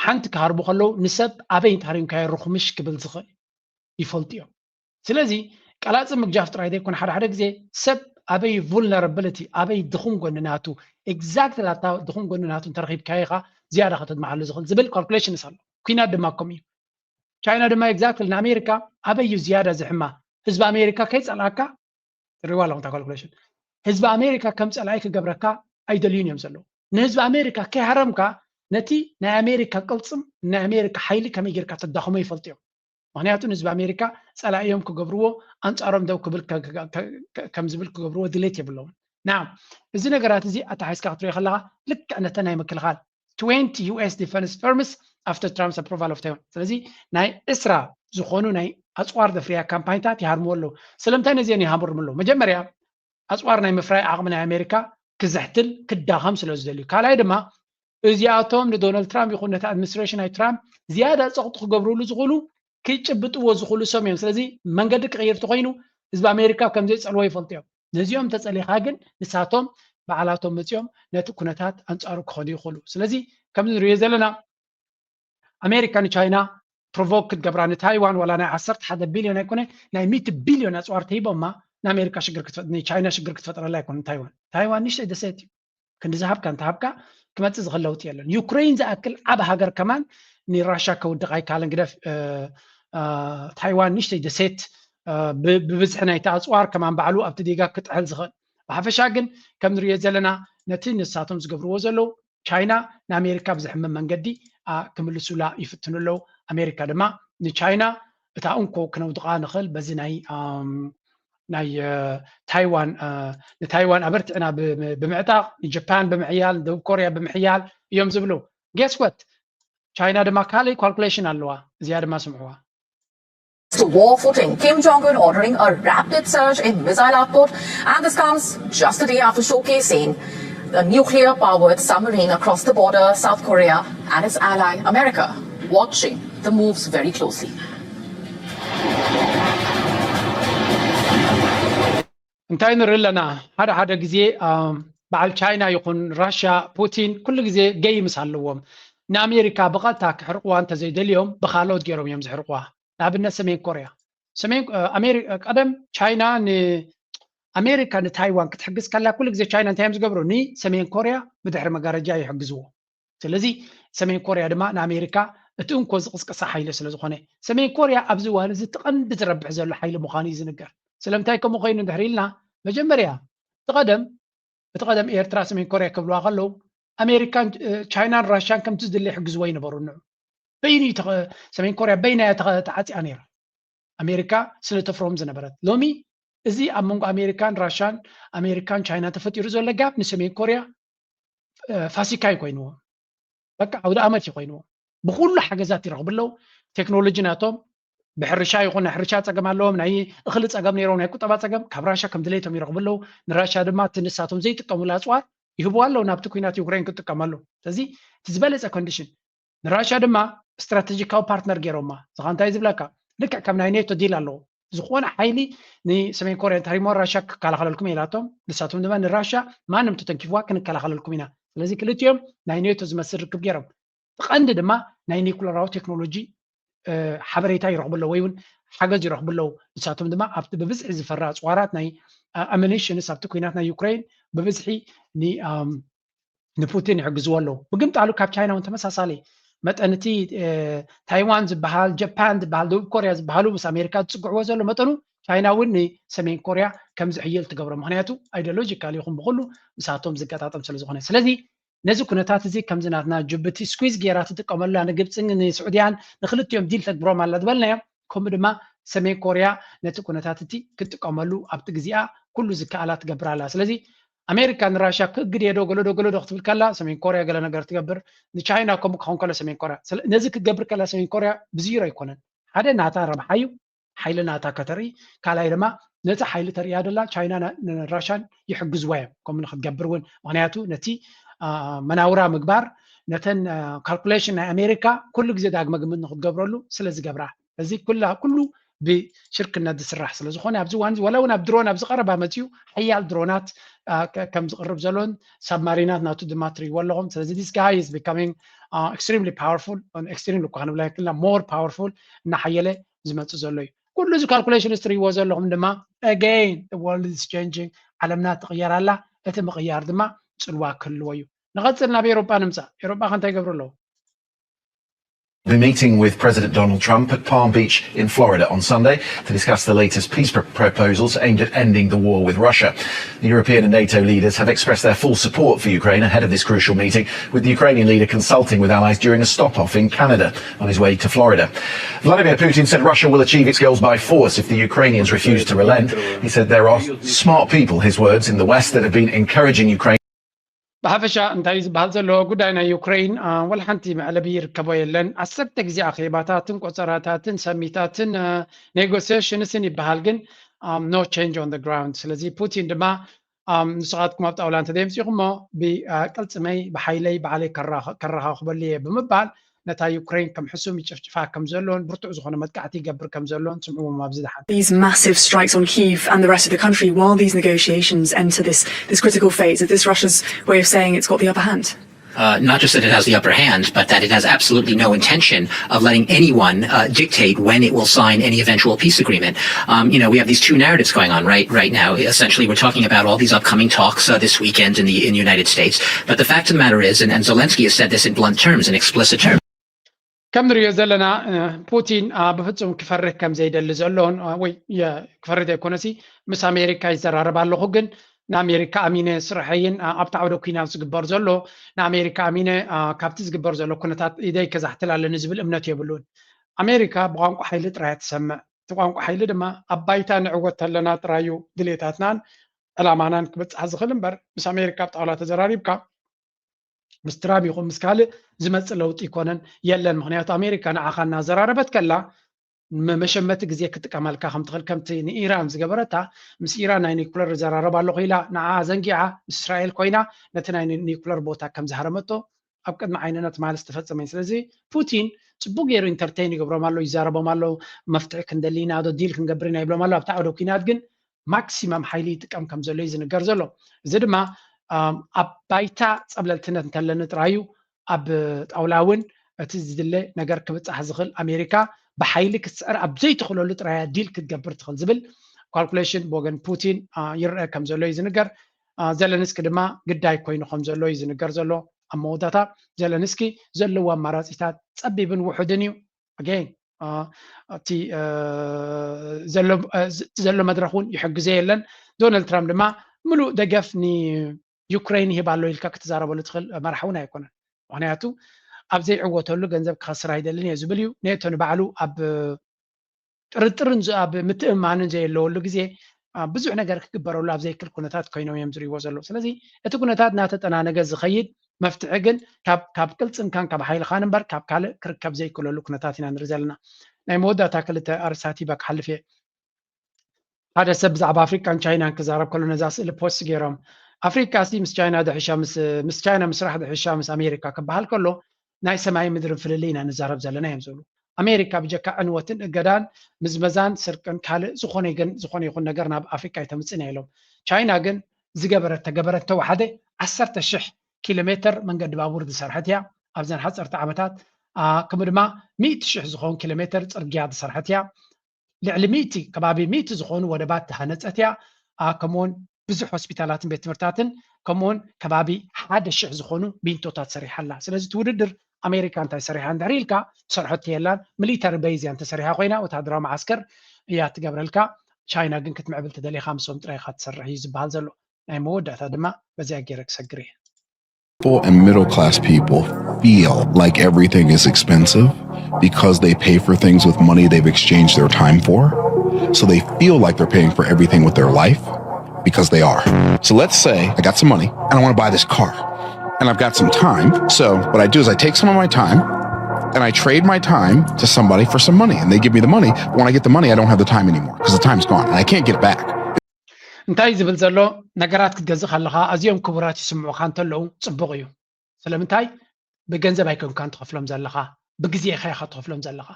ሓንቲ ክሃርቡ ከለዉ ንሰብ ኣበይ እንተሃሪምካዮ ርኹምሽ ክብል ዝኽእል ይፈልጡ እዮም። ስለዚ ቀላፅም ምግጃፍ ጥራይ ዘይኮነ፣ ሓደ ሓደ ግዜ ሰብ ኣበይ vulnerability፣ ኣበይ ድኹም ጎኒ ናቱ፣ exactly ኣታ ድኹም ጎኒ ናቱ እንተረኺብካዮ ኢኻ ዝያዳ ከተድምዓሉ ዝኽእል ዝብል calculation ኣሎ። ኩናት ድማ ከምኡ እዩ። ቻይና ድማ exactly ንኣሜሪካ ኣበይ እዩ ዝያዳ ዝሕማ? ህዝቢ ኣሜሪካ ከይፀልኣካ፣ ትሪዋ ኣለኹም እታ calculation፣ ህዝቢ ኣሜሪካ ከም ፀላኢ ክገብረካ ኣይደልዩን እዮም ዘለዉ። ንህዝቢ ኣሜሪካ ከይሃረምካ ነቲ ናይ ኣሜሪካ ቅልፅም፣ ናይ ኣሜሪካ ሓይሊ ከመይ ጌርካ ተዳኽሞ ይፈልጡ እዮም። ምክንያቱ ንህዝቢ ኣሜሪካ ፀላኢ እዮም ክገብርዎ፣ ኣንፃሮም ደው ክብል ከም ዝብል ክገብርዎ ድሌት የብለውን። ና እዚ ነገራት እዚ ኣተሓይዝካ ክትሪኦ ከለካ ልክዕ ነተ ናይ ምክልኻል twenty U S defense firms after Trump's approval of Taiwan። ስለዚ ናይ ዕስራ ዝኾኑ ናይ ኣፅዋር ዘፍርያ ካምፓኒታት ይሃርምዎ ኣለዉ። ስለምንታይ ነዚአን ይሃርሙ ኣለዉ? መጀመርያ ኣፅዋር ናይ ምፍራይ ዓቕሚ ናይ ኣሜሪካ ክዝሕትል ክዳኸም ስለ ዝደልዩ፣ ካልኣይ ድማ እዚኣቶም ንዶናልድ ትራምፕ ይኹን ነቲ ኣድሚኒስትሬሽን ናይ ትራምፕ ዝያዳ ፀቕጢ ክገብርሉ ዝኽእሉ ክጭብጥዎ ዝኽእሉ ሰብ እዮም። ስለዚ መንገዲ ክቕይር እንተኾይኑ ህዝቢ ኣሜሪካ ከም ዘይፀልዎ ይፈልጡ እዮም። ነዚኦም ተፀሊኻ ግን ንሳቶም ባዕላቶም መፂኦም ነቲ ኩነታት ኣንፃሩ ክኸዱ ይኽእሉ። ስለዚ ከምዚ ንሪኦ ዘለና ኣሜሪካ ንቻይና ፕሮቮክ ክትገብራ ንታይዋን ዋላ ናይ ዓሰርተ ሓደ ቢልዮን ኣይኮነ ናይ ሚእቲ ቢልዮን ኣፅዋር ተሂቦማ ንኣሜሪካ ሽግር ክትፈጥ ንቻይና ሽግር ክትፈጥረላ ኣይኮነ ታይዋን። ታይዋን ንሽተይ ደሴት እዩ። ክንዲ ዝሃብካ እንተሃብካ ክመፅእ ዝኽእል ለውጢ የለን። ዩክሬን ዝኣክል ዓብ ሃገር ከማን ንራሻ ከውድቕ ኣይከኣለን። ግደፍ ታይዋን ንሽተይ ደሴት ብብዝሒ ናይቲ ኣፅዋር ከማን ባዕሉ ኣብቲ ዲጋ ክጥሕል ዝኽእል። ብሓፈሻ ግን ከም ንሪኦ ዘለና ነቲ ንሳቶም ዝገብርዎ ዘለዉ ቻይና ንኣሜሪካ ብዘሕምም መንገዲ ክምልሱላ ይፍትኑ ኣለዉ። ኣሜሪካ ድማ ንቻይና እታ እንኮ ክነውድቓ ንኽእል በዚ ናይ ናይ ታይዋን ንታይዋን ኣበርቲዕና ብምዕጣቕ ንጃፓን ብምሕያል ንደቡብ ኮርያ ብምሕያል እዮም ዝብሉ። Guess what? ቻይና ድማ ካልእ calculation ኣለዋ። እዚኣ ድማ ስምዕዋ። to war footing. Kim Jong un ordering a rapid surge in missile output, and this comes just a day after showcasing a nuclear powered submarine across the border. South Korea and its ally America watching the moves very closely. እንታይ ንርኢ ኣለና? ሓደ ሓደ ግዜ በዓል ቻይና ይኹን ራሽያ ፑቲን ኩሉ ግዜ ገይ ምስ ኣለዎም ንኣሜሪካ ብቐጥታ ክሕርቕዋ እንተዘይደልዮም ብኻልኦት ገይሮም እዮም ዝሕርቕዋ። ንኣብነት ሰሜን ኮርያ ሰሜን ኣሜሪካ ቀደም ቻይና ንኣሜሪካ ንታይዋን ክትሕግዝ ከላ ኩሉ ግዜ ቻይና እንታይ እዮም ዝገብሩ? ንሰሜን ኮርያ ብድሕሪ መጋረጃ ይሕግዝዎ። ስለዚ ሰሜን ኮርያ ድማ ንኣሜሪካ እቲ እንኮ ዝቕስቀሳ ሓይሊ ስለ ዝኾነ ሰሜን ኮርያ ኣብዚ እዋን እዚ እቲ ቀንዲ ዝረብሕ ዘሎ ሓይሊ ምዃኑ እዩ ዝንገር። ስለምንታይ ከምኡ ኮይኑ እንድሕር ኢልና መጀመርያ እቲ ቀደም እቲ ቀደም ኤርትራ ሰሜን ኮርያ ክብልዋ ከለዉ ኣሜሪካን ቻይናን ራሽያን ከምቲ ዝድለ ይሕግዝዎ ይነበሩ። ንዑ በይኑ እዩ ሰሜን ኮርያ በይና እያ ተዓፂያ ነይራ ኣሜሪካ ስለ ተፍርሆም ዝነበረት። ሎሚ እዚ ኣብ መንጎ ኣሜሪካን ራሽያን ኣሜሪካን ቻይና ተፈጢሩ ዘሎ ጋብ ንሰሜን ኮርያ ፋሲካ እዩ ኮይንዎም። በቃ ኣውደ ኣመት እዩ ኮይንዎም። ብኩሉ ሓገዛት ይረኽቡ ኣለዉ። ቴክኖሎጂ ናቶም ብሕርሻ ይኹን ናይ ሕርሻ ፀገም ኣለዎም፣ ናይ እኽሊ ፀገም ነይሮም፣ ናይ ቁጠባ ፀገም ካብ ራሻ ከም ድሌቶም ይረኽቡ ኣለዉ። ንራሻ ድማ እቲ ንሳቶም ዘይጥቀሙሉ ኣፅዋር ይህብዋ ኣለዉ ናብቲ ኩናት ዩክሬን ክጥቀመሉ። ስለዚ እቲ ዝበለፀ ኮንዲሽን ንራሻ ድማ ስትራቴጂካዊ ፓርትነር ገይሮማ። ዝኻ እንታይ ዝብለካ ልክዕ ከም ናይ ኔቶ ዲል ኣለዎ። ዝኾነ ሓይሊ ንሰሜን ኮርያ እንተሃሪሞ ራሻ ክከላኸለልኩም ኢላቶም፣ ንሳቶም ድማ ንራሻ ማንም ተተንኪፍዋ ክንከላኸለልኩም ኢና። ስለዚ ክልቲኦም ናይ ኔቶ ዝመስል ርክብ ገይሮም። ቀንዲ ድማ ናይ ኒኩለራዊ ቴክኖሎጂ ሓበሬታ ይረኽቡ ኣለዉ ወይ እውን ሓገዝ ይረኽቡ ኣለዉ። ንሳቶም ድማ ኣብቲ ብብዝሒ ዝፈሪ ኣፅዋራት ናይ ኣሚኒሽንስ ኣብቲ ኩናት ናይ ዩክሬን ብብዝሒ ንፑቲን ይሕግዝዎ ኣለዉ። ብግምጣሉ ካብ ቻይና እውን ተመሳሳሊ መጠን እቲ ታይዋን ዝበሃል፣ ጃፓን ዝበሃል፣ ደቡብ ኮርያ ዝበሃሉ ምስ ኣሜሪካ ዝፅግዕዎ ዘሎ መጠኑ ቻይና እውን ንሰሜን ኮርያ ከም ዝሕይል ትገብሮ። ምክንያቱ ኣይዲዮሎጂካል ይኹን ብኩሉ ምሳቶም ዝገጣጠም ስለ ዝኾነ። ስለዚ ነዚ ኩነታት እዚ ከምዚ ናትና ጅቡቲ ስኩዝ ገይራ ትጥቀመላ ንግብፅን ንስዑድያን ንክልቲኦም ዲል ተግብሮም ኣላ ዝበልናዮም ከምኡ ድማ ሰሜን ኮርያ ነቲ ኩነታት እቲ ክትጥቀመሉ ኣብቲ ግዜኣ ኩሉ ዝከኣላ ትገብር ኣላ። ስለዚ ኣሜሪካ ንራሽያ ክእግድ እየ ዶ ገለዶ ገለዶ ክትብል ከላ ሰሜን ኮርያ ገለ ነገር ትገብር፣ ንቻይና ከምኡ ክኸውን ከሎ ሰሜን ኮርያ። ስለ- ነዚ ክትገብር ከላ ሰሜን ኮርያ ብዚሮ ኣይኮነን። ሓደ ናታ ረብሓ እዩ፣ ሓይሊ ናታ ከተርኢ፣ ካልኣይ ድማ ነቲ ሓይሊ ተርእያ ደላ ቻይና ንራሻን ይሕግዝዋ እዮም ከምኡ ንክትገብር እውን። ምክንያቱ ነቲ መናውራ ምግባር ነተን ካልኩሌሽን ናይ ኣሜሪካ ኩሉ ግዜ ዳግመ ግምት ንክትገብረሉ ስለ ዝገብራ፣ እዚ ኩላ ኩሉ ብሽርክነት ዝስራሕ ስለ ዝኾነ ኣብዚ ዋን ወላ እውን ኣብ ድሮን ኣብዚ ቀረባ መፅኡ ሓያል ድሮናት ከም ዝቅርብ ዘሎን ሳብማሪናት ናቱ ድማ ትርእይዎ ኣለኹም። ስለዚ this guy is becoming extremely powerful፣ extremely እኳ ክንብላ ክልና more powerful እናሓየለ ዝመፅእ ዘሎ እዩ። ኩሉ እዚ ካልኩሌሽን ትርእይዎ ዘለኹም ድማ again the world is changing፣ ዓለምና ትቕየር ኣላ። እቲ ምቕያር ድማ ፅልዋ ክህልዎ እዩ። ንቐፅል ናብ ኤሮጳ ንምፃእ። ኤሮጳ ከ እንታይ ይገብሩ ኣለዉ? Be meeting with President Donald Trump at Palm Beach in Florida on Sunday to discuss the latest peace proposals aimed at ending the war with Russia. The European and NATO leaders have expressed their full support for Ukraine ahead of this crucial meeting, with the Ukrainian leader consulting with allies during a stop off in Canada on his way to Florida. Vladimir Putin said Russia will achieve its goals by force if the Ukrainians refuse to relent. He said there are smart people, his words, in the West that have been encouraging Ukraine. ብሓፈሻ እንታይ ዝበሃል ዘሎ ጉዳይ ናይ ዩክሬን ወላ ሓንቲ መዕለቢ ይርከቦ የለን። ዓሰርተ ግዜ ኣኼባታትን ቆፀራታትን ሰሚታትን ኔጎሲሽንስን ይበሃል፣ ግን no change on the ground። ስለዚ ፑቲን ድማ ንስኻትኩም ኣብ ጣውላ እንተዘይምፂኹሞ ብቅልፅመይ ብሓይለይ ባዕለይ ከራኸበሉ እየ ብምባል ነታ ዩክሬን ከም ሕሱም ይጭፍጭፋ ከም ዘሎን ብርቱዕ ዝኾነ መጥቃዕቲ ይገብር ከም ዘሎን ስምዕዎም ኣብዚ ዝሓን these massive strikes on Kyiv and the rest of the country while these negotiations enter this, this critical phase. Is this Russia's way of saying it's got the upper hand? Uh, not just that it has the upper hand, but that it has absolutely no intention of letting anyone uh, dictate when it will sign any eventual peace agreement. Um, you know, we have these two narratives going on right right now. Essentially, we're talking about all these upcoming talks uh, this weekend in the in the United States. But the fact of the matter is, and, and Zelensky has said this in blunt terms, in explicit terms. ከም ንሪኦ ዘለና ፑቲን ብፍፁም ክፈርህ ከም ዘይደሊ ዘሎን ወይ ክፈርህ ዘይኮነሲ ምስ ኣሜሪካ ይዘራረብ ኣለኹ፣ ግን ንኣሜሪካ ኣሚነ ስርሐይን ኣብቲ ዓውደ ኩናት ዝግበር ዘሎ ንኣሜሪካ ኣሚነ ካብቲ ዝግበር ዘሎ ኩነታት ኢደይ ከዛሕትል ኣለኒ ዝብል እምነት የብሉን። ኣሜሪካ ብቋንቋ ሓይሊ ጥራይ ትሰምዕ። እቲ ቋንቋ ሓይሊ ድማ ኣብ ባይታ ንዕወት ተለና ጥራዩ ድሌታትናን ዕላማናን ክበፅሕ ዝኽእል እምበር ምስ ኣሜሪካ ኣብ ጣውላ ተዘራሪብካ ምስ ትራምፕ ይኹን ምስ ካልእ ዝመፅእ ለውጢ ይኮነን የለን። ምክንያቱ ኣሜሪካ ንዓኻ እናዘራረበት ከላ መሸመቲ ግዜ ክጥቀመልካ ከምትኽእል ከምቲ ንኢራን ዝገበረታ ምስ ኢራን ናይ ኒኩለር ዘራረብ ኣለኹ ኢላ ንዓ ዘንጊዓ ምስ እስራኤል ኮይና ነቲ ናይ ኒኩለር ቦታ ከም ዝሃረመቶ ኣብ ቅድሚ ዓይንና ትማሊ ዝተፈፀመ እዩ። ስለዚ ፑቲን ፅቡቅ ገይሩ ኢንተርቴን ይገብሮም ኣሎ፣ ይዛረቦም ኣሎ፣ መፍትሒ ክንደሊ ኢና ዶ ዲል ክንገብር ኢና ይብሎም ኣሎ። ኣብቲ ዓውደ ኩናት ግን ማክሲመም ሓይሊ ይጥቀም ከም ዘሎ እዩ ዝንገር ዘሎ። እዚ ድማ ኣብ ባይታ ፀብለልትነት እንተለኒ ጥራዩ ኣብ ጣውላ እውን እቲ ዝድለ ነገር ክብፃሕ ዝኽእል ኣሜሪካ ብሓይሊ ክትስዕር ኣብ ዘይትኽእለሉ ጥራያ ዲል ክትገብር ትኽእል ዝብል ካልኩሌሽን ብወገን ፑቲን ይረአ ከም ዘሎ እዩ ዝንገር። ዘለንስኪ ድማ ግዳይ ኮይኑ ከም ዘሎ እዩ ዝንገር ዘሎ። ኣብ መወዳእታ ዘለንስኪ ዘለዎ ኣማራፂታት ፀቢብን ውሑድን እዩ። ኣገይን እቲ ዘሎ መድረክ እውን ይሕግዞ የለን። ዶናልድ ትራምፕ ድማ ምሉእ ደገፍ ንዩክሬን ይህብ ኣሎ ኢልካ ክትዛረበሉ ትኽእል መራሒ እውን ኣይኮነን። ምክንያቱ ኣብ ዘይዕወተሉ ገንዘብ ክኸስር ኣይደልን እየ ዝብል እዩ። ኔቶ ንባዕሉ ኣብ ጥርጥርን ኣብ ምትእምማንን ዘየለወሉ ግዜ ብዙሕ ነገር ክግበረሉ ኣብ ዘይክል ኩነታት ኮይኖም እዮም ዝርእይዎ ዘለዉ። ስለዚ እቲ ኩነታት እናተጠናነገ ዝኸይድ መፍትሒ ግን ካብ ቅልፅምካን ካብ ሓይልኻን እምበር ካብ ካልእ ክርከብ ዘይክእለሉ ኩነታት ኢና ንርኢ ዘለና። ናይ መወዳእታ ክልተ ኣርሳቲ በክሓልፍ እየ። ሓደ ሰብ ብዛዕባ ኣፍሪቃን ቻይናን ክዛረብ ከሎ ነዛ ስእሊ ፖስት ገይሮም ኣፍሪቃ ሲ ምስ ቻይና ድሕሻ ምስ ቻይና ምስራሕ ድሕሻ ምስ ኣሜሪካ ክበሃል ከሎ ናይ ሰማይ ምድርን ፍልልይ ኢና ንዛረብ ዘለና እዮም ዝብሉ። ኣሜሪካ ብጀካ ዕንወትን እገዳን ምዝመዛን ስርቅን ካልእ ዝኾነ ይገን ዝኾነ ይኹን ነገር ናብ ኣፍሪቃ ኣይተምፅእን እያ ኢሎም። ቻይና ግን ዝገበረት ተገበረት ተወሓደ ዓሰርተ ሽሕ ኪሎ ሜትር መንገዲ ባቡር ዝሰርሐት እያ። ኣብዘን ሓፀርቲ ዓመታት ከምኡ ድማ ሚእቲ ሽሕ ዝኾኑ ኪሎ ሜትር ፅርግያ ዝሰርሐት እያ። ልዕሊ ሚእቲ ከባቢ ሚእቲ ዝኾኑ ወደባት ዝሃነፀት እያ። ከምኡውን ብዙሕ ሆስፒታላትን ቤት ትምህርታትን ከምኡውን ከባቢ ሓደ ሽሕ ዝኾኑ ቢንቶታት ሰሪሓ ኣላ። ስለዚ እቲ ውድድር ኣሜሪካ እንታይ ሰሪሓ እንድሕር ኢልካ ትሰርሖ የላን። ሚሊተሪ በይዝ እያ እንተሰሪሓ ኮይና ወታደራዊ መዓስከር እያ ትገብረልካ። ቻይና ግን ክትምዕብል ተደሊኻ ምስኦም ጥራይ ኢኻ ትሰርሕ እዩ ዝበሃል ዘሎ። ናይ መወዳእታ ድማ በዚኣ ገይረ ክሰግር እየ። People and middle class people feel like everything is expensive because they pay for things with money they've exchanged their time for. So they feel like they're paying for everything with their life. because they are. So let's say I got some money and I want to buy this car. And I've got some time. So what I do is I take some of my time and I trade my time to somebody for some money. And they give me the money. But when I get the money, I don't have the time anymore because the time's gone and I can't get it back. እንታይ ዝብል ዘሎ? ነገራት ክትገዝእ ከለኻ ኣዝዮም ክቡራት ይስምዑኻ እንተለዉ ጽቡቕ እዩ። ስለምንታይ? ብገንዘብ ኣይኮንካን ትኸፍሎም ዘለኻ፣ ብግዜ ኢኻ ኢኻ ትኸፍሎም ዘለኻ።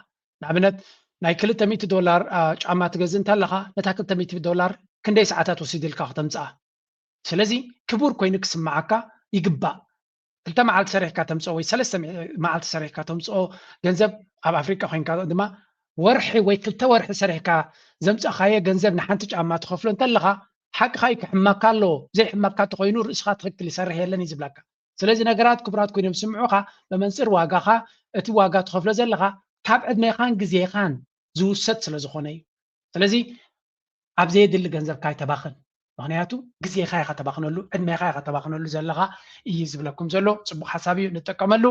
ንኣብነት ናይ ክልተ ሚእቲ ዶላር ጫማ ትገዝእ እንተለኻ፣ ነታ ክልተ ሚእቲ ዶላር ክንደይ ሰዓታት ወሲድልካ ከተምፅኣ? ስለዚ ክቡር ኮይኑ ክስምዓካ ይግባእ። ክልተ መዓልቲ ሰሪሕካ ተምፅኦ ወይ ሰለስተ መዓልቲ ሰሪሕካ ተምፅኦ ገንዘብ፣ ኣብ ኣፍሪቃ ኮይንካ ድማ ወርሒ ወይ ክልተ ወርሒ ሰሪሕካ ዘምፀእኻዮ ገንዘብ ንሓንቲ ጫማ ትኸፍሎ እንተለኻ፣ ሓቅኻ እዩ፣ ክሕመካ ኣለዎ። ዘይሕመካ እንተኾይኑ ርእስኻ ትኽክል ይሰርሕ የለን እዩ ዝብለካ። ስለዚ ነገራት ክቡራት ኮይኖም ዝስምዑኻ ብመንፅር ዋጋኻ፣ እቲ ዋጋ ትኸፍሎ ዘለኻ ካብ ዕድሜኻን ግዜኻን ዝውሰድ ስለ ዝኾነ እዩ። ስለዚ ኣብ ዘየድሊ ገንዘብካ ኣይተባኽን። ምኽንያቱ ግዜኻ ኢኻ ተባኽነሉ፣ ዕድሜኻ ኢኻ ተባኽነሉ ዘለኻ እዩ ዝብለኩም ዘሎ። ፅቡቕ ሓሳብ እዩ፣ ንጠቀመሉ።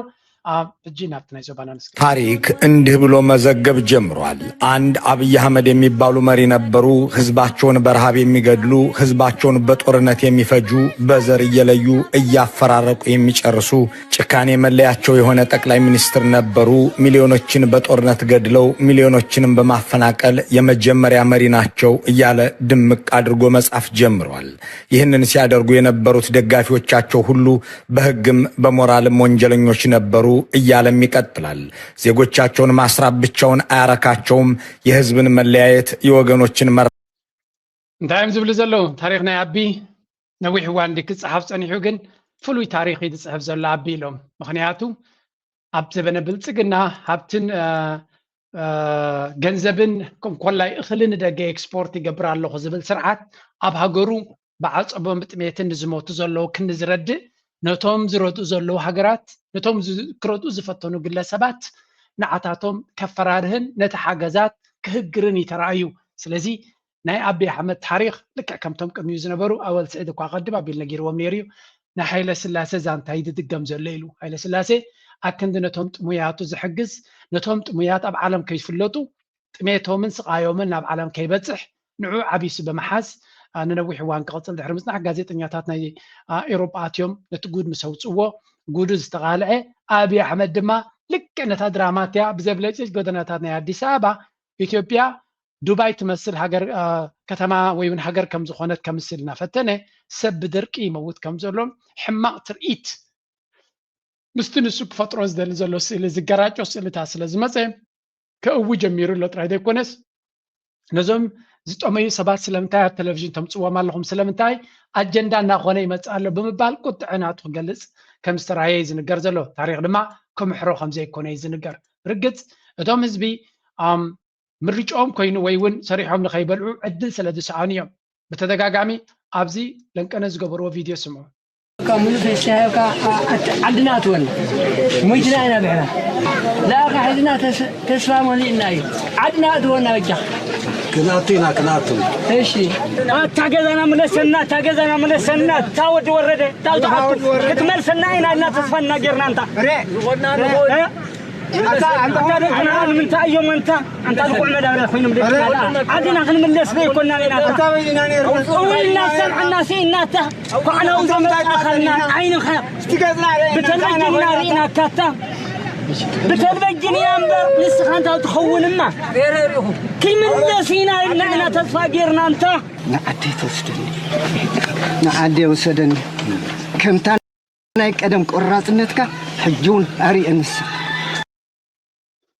ሕጂ ናብቲ ናይ ዞባና ንስገር። ታሪክ እንዲህ ብሎ መዘገብ ጀምሯል። አንድ አብይ አህመድ የሚባሉ መሪ ነበሩ። ህዝባቸውን በረሃብ የሚገድሉ፣ ህዝባቸውን በጦርነት የሚፈጁ፣ በዘር እየለዩ እያፈራረቁ የሚጨርሱ ጭካኔ መለያቸው የሆነ ጠቅላይ ሚኒስትር ነበሩ። ሚሊዮኖችን በጦርነት ገድለው ሚሊዮኖችንም በማፈናቀል የመጀመሪያ መሪ ናቸው እያለ ድምቅ አድርጎ መጻፍ ጀምሯል። ይህንን ሲያደርጉ የነበሩት ደጋፊዎቻቸው ሁሉ በህግም በሞራልም ወንጀለኞች ነበሩ እያለም ይቀጥላል። ዜጎቻቸውን ማስራብ ብቻውን አያረካቸውም። የህዝብን መለያየት፣ የወገኖችን መራ እንታይ እዮም ዝብሉ ዘለዉ? ታሪኽ ናይ ኣቢ ነዊሕ እዋን እንዲ ክፅሓፍ ፀኒሑ፣ ግን ፍሉይ ታሪኽ እዩ ዝፅሕፍ ዘሎ ኣቢ ኢሎም። ምኽንያቱ ኣብ ዘበነ ብልፅግና ሃብትን ገንዘብን፣ ከም ኮላይ እኽሊ ንደገ ኤክስፖርት ይገብር ኣለኹ ዝብል ስርዓት ኣብ ሃገሩ ብዓፀቦን ብጥሜትን ንዝሞቱ ዘለዉ ክንዲ ዝረድእ፣ ነቶም ዝረድኡ ዘለዉ ሃገራት፣ ነቶም ክረድኡ ዝፈተኑ ግለሰባት ንዓታቶም ከፈራርህን ነቲ ሓገዛት ክህግርን እዩ ተራእዩ። ስለዚ ናይ ኣቢ ኣሕመድ ታሪኽ ልክዕ ከምቶም ቅድሚኡ ዝነበሩ ኣወል ስዒድ እኳ ቀድም ኣቢል ነጊርዎም ነይሩ እዩ። ናይ ሃይለ ስላሴ ዛንታ እዩ ዝድገም ዘሎ ኢሉ። ሃይለ ስላሴ ኣክንዲ ነቶም ጥሙያቱ ዝሕግዝ፣ ነቶም ጥሙያት ኣብ ዓለም ከይፍለጡ፣ ጥሜቶምን ስቓዮምን ናብ ዓለም ከይበፅሕ ንዑ ዓቢሱ ብምሓዝ፣ ንነዊሕ እዋን ክቕፅል ድሕሪ ምፅናሕ፣ ጋዜጠኛታት ናይ ኤውሮጳ ኣትዮም ነቲ ጉድ ምስ ኣውፅዎ፣ ጉዱ ዝተቓልዐ ኣብይ ኣሕመድ ድማ ልክዕ ነታ ድራማ እቲኣ ብዘብለጭልጭ ጎደናታት ናይ ኣዲስ ኣበባ ኢትዮጵያ ዱባይ ትመስል ሃገር ከተማ ወይ እውን ሃገር ከም ዝኾነት ከምስል እናፈተነ ሰብ ብድርቂ ይመውት ከም ዘሎን ሕማቕ ትርኢት ምስቲ ንሱ ክፈጥሮ ዝደሊ ዘሎ ስእሊ ዝገራጮ ስእልታት ስለ ዝመፀ ከእዊ ጀሚሩ ኣሎ ጥራይ ዘይኮነስ ነዞም ዝጠመዩ ሰባት ስለምንታይ ኣብ ቴሌቪዥን ተምፅዎም ኣለኹም፣ ስለምንታይ ኣጀንዳ እናኾነ ይመፅእ ኣሎ ብምባል ቁጥዐ ናቱ ክገልፅ ከም ዝተራየ እዩ ዝንገር ዘሎ። ታሪክ ድማ ክምሕሮ ከም ዘይኮነ እዩ ዝንገር። ርግፅ እቶም ህዝቢ ምርጫኦም ኮይኑ ወይ እውን ሰሪሖም ንኸይበልዑ ዕድል ስለ ዝሰኣኑ እዮም። ብተደጋጋሚ ኣብዚ ለንቀነ ዝገበርዎ ቪድዮ ስምዑ። ሙሉ ተስፋ ሂብካ ዓድና ኣትወና ሞይትና ኢና ብሕና ላኣኻ ሕዝና ተስፋ መሊእና እዩ። ዓድና ኣትወና በጃ ክንኣቱ ኢና ክንኣቱ። እሺ ኣታ ገዛና ምለሰና፣ ኣታ ገዛና ምለሰና፣ እታ ወዲ ወረደ እታ ዝሓቱ ክትመልሰና ኢና ኢልና ተስፋ እናጌርና እንታ ንምንታይ እዮም እንታ ኣንታ ዝቑዕ መዳበርያ ኮይኖም ደቅና ዓድና ክንምለስ ዘይኮና ኢና እውይ እናሰምዐና ስኢናታ ኳዕናኡ ዘመጣኻልና ዓይንኻ ብተልበጅን ኢና ርኢናካታ ብተልበጅን እያ እምበር ንስኻ እንታ ትኸውንማ ክይምለስ ኢና ኢልና ኢና ተስፋ ጌርና እንታ ንዓደይ ተወስደኒ ንዓደይ ውሰደኒ ከምታ ናይ ቀደም ቆራፅነትካ ሕጂ እውን ኣርእየኒ ንስኻ።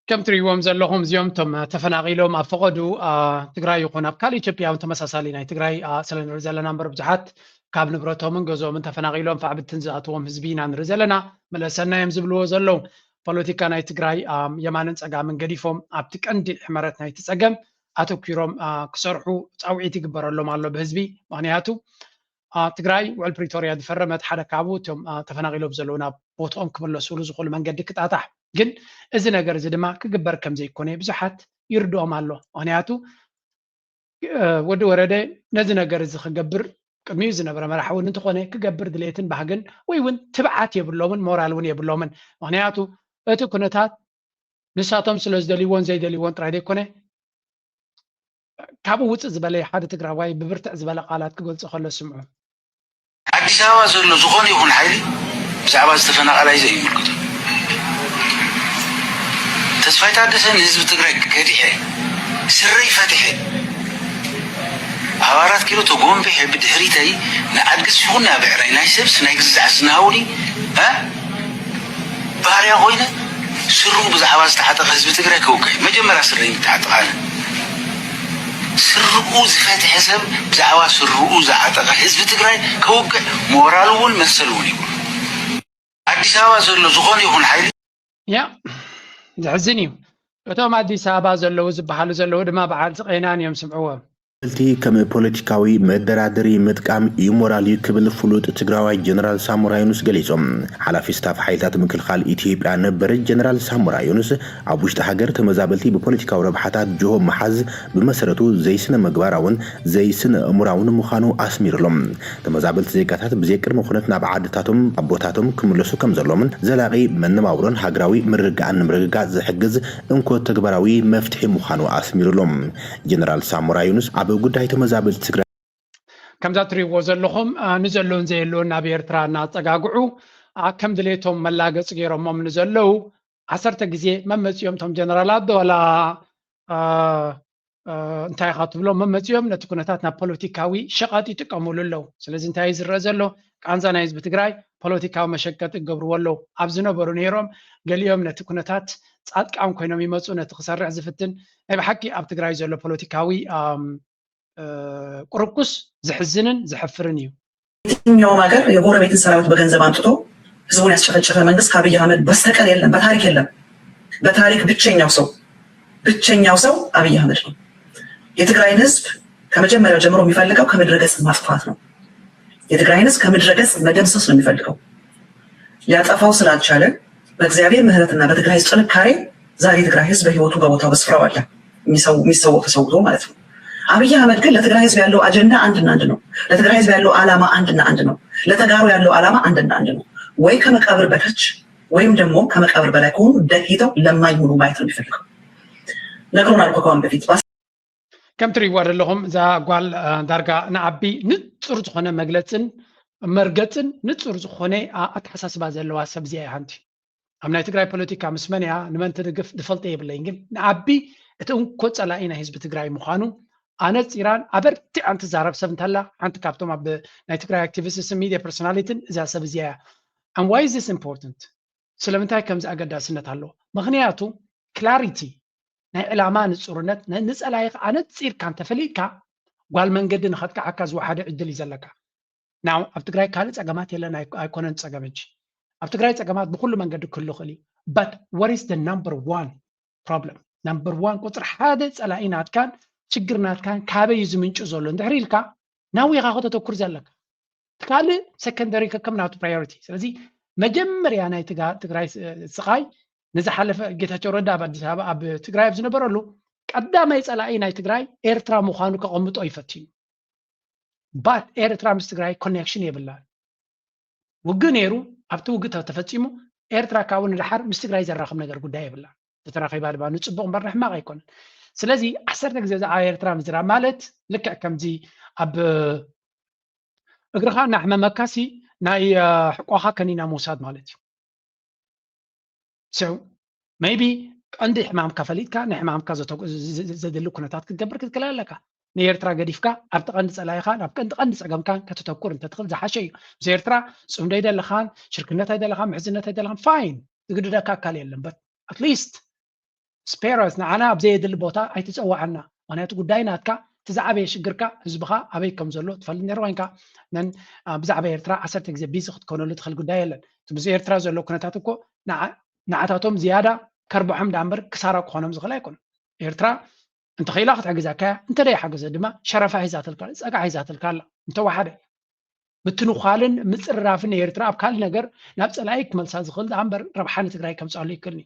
ከም ትርእይዎም ዘለኹም እዚኦም እቶም ተፈናቒሎም ኣብ ፈቐዱ ትግራይ ይኹን ኣብ ካልእ ኢትዮጵያ እውን ተመሳሳሊ ናይ ትግራይ ስለ ንርኢ ዘለና እምበር ብዙሓት ካብ ንብረቶምን ገዝኦምን ተፈናቒሎም ፋዕብትን ዝኣትዎም ህዝቢ ኢና ንርኢ ዘለና። መለሰና እዮም ዝብልዎ ዘለዉ። ፖለቲካ ናይ ትግራይ የማንን ፀጋምን ገዲፎም ኣብቲ ቀንዲ ሕመረት ናይቲ ፀገም ኣተኲሮም ክሰርሑ ፃውዒት ይግበረሎም ኣሎ ብህዝቢ። ምኽንያቱ ትግራይ ውዕል ፕሪቶርያ ዝፈረመት ሓደ ካብኡ እቶም ተፈናቒሎም ዘለዉ ናብ ቦትኦም ክምለስሉ ዝኽእሉ መንገዲ ክጣጣሕ ግን እዚ ነገር እዚ ድማ ክግበር ከም ዘይኮነ ብዙሓት ይርድኦም ኣሎ። ምኽንያቱ ወዲ ወረደ ነዚ ነገር እዚ ክገብር ቅድሚኡ ዝነበረ መራሒ እውን እንተኾነ ክገብር ድሌትን ባህግን ወይ እውን ትብዓት የብሎምን ሞራል እውን የብሎምን። ምኽንያቱ እቲ ኩነታት ንሳቶም ስለ ዝደልይዎን ዘይደልይዎን ጥራይ ዘይኮነ ካብኡ ውፅእ ዝበለ ሓደ ትግራዋይ ብብርትዕ ዝበለ ቃላት ክገልፆ ከሎ ስምዑ። ኣዲስ ኣበባ ዘሎ ዝኾነ ይኹን ሓይሊ ብዛዕባ ዝተፈናቐላይ ዘይምልክቶ። ተስፋይ ታደሰ ንህዝቢ ትግራይ ከዲሐ ስረይ ፈትሐ ኣብ ኣራት ኪሎ ተጎንቢሐ ብድሕሪተይ ንኣድግስ ይኹን ንብዕራይ ናይ ሰብስ ናይ ግዛዕስ ንሃውኒ ባርያ ኮይነ ስርኡ ብዛዕባ ዝተዓጠቐ ህዝቢ ትግራይ ከውግዕ መጀመርያ ስረይ ምተዓጠቓነ ስርኡ ዝፈትሐ ሰብ ብዛዕባ ስርኡ ዝዓጠቐ ህዝቢ ትግራይ ከውግዕ ሞራል እውን መሰል እውን ይብሉ። ኣዲስ ኣበባ ዘሎ ዝኾነ ይኹን ሓይሊ ያ ዘሕዝን እዩ። እቶም ኣዲስ ኣበባ ዘለዉ ዝበሃሉ ዘለዉ ድማ በዓል ስቐይናን እዮም ስምዕዎም። ልቲ ከም ፖለቲካዊ መደራደሪ ምጥቃም ኢሞራል እዩ ክብል ፍሉጥ ትግራዋይ ጀነራል ሳሞራ ዩኑስ ገሊጾም። ሓላፊ ስታፍ ሓይልታት ምክልኻል ኢትዮጵያ ነበር ጀነራል ሳሞራ ዩኑስ ኣብ ውሽጢ ሃገር ተመዛበልቲ ብፖለቲካዊ ረብሓታት ጅሆ ምሓዝ ብመሰረቱ ዘይስነ ምግባራውን ዘይስነ እእምራውን ምዃኑ ኣስሚሩሎም። ተመዛበልቲ ዜጋታት ብዘይቅድመ ኩነት ናብ ዓድታቶም ኣቦታቶም ክምለሱ ከም ዘሎምን ዘላቒ መነባብሮን ሃገራዊ ምርግጋእን ንምርግጋጽ ዝሕግዝ እንኮ ተግባራዊ መፍትሒ ምዃኑ ኣስሚሩሎም። ጀነራል ሳሞራ ዩኑስ ኣብ ጉዳይ ተመዛበልቲ ትግራይ ከምዛ ትሪእዎ ዘለኹም ንዘለውን ዘየለውን ናብ ኤርትራ እናፀጋግዑ ከም ድሌቶም መላገፂ ገይሮሞም ንዘለዉ ዓሰርተ ግዜ መመፂኦም እቶም ጀነራላት ዶ ዋላ እንታይ ኢኻ ትብሎ መመፂኦም ነቲ ኩነታት ናብ ፖለቲካዊ ሸቐጥ ይጥቀምሉ ኣለዉ። ስለዚ እንታይ እዩ ዝረአ ዘሎ? ቃንዛ ናይ ህዝቢ ትግራይ ፖለቲካዊ መሸቀጢ ይገብርዎ ኣለዉ። ኣብ ዝነበሩ ነይሮም ገሊኦም ነቲ ኩነታት ፃድቃን ኮይኖም ይመፁ፣ ነቲ ክሰርሕ ዝፍትን ናይ ብሓቂ ኣብ ትግራይ ዘሎ ፖለቲካዊ ቁርቁስ ዘሕዝንን ዘሕፍርን እዩ። የትኛውም ሀገር የጎረቤትን ሰራዊት በገንዘብ አምጥቶ ህዝቡን ያስጨፈጨፈ መንግስት ከአብይ አህመድ በስተቀር የለም። በታሪክ የለም። በታሪክ ብቸኛው ሰው ብቸኛው ሰው አብይ አህመድ ነው። የትግራይን ህዝብ ከመጀመሪያው ጀምሮ የሚፈልገው ከምድረ ገጽ ማጥፋት ነው። የትግራይን ህዝብ ከምድረ ገጽ መደምሰስ ነው የሚፈልገው። ሊያጠፋው ስላልቻለ በእግዚአብሔር ምህረትና በትግራይ ህዝብ ጥንካሬ ዛሬ የትግራይ ህዝብ በህይወቱ በቦታው በስፍራው አለ። የሚሰው የሚሰዋው ተሰውቶ ማለት ነው። አብይ አህመድ ግን ለትግራይ ህዝብ ያለው አጀንዳ አንድና አንድ ነው። ለትግራይ ህዝብ ያለው ዓላማ አንድና አንድ ነው። ለተጋሩ ያለው ዓላማ አንድና አንድ ነው። ወይ ከመቃብር በታች ወይም ደግሞ ከመቃብር በላይ ከሆኑ ደህይተው ለማኝ ሆኖ ማየት ነው የሚፈልገው። ነግሮናል እኮ ከአሁን በፊት። ከም ትሪእዋ ዘለኹም እዛ ጓል ዳርጋ ንዓቢ ንፁር ዝኾነ መግለፅን መርገፅን ንፁር ዝኾነ ኣተሓሳስባ ዘለዋ ሰብ እዚኣ እያ። ሓንቲ ኣብ ናይ ትግራይ ፖለቲካ ምስ መን እያ ንመን ትድግፍ ዝፈልጦ የብለይን፣ ግን ንዓቢ እቲ እንኮ ፀላኢ ናይ ህዝቢ ትግራይ ምዃኑ ኣነፂራን ኣበርቲዓን ትዛረብ ሰብ እንተላ ሓንቲ ካብቶም ኣብ ናይ ትግራይ ኣክቲቪስትን ሚድያ ፐርሶናሊቲን እዛ ሰብ እዚኣ እያ። And why is this important? ስለምንታይ ከምዚ ኣገዳስነት ኣለዎ? ምኽንያቱ clarity ናይ ዕላማ ንፁርነት ንፀላኢኻ ኣነፂርካ እንተፈሊጥካ ጓል መንገዲ ንኸጥቅዓካ ዝወሓደ ዕድል እዩ ዘለካ። ናው ኣብ ትግራይ ካልእ ፀገማት የለን ኣይኮነን ፀገም እንጂ ኣብ ትግራይ ፀገማት ብኩሉ መንገዲ ክህሉ ይኽእል እዩ። But what is the number one problem? Number one ቁፅሪ ሓደ ፀላኢ ናትካን ችግር ናትካን ካበይ እዩ ዝምንጩ ዘሎ እንድሕር ኢልካ ናዊኻ ከተተኩር ዘለካ። ካልእ ሰከንደሪ ከከም ናቱ ፕራዮሪቲ። ስለዚ መጀመርያ ናይ ትግራይ ስቓይ ንዝሓለፈ ጌታቸው ረዳ ኣብ ኣዲስ ኣበባ ኣብ ትግራይ ኣብ ዝነበረሉ ቀዳማይ ፀላኢ ናይ ትግራይ ኤርትራ ምዃኑ ከቐምጦ ይፈትዩ። ባት ኤርትራ ምስ ትግራይ ኮኔክሽን የብላን። ውግእ ነይሩ፣ ኣብቲ ውግእ ተፈፂሙ ኤርትራ ካብኡ ንደሓር ምስ ትግራይ ዘራኽብ ነገር ጉዳይ የብላን። ተተራኺባ ድማ ንፅቡቕ እምበር ንሕማቕ ኣይኮነን። ስለዚ ዓሰርተ ግዜ ብዛዕባ ኤርትራ ምዝራብ ማለት ልክዕ ከምዚ ኣብ እግርኻ እናሕመመካሲ ናይ ሕቆኻ ከኒና ምውሳድ ማለት እዩ። So maybe ቀንዲ ሕማምካ ፈሊጥካ ንሕማምካ ዘድሊ ኩነታት ክትገብር ክትክእል ኣለካ። ንኤርትራ ገዲፍካ ኣብቲ ቀንዲ ፀላኢኻን ኣብ ቀንዲ ቀንዲ ፀገምካን ከተተኩር እንተትኽእል ዝሓሸ እዩ። ምስ ኤርትራ ፅምዶ ኣይደለኻን፣ ሽርክነት ኣይደለኻን፣ ምሕዝነት ኣይደለኻን፣ ፋይን ዝግድደካ ኣካል የለን። But at least spare us ንዓና ኣብ ዘየድሊ ቦታ ኣይትፀዋዓና። ምክንያቱ ጉዳይ ናትካ እቲ ዝዓበየ ሽግርካ ህዝብኻ ኣበይ ከም ዘሎ ትፈልጥ ነይሩ ኮይንካ ነን ብዛዕባ ኤርትራ ዓሰርተ ግዜ ቢዚ ክትኮነሉ ትኽእል ጉዳይ የለን። እቲ ምስ ኤርትራ ዘሎ ኩነታት እኮ ንዓታቶም ዝያዳ ከርብሖም ዳ እምበር ክሳራ ክኾኖም ዝኽእል ኣይኮነን። ኤርትራ እንተኽኢላ ክትሕግዘካ እያ፣ እንተደይ ሓገዘ ድማ ሸረፋ ሒዛትልካ ጸጋ ሒዛትልካ ኣላ። እንተወሓደ ምትንዃልን ምጽርራፍን ኤርትራ ኣብ ካልእ ነገር ናብ ጸላኢ ክመልሳ ዝኽእል ዳ እምበር ረብሓ ንትግራይ ከምጽኣሉ ይክእልኒ።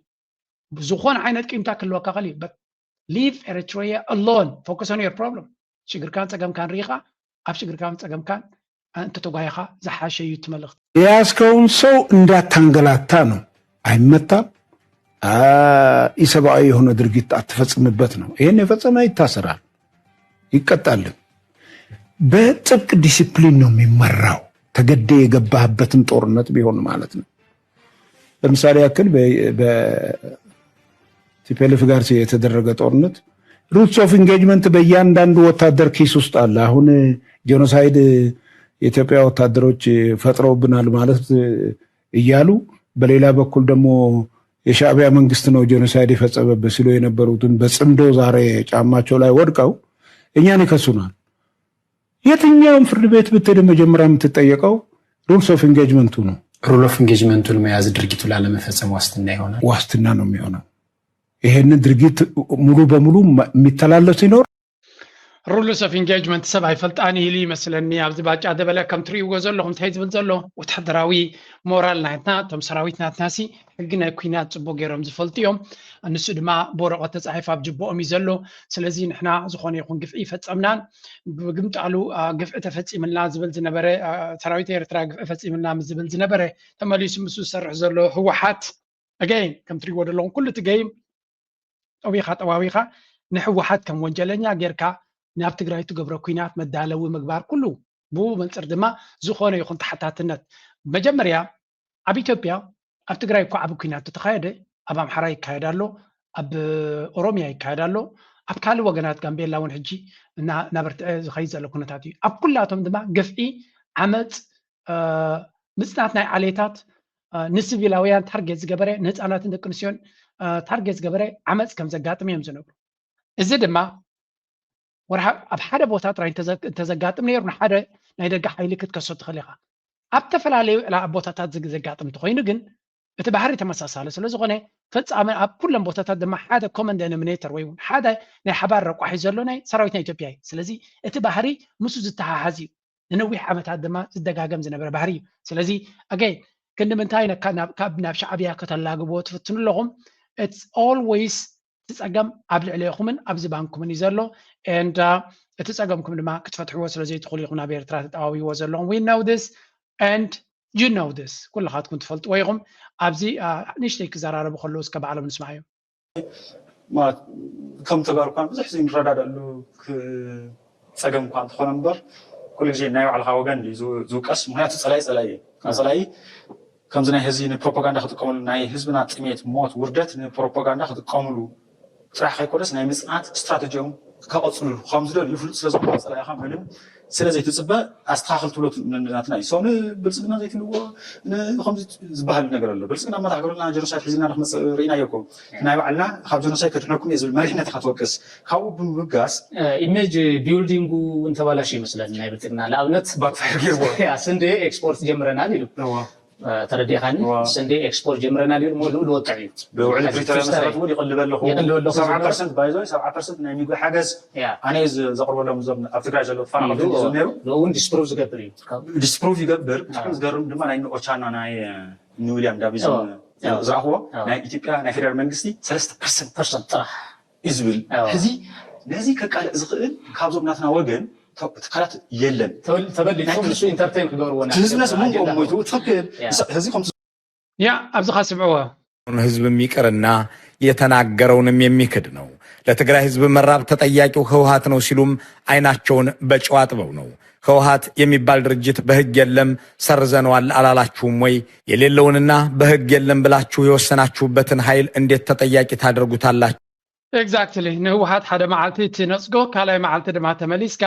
ብዝኾነ ዓይነት ቂምታ ክህልወካ ክእል እዩ። But leave Eritrea alone. Focus on your problem. ሽግርካን ጸገምካን ርኢኻ ኣብ ሽግርካን ጸገምካን እንተተጓየኻ ዝሓሸ እዩ እቲ መልእኽቲ። የያዝከውን ሰው እንዳታንገላታ ነው። አይመታም። ኢሰብአዊ የሆነ ድርጊት አትፈጽምበት ነው። ይህን የፈጸመ ይታሰራል። ይቀጣልን። በጥብቅ ዲሲፕሊን ነው የሚመራው። ተገደ የገባህበትን ጦርነት ቢሆን ማለት ነው። ለምሳሌ ያክል በቲፒኤልኤፍ ጋር የተደረገ ጦርነት rules of engagement በእያንዳንዱ ወታደር ኪስ ውስጥ አለ። አሁን ጄኖሳይድ የኢትዮጵያ ወታደሮች ፈጥረውብናል ማለት እያሉ፣ በሌላ በኩል ደግሞ የሻዕቢያ መንግስት ነው ጄኖሳይድ የፈጸመበት ሲሉ የነበሩትን በጽምዶ ዛሬ ጫማቸው ላይ ወድቀው እኛን ይከሱናል። የትኛውም ፍርድ ቤት ብትሄድ መጀመሪያ የምትጠየቀው rules of engagement ኡ ነው። Rule of engagement ኡን መያዝ ድርጊቱ ላለመፈጸም ዋስትና ይሆናል። ዋስትና ነው የሚሆነው። ይሄንን ድርጊት ሙሉ በሙሉ የሚተላለፍ ሲኖር rules of engagement ሰብ ኣይፈልጣን ኢሉ ይመስለኒ። ኣብዚ ባጫ ደበለ ከም ትርእይዎ ዘለኹም እንታይ ዝብል ዘሎ ወታደራዊ ሞራል ናትና፣ እቶም ሰራዊት ናትና ሲ ሕጊ ናይ ኩናት ጽቡቅ ገይሮም ዝፈልጡ እዮም። ንሱ ድማ ብወረቐት ተጻሒፉ ኣብ ጅቦኦም እዩ ዘሎ። ስለዚ ንሕና ዝኾነ ይኹን ግፍዒ ፈጸምናን ብግምጣሉ ግፍዒ ተፈጺምልና ዝብል ዝነበረ፣ ሰራዊት ኤርትራ ግፍዒ ፈጺምልና ምስ ዝብል ዝነበረ፣ ተመሊሱ ምስ ዝሰርሕ ዘሎ ህወሓት ኣገይን ከም ትሪእዎ ዘለኹም ኩሉ እቲ ገይም ጠዊኻ ጠዋዊኻ ንህወሓት ከም ወንጀለኛ ጌርካ ናብ ትግራይ ትገብሮ ኩናት መዳለዊ ምግባር ኩሉ ብኡ መንፅር ድማ ዝኾነ ይኹን ተሓታትነት መጀመርያ ኣብ ኢትዮጵያ ኣብ ትግራይ እኮ ዓብ ኩናት ተተኻየደ ኣብ ኣምሓራ ይካየድ ኣሎ ኣብ ኦሮሚያ ይካየድ ኣሎ ኣብ ካልእ ወገናት ጋምቤላ እውን ሕጂ እናበርትዐ ዝኸይድ ዘሎ ኩነታት እዩ ኣብ ኩላቶም ድማ ግፍዒ ዓመፅ ምፅናት ናይ ዓሌታት ንስቪላውያን ታርጌት ዝገበረ ንህፃናትን ደቂ ኣንስትዮን ታርጌት ዝገበረ ዓመፅ ከም ዘጋጥም እዮም ዝነግሩ እዚ ድማ ወርሓ ኣብ ሓደ ቦታ ጥራይ እንተዘጋጥም ነይሩ ንሓደ ናይ ደገ ሓይሊ ክትከሶ ትኽእል ኢኻ ኣብ ዝተፈላለዩ ዕላ ኣብ ቦታታት ዘጋጥም እንተኮይኑ ግን እቲ ባህሪ ተመሳሳሊ ስለ ዝኾነ ፈፃሚ ኣብ ኩለን ቦታታት ድማ ሓደ common denominator ወይ እውን ሓደ ናይ ሓባር ረቋሒ ዘሎ ናይ ሰራዊት ናይ ኢትዮጵያ እዩ ስለዚ እቲ ባህሪ ምስ ዝተሓሓዝ እዩ ንነዊሕ ዓመታት ድማ ዝደጋገም ዝነበረ ባህሪ እዩ ስለዚ ኣገይ ክንዲ ምንታይ ካብ ናብ ሻዕብያ ከተላግብዎ ትፍትኑ ኣለኹም it's always እቲ ፀገም ኣብ ልዕሌኹምን ኣብ ዝባንኩምን እዩ ዘሎ and እቲ ፀገምኩም ድማ ክትፈትሕዎ ስለ ዘይትኽእሉ ኢኹም ናብ ኤርትራ ተጠዋዊዎ ዘለኹም we know this and you know this ኩልኻትኩም ትፈልጥዎ ኢኹም ኣብዚ ንእሽተይ ክዘራረቡ ከለዉ እስከ ባዕሎም ንስማዕ እዮም ማለት ከም ተጋሩ እኳ ብዙሕ ዘይንረዳደኣሉ ፀገም እኳ እንተኾነ እምበር ኩሉ ግዜ ናይ ባዕልኻ ወገን ዝውቀስ ምክንያቱ ፀላኢ ፀላኢ እዩ ፀላኢ ከምዚ ናይ ህዚ ንፕሮፓጋንዳ ክጥቀመሉ ናይ ህዝብና ጥሜት ሞት ውርደት ንፕሮፓጋንዳ ክጥቀምሉ ጥራሕ ከይኮነስ ናይ ምፅናት ስትራተጂኦም ከቐፅሉ ከም ዝደልዩ ፍሉጥ ስለ ዝኾነ ፀላኢኻ ምንም ስለ ዘይትፅበ ኣስተኻኽል ትብሎ ናትና እዩ ሰው ንብልፅግና ዘይትልዎ ከምዚ ዝበሃል ነገር ኣሎ ብልፅግና መራሕ ገበረልና ጀኖሳይድ ሒዝና ንክመፅእ ርኢናዮ እኮ ናይ ባዕልና ካብ ጀኖሳይድ ከድሕነኩም እየ ዝብል መሪሕነት ኢኻ ትወቅስ ካብኡ ብምብጋስ image building ኡ እንተባላሽ ይመስለኒ ናይ ብልፅግና ንኣብነት backfire ገይርዎ ስንዴ export ጀምረናል ኢሉ ተረዲኻኒ ስንዴ export ጀምረናል ኢሉ ሞ ልኡ ልወቅዕ እዩ ብውዕሊ ፕሪቶርያ መሰረት እውን ይቕልበ ኣለኹ ይቕልበ ኣለኹ ሰብዓ ፐርሰንት ባይዞ ሰብዓ ፐርሰንት ናይ ምግቢ ሓገዝ ኣነ ዘቕርበሎም እዞም ኣብ ትግራይ ዘለዉ ተፈናቐልቲ ዝብሉ ነይሩ ንኡ እውን disprove ዝገብር እዩ disprove ይገብር ብጣዕሚ ዝገርም ድማ ናይ ኦቻና ናይ ንዊልያም ዳቪዝ ዝረኣኽዎ ናይ ኢትዮጵያ ናይ ፌደራል መንግስቲ ሰለስተ ፐርሰንት ፐርሰንት ጥራሕ እዩ ዝብል ሕዚ ነዚ ከቃልዕ ዝኽእል ካብዞም ናትና ወገን ትካላት የለን ተበሊፁ ንሱ ኢንተርቴን ክገብርዎ ህዝብና ስሙን ሞይቱ ትኽክል ሕዚ ያ ኣብዚ ኻስምዕዎ ህዝብም ይቅርና የተናገረውንም የሚክድ ነው። ለትግራይ ህዝብ መራብ ተጠያቂው ህወሓት ነው ሲሉም አይናቸውን በጨው አጥበው ነው። ህወሓት የሚባል ድርጅት በህግ የለም ሰርዘነዋል አላላችሁም ወይ? የሌለውንና በህግ የለም ብላችሁ የወሰናችሁበትን ኃይል እንዴት ተጠያቂ ታደርጉታላችሁ? Exactly ንህወሓት ሓደ መዓልቲ እቲ ነፅጎ ካልኣይ መዓልቲ ድማ ተመሊስካ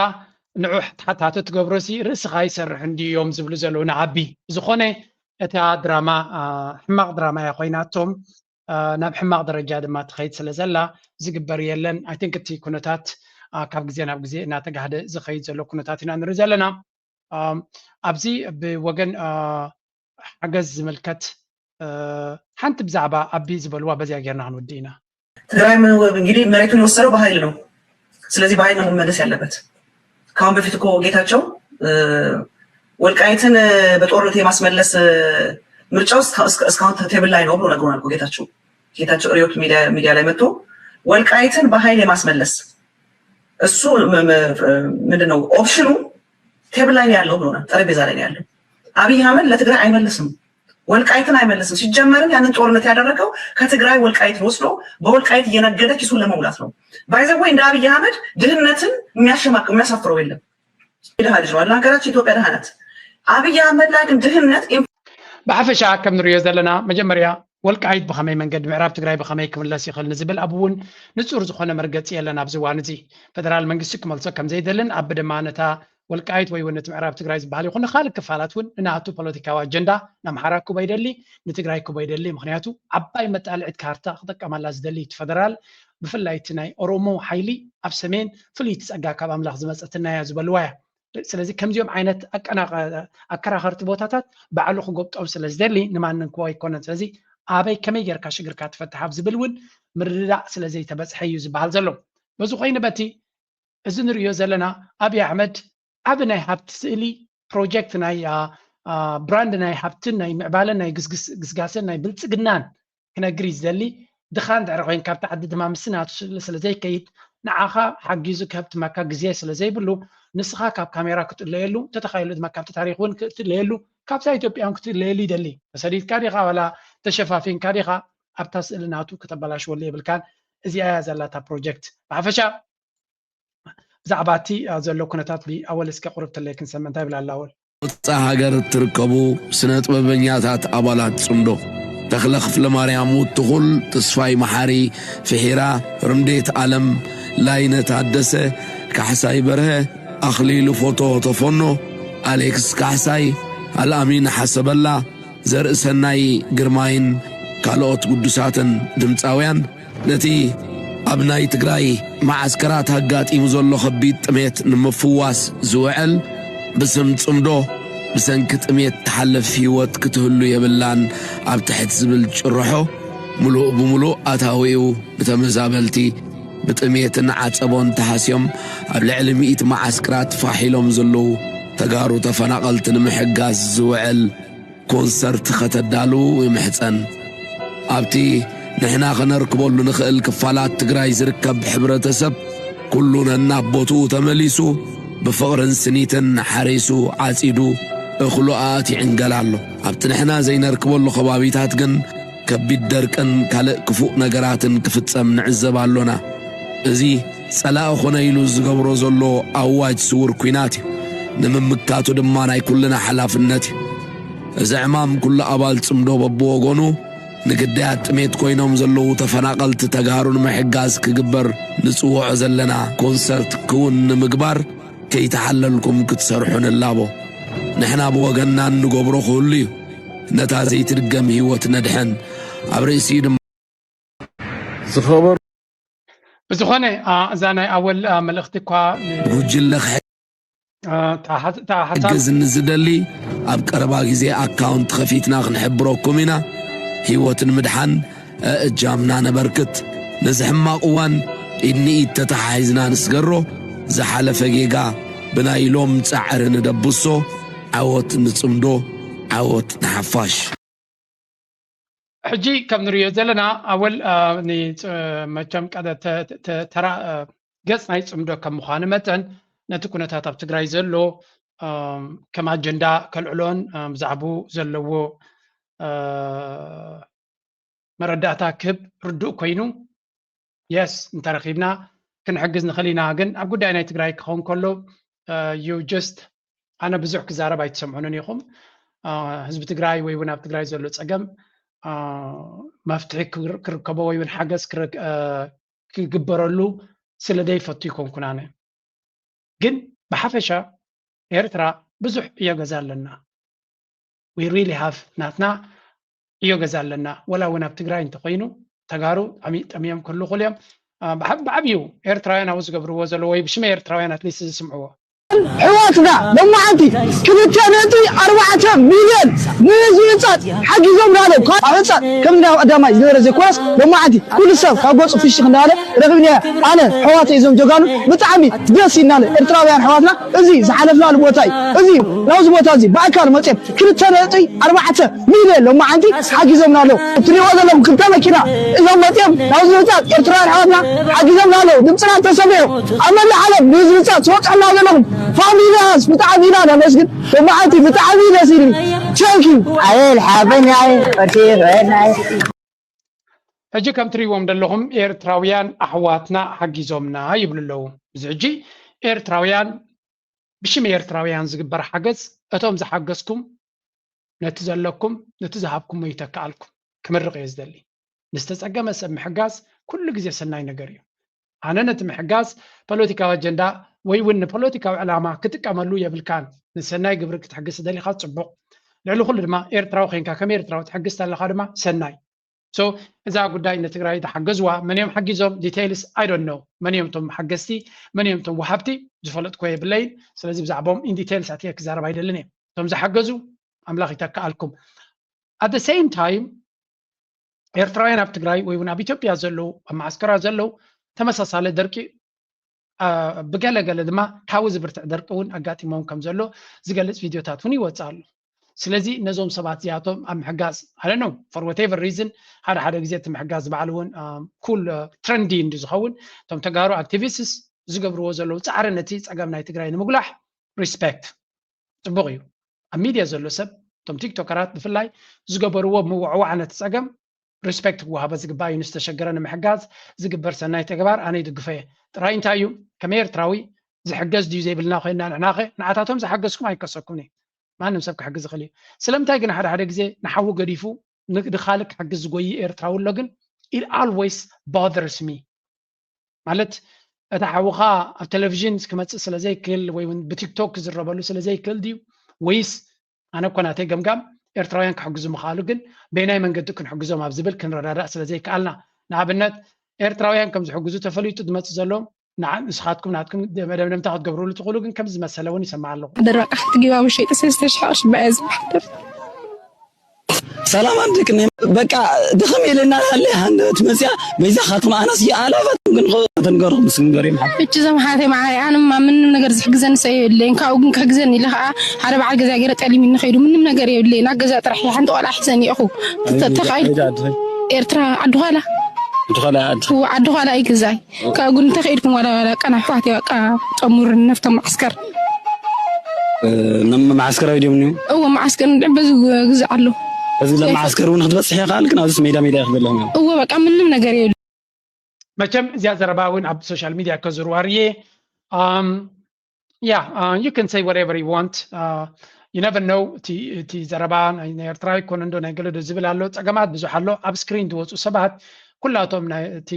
ንዑ ተሓታቲ ትገብሮሲ ርእስኻ ይሰርሕ እንድዮም ዝብሉ ዘለዉ ንዓቢ ዝኾነ እታ ድራማ ሕማቕ ድራማ እያ ኮይናቶም ናብ ሕማቕ ደረጃ ድማ ትኸይድ ስለ ዘላ ዝግበር የለን I think እቲ ኩነታት ካብ ግዜ ናብ ግዜ እናተጋህደ ዝኸይድ ዘሎ ኩነታት ኢና ንርኢ ዘለና ኣብዚ ብወገን ሓገዝ ዝምልከት ሓንቲ ብዛዕባ ኣቢ ዝበልዋ በዚያ ጌርና ክንወዲ ኢና ትግራይ እንግዲህ መሬቱን የወሰደው በኃይል ነው ስለዚህ በኃይል ነው መመለስ ያለበት ካሁን በፊት እኮ ጌታቸው ወልቃይትን በጦርነት የማስመለስ ምርጫ ውስጥ እስካሁን ቴብል ላይ ነው ብሎ ነግሮናል ጌታቸው ጌታቸው ሪዮት ሚዲያ ላይ መጥቶ ወልቃይትን በኃይል የማስመለስ እሱ ምንድነው ኦፕሽኑ ቴብል ላይ ያለው ብሎናል ጠረጴዛ ላይ ያለው አብይ አህመድ ለትግራይ አይመልስም ወልቃይትን አይመልስም። ሲጀመርም ያንን ጦርነት ያደረገው ከትግራይ ወልቃይትን ወስዶ በወልቃይት እየነገደ ኪሱን ለመሙላት ነው። By the way፣ እንደ አብይ አህመድ ድህነትን የሚያሸማቅ የሚያሳፍረው የለም። የድሃ ልጅ ነው አለ ሀገራችን ኢትዮጵያ ድሃ ናት። አብይ አህመድ ላይ ግን ድህነት ብሓፈሻ ከም ንሪኦ ዘለና መጀመርያ ወልቃይት ብኸመይ መንገዲ ምዕራብ ትግራይ ብኸመይ ክምለስ ይኽእል ንዝብል ኣብ እውን ንፁር ዝኾነ መርገፂ የለን። ኣብዚ እዋን እዚ ፌደራል መንግስቲ ክመልሶ ከም ዘይደልን ኣብ ድማ ነታ ወልቃይት ወይ እውን እቲ ምዕራብ ትግራይ ዝበሃል ይኹን ካልእ ክፋላት እውን ንናቱ ፖለቲካዊ ኣጀንዳ ንኣምሓራ ክቦ ይደሊ፣ ንትግራይ ክቦ ይደሊ። ምክንያቱ ዓባይ መጣልዒት ካርታ ክጥቀመላ ዝደሊ እቲ ፌደራል ብፍላይ እቲ ናይ ኦሮሞ ሓይሊ ኣብ ሰሜን ፍልይቲ ፀጋ ካብ ኣምላኽ ዝመፀትና እያ ዝበልዋ እያ። ስለዚ ከምዚኦም ዓይነት ኣቀናቐ- ኣከራኸርቲ ቦታታት ባዕሉ ክጎብጦም ስለ ዝደሊ ንማንም ክቦ ኣይኮነን። ስለዚ ኣበይ ከመይ ጌርካ ሽግርካ ትፈትሕ ኣብ ዝብል እውን ምርድዳእ ስለ ዘይተበፅሐ እዩ ዝበሃል ዘሎ። በዚ ኮይኑ በቲ እዚ ንሪኦ ዘለና ኣብይ ኣሕመድ ዓቢ ናይ ሃብቲ ስእሊ ፕሮጀክት ናይ ብራንድ ናይ ሃብትን ናይ ምዕባለን ናይ ግስጋሴን ናይ ብልፅግናን ክነግር እዩ ዝደሊ። ድኻ እንድሕር ኮይን ካብቲ ዓዲ ድማ ምስ ናቱ ስእሊ ስለ ዘይከይድ ንዓኻ ሓጊዙ ከህብትመካ ግዜ ስለ ዘይብሉ ንስኻ ካብ ካሜራ ክትለየሉ እንተተኻይሉ ድማ ካብቲ ታሪክ እውን ክትለየሉ ካብዛ ኢትዮጵያ እውን ክትለየሉ ይደሊ። ተሰዲድካ ዲኻ ዋላ ተሸፋፊንካ ዲኻ ኣብታ ስእሊ ናቱ ከተበላሽወሉ የብልካን። እዚኣ እያ ዘላታ ፕሮጀክት ብሓፈሻ ብዛዕባ እቲ ዘሎ ኩነታት ብኣወል እስከ ቁርብ ተለይ ክንሰምዕ እንታይ ይብል ኣላወል ወፃ ሃገር እትርከቡ ስነ ጥበበኛታት ኣባላት ፅምዶ ተኽለ ክፍለ ማርያም ውትኹል፣ ተስፋይ መሓሪ፣ ፍሒራ፣ ርምዴት ኣለም፣ ላይነ ታደሰ፣ ካሕሳይ በርሀ፣ ኣኽሊሉ ፎቶ ተፎኖ፣ ኣሌክስ ካሕሳይ፣ ኣልኣሚን ሓሰበላ፣ ዘርእሰናይ ግርማይን ካልኦት ግዱሳትን ድምፃውያን ነቲ ኣብ ናይ ትግራይ መዓስከራት ኣጋጢሙ ዘሎ ከቢድ ጥሜት ንምፍዋስ ዝውዕል ብስም ፅምዶ ብሰንኪ ጥሜት ትሓልፍ ህይወት ክትህሉ የብላን ኣብ ትሕቲ ዝብል ጭርሖ ምሉእ ብምሉእ ኣታዊኡ ብተመዛበልቲ ብጥሜትን ዓፀቦን ተሃስዮም ኣብ ልዕሊ ሚእቲ መዓስከራት ፋሕ ኢሎም ዘለዉ ተጋሩ ተፈናቐልቲ ንምሕጋዝ ዝውዕል ኮንሰርት ከተዳልዉ ይምሕጸን። ኣብቲ ንሕና ከነርክበሉ ንኽእል ክፋላት ትግራይ ዝርከብ ሕብረተሰብ ኩሉ ነናብ ቦትኡ ተመሊሱ ብፍቕርን ስኒትን ሓሪሱ ዓጺዱ እኽሉ ኣእትዩ ይዕንገል ኣሎ። ኣብቲ ንሕና ዘይነርክበሉ ከባቢታት ግን ከቢድ ደርቅን ካልእ ክፉእ ነገራትን ክፍጸም ንዕዘብ ኣሎና። እዚ ጸላኢ ኾነ ኢሉ ዝገብሮ ዘሎ ኣዋጅ ስዉር ኲናት እዩ። ንምምካቱ ድማ ናይ ኩልና ሓላፍነት እዩ። እዚ ዕማም ኩሉ ኣባል ጽምዶ በብወገኑ ንግዳያት ጥሜት ኮይኖም ዘለዉ ተፈናቐልቲ ተጋሩ ንምሕጋዝ ክግበር ንጽውዖ ዘለና ኮንሰርት ክውን ንምግባር ከይተሓለልኩም ክትሰርሑ ንላቦ። ንሕና ብወገንና እንገብሮ ክህሉ እዩ። ነታ ዘይትድገም ህይወት ነድሕን። ኣብ ርእሲኡ ድማ ዝኸበሩ ብዝኾነ እዛ ናይ ኣወል መልእኽቲ እኳ ጉጅለ እታ ሓሳብ ክሕግዝ ንዝደሊ ኣብ ቀረባ ግዜ ኣካውንት ከፊትና ክንሕብረኩም ኢና። ህይወት ንምድሓን እእጃምና ነበርክት። ነዚ ሕማቕ እዋን ኢድ ንኢድ ተተሓሒዝና ንስገሮ። ዝሓለፈ ጌጋ ብናይ ሎም ጻዕሪ ንደብሶ። ዓወት ንጽምዶ፣ ዓወት ንሓፋሽ። ሕጂ ከም ንሪኦ ዘለና ኣወል መቸም ተራ ገፅ ናይ ፅምዶ ከም ምዃኑ መጠን ነቲ ኩነታት ኣብ ትግራይ ዘሎ ከም ኣጀንዳ ከልዕሎን ብዛዕቡ ዘለዎ መረዳእታ ክህብ ርዱእ ኮይኑ የስ እንተረኺብና ክንሕግዝ ንኽእል ኢና። ግን ኣብ ጉዳይ ናይ ትግራይ ክኸውን ከሎ you just ኣነ ብዙሕ ክዛረብ ኣይትሰምዑንን ኢኹም። ህዝቢ ትግራይ ወይ እውን ኣብ ትግራይ ዘሎ ፀገም መፍትሒ ክርከቦ ወይ እውን ሓገዝ ክግበረሉ ስለ ዘይፈቱ ይኮንኩን ኣነ። ግን ብሓፈሻ ኤርትራ ብዙሕ ዕዮ ገዛ ኣለና። We really have ናትና ዕዮ ገዛ ኣለና። ወላ እውን ኣብ ትግራይ እንተኮይኑ ተጋሩ ጠሚዮም ክህሉ ክእሉ እዮም። ብዓብዩ ኤርትራውያን ኣብኡ ዝገብርዎ ዘለዎ ወይ ብሽመ ኤርትራውያን ኣትሊስት ዝስምዕዎ ሕዋትና ሎማዓንቲ ክልተ ነጥቢ ኣርባዕተ ሚልዮን ንህዝቢ ህፃት ሓጊዞም ናለው። ካብ ህፃት ከም እንዳ ቀዳማይ ዝነበረ ዘይኮነስ ሎማዓንቲ ኩሉ ሰብ ካብ ገፁ ፍሽኽ እንዳበለ ረኺብናዮ። ኣነ ሕዋተይ እዞም ጀጋኑ ብጣዕሚ ደስ ኢልናለ ኤርትራውያን ሕዋትና። እዚ ዝሓለፍናሉ ቦታ እዩ። እዚ ናብዚ ቦታ እዚ ብኣካል መፅኦም ክልተ ነጥቢ ኣርባዕተ ሚልዮን ሎማዓንቲ ሓጊዞምና ኣለዉ። እትሪእዎ ዘለኹም ክልተ መኪና እዞም መፅኦም ናብዚ ህፃት ኤርትራውያን ኣሕዋትና ሓጊዞምና ኣለዉ። ድምፅና ተሰሚዑ ኣብ መላእ ዓለም ንህዝቢ ህፃት ትበፅሑና ዘለኹም ፋሚላስ ብጣዕሚ ኢና ነመስግን። ሎማዓንቲ ብጣዕሚ ደስ ኢሉ። Thank you። ኣየ ልሓበን ኣየ ወዲ ወናይ ሕጂ ከም ትሪእዎም ዘለኹም ኤርትራውያን ኣሕዋትና ሓጊዞምና ይብሉ ኣለዉ። እዚ ሕጂ ኤርትራውያን ብሽም ኤርትራውያን ዝግበር ሓገዝ እቶም ዝሓገዝኩም ነቲ ዘለኩም ነቲ ዝሃብኩሞ ይተክኣልኩም ክምርቕ እየ ዝደሊ። ንዝተጸገመ ሰብ ምሕጋዝ ኩሉ ግዜ ሰናይ ነገር እዩ። ኣነ ነቲ ምሕጋዝ ፖለቲካዊ ኣጀንዳ ወይ እውን ንፖለቲካዊ ዕላማ ክጥቀመሉ የብልካን። ንሰናይ ግብሪ ክትሕግዝ ተደሊኻ ጽቡቕ። ልዕሊ ኩሉ ድማ ኤርትራዊ ኮይንካ ከም ኤርትራዊ ትሕግዝ ተለኻ ድማ ሰናይ። So እዛ ጉዳይ ንትግራይ ዝሓገዝዋ መን እዮም ሓጊዞም details I don't know። መን እዮም እቶም ሓገዝቲ መን እዮም እቶም ወሃብቲ ዝፈለጥኮ የብለይን። ስለዚ ብዛዕባኦም in details ኣትየ ክዛረብ ኣይደልን እየ። እቶም ዝሓገዙ ኣምላኽ ይተክኣልኩም። At the same time ኤርትራውያን ኣብ ትግራይ ወይ እውን ኣብ ኢትዮጵያ ዘለዉ ኣብ መዓስከራት ዘለዉ ተመሳሳሊ ደርቂ ብገለገለ ድማ ካብ ዝብርትዕ ደርቂ እውን ኣጋጢሞም ከም ዘሎ ዝገልፅ ቪድዮታት እውን ይወፅእ ኣሎ። ስለዚ ነዞም ሰባት እዚኣቶም ኣብ ምሕጋዝ I don't know for whatever reason ሓደ ሓደ ግዜ እቲ ምሕጋዝ ባዕሉ እውን cool trendy እንዲ ዝኸውን እቶም ተጋሩ activists ዝገብርዎ ዘለዉ ፃዕሪ ነቲ ፀገም ናይ ትግራይ ንምጉላሕ respect ፅቡቕ እዩ። ኣብ ሚድያ ዘሎ ሰብ እቶም ቲክቶከራት ብፍላይ ዝገበርዎ ምውዕዋዕ ነቲ ፀገም respect ክወሃቦ ዝግባእ እዩ። ንዝተሸገረ ንምሕጋዝ ዝግበር ሰናይ ተግባር ኣነ ይድግፎ እየ። ጥራይ እንታይ እዩ ከም ኤርትራዊ ዝሕገዝ ድዩ ዘይብልና ኮይንና ንሕናኸ ንዓታቶም ዝሓገዝኩም ኣይከሰኩምን እዩ። ማንም ሰብ ክሕግዝ ይኽእል እዩ። ስለምንታይ ግን ሓደ ሓደ ግዜ ንሓዉ ገዲፉ ንካልእ ክሕግዝ ዝጎይ ኤርትራዊ ኣሎ ግን it always bothers me ማለት እቲ ሓውኻ ኣብ ቴሌቪዥን ክመፅእ ስለ ዘይክእል ወይ እውን ብቲክቶክ ክዝረበሉ ስለ ዘይክእል ድዩ ወይስ ኣነ እኮ ናተይ ገምጋም ኤርትራውያን ክሕግዙ ምኽኣሉ ግን በየናይ መንገዲ ክንሕግዞም ኣብ ዝብል ክንረዳዳእ ስለ ዘይከኣልና ንኣብነት ኤርትራውያን ከም ዝሕግዙ ተፈሊጡ ዝመፅእ ዘሎ ንስኻትኩም ናትኩም መደምደምታ ክትገብርሉ ትኽእሉ ግን ከምዚ ዝመሰለ እውን ይሰማዕ ኣለኹ። ደረቃ ትጊባዊ ሸይጠ ሰለስተ ሽሕ ቅርሺ በያ ዝመሓደር ሰላም ኣንድክን በቃ ድኽም ኢልና ሃለ ሃንደበት መፅያ በይዛኻትኩም ኣነስ ኣላፋትኩም ግን ተንገርኩም ስንገር ይምሓ እቺ ዘምሓተ ማዓሪ ኣነ ምንም ነገር ዝሕግዘኒ ሰብ የብለይን ካብኡ ግን ክሕግዘኒ ኢለ ከዓ ሓደ በዓል ገዛ ገይረ ጠሊሚኒ ከይዱ ምንም ነገር የብለይን ኣብ ገዛ ጥራሕ እየ ሓንቲ ቆልዓ ሒዘ እኒአኹ ተኻኢል ኤርትራ ዓዲ ኋላ ዓዲ ኋላ እዩ ገዛይ ካብ ግን እንተኸይድኩም ዋላ ዋላ ቀና ኣሕዋት እያ ቃ ጠሙር ነፍቶም ማዓስከር ማዓስከር ኣበይ ድዮም እኒሁ? እወ ማዓስከር ንድዕበ ግዛዕ ኣሎ። እዚ ናብ ማዓስከር እውን ክትበፅሕ ይኽኣል ግን ኣብዚ ሜዳ ሜዳ ይኽበለኹም እዮም። እወ በቃ ምንም ነገር የብሉ። መቸም እዚኣ ዘረባ እውን ኣብ ሶሻል ሚድያ ከዝርዋ ርየ ያ you can say whatever you want you never know እቲ ዘረባ ናይ ኤርትራ ይኮነ እንዶ ናይ ገለዶ ዝብል ኣሎ ፀገማት ብዙሕ ኣሎ ኣብ ስክሪን ዝወፁ ሰባት ኩላቶም እቲ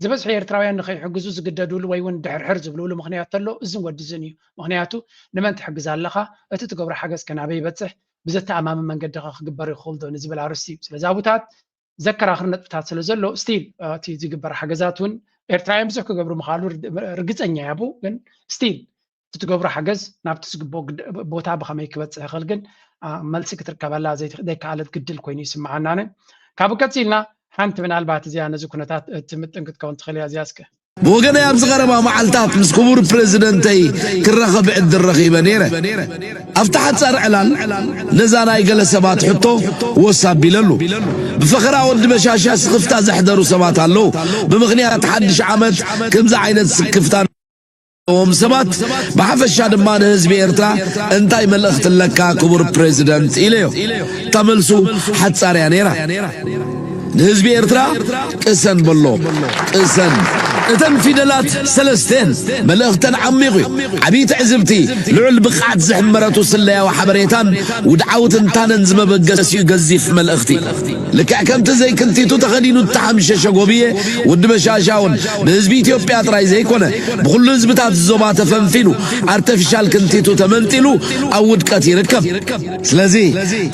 ዝበዝሑ ኤርትራውያን ንኸይሕግዙ ዝግደዱሉ ወይ እውን ድሕርሕር ዝብልሉ ምኽንያት ተሎ እዝን ወድዝን እዩ። ምኽንያቱ ንመን ትሕግዝ ኣለኻ፣ እቲ ትገብሮ ሓገዝ ከ ናበይ ይበጽሕ፣ ብዘተኣማምን መንገዲ ኸ ክግበር ይኽእል ዶ ንዝብል ኣርእስቲ እዩ። ስለዚ ኣቡታት ዘከራኽር ነጥብታት ስለ ዘሎ ስቲል እቲ ዝግበር ሓገዛት እውን ኤርትራውያን ብዙሕ ክገብሩ ምኽኣሉ ርግጸኛ እየ ኣብኡ ግን ስቲል እቲ ትገብሮ ሓገዝ ናብቲ ዝግብኦ ቦታ ብኸመይ ክበፅሕ ይኽእል ግን መልሲ ክትርከበላ ዘይከኣለት ግድል ኮይኑ ይስምዓናነ። ካብኡ ቀፂልና ሓንቲ ምናልባት እዚኣ ነዚ ኩነታት እትምጥን ክትከውን ትኽእል እያ እዚኣ እስከ። ብወገነይ ኣብዚ ቀረባ መዓልታት ምስ ክቡር ፕረዚደንተይ ክራኸብ ዕድል ረኺበ ነይረ። ኣብቲ ሓጻር ዕላል ነዛ ናይ ገለ ሰባት ሕቶ ወስ ኣቢለሉ። ብፈኸራ ወዲ በሻሻ ስኽፍታ ዘሕደሩ ሰባት ኣለዉ። ብምኽንያት ሓድሽ ዓመት ከምዚ ዓይነት ስክፍታ ዘለዎም ሰባት ብሓፈሻ ድማ ንህዝቢ ኤርትራ እንታይ መልእኽቲ ኣለካ ክቡር ፕረዚደንት ኢለዮ። እታ መልሱ ሓጻር እያ ነይራ። ንህዝቢ ኤርትራ ቅሰን በሎ። ቅሰን። እተን ፊደላት ሰለስተ እየን። መልእኽተን ዓሚቕ እዩ። ዓቢ ትዕዝብቲ፣ ልዑል ብቕዓት ዝሕመረቱ ስለያዊ ሓበሬታን ውድዓዊ ትንታነን ዝመበገሲኡ ገዚፍ መልእኽቲ። ልክዕ ከምቲ ዘይክንቲቱ ተኸዲኑ እተሓምሸሸ ጎብየ ወዲ በሻሻ እውን ብህዝቢ ኢትዮጵያ ጥራይ ዘይኮነ ብኹሉ ህዝብታት ዞባ ተፈንፊኑ ኣርተፊሻል ክንቲቱ ተመንጢሉ ኣብ ውድቀት ይርከብ። ስለዚ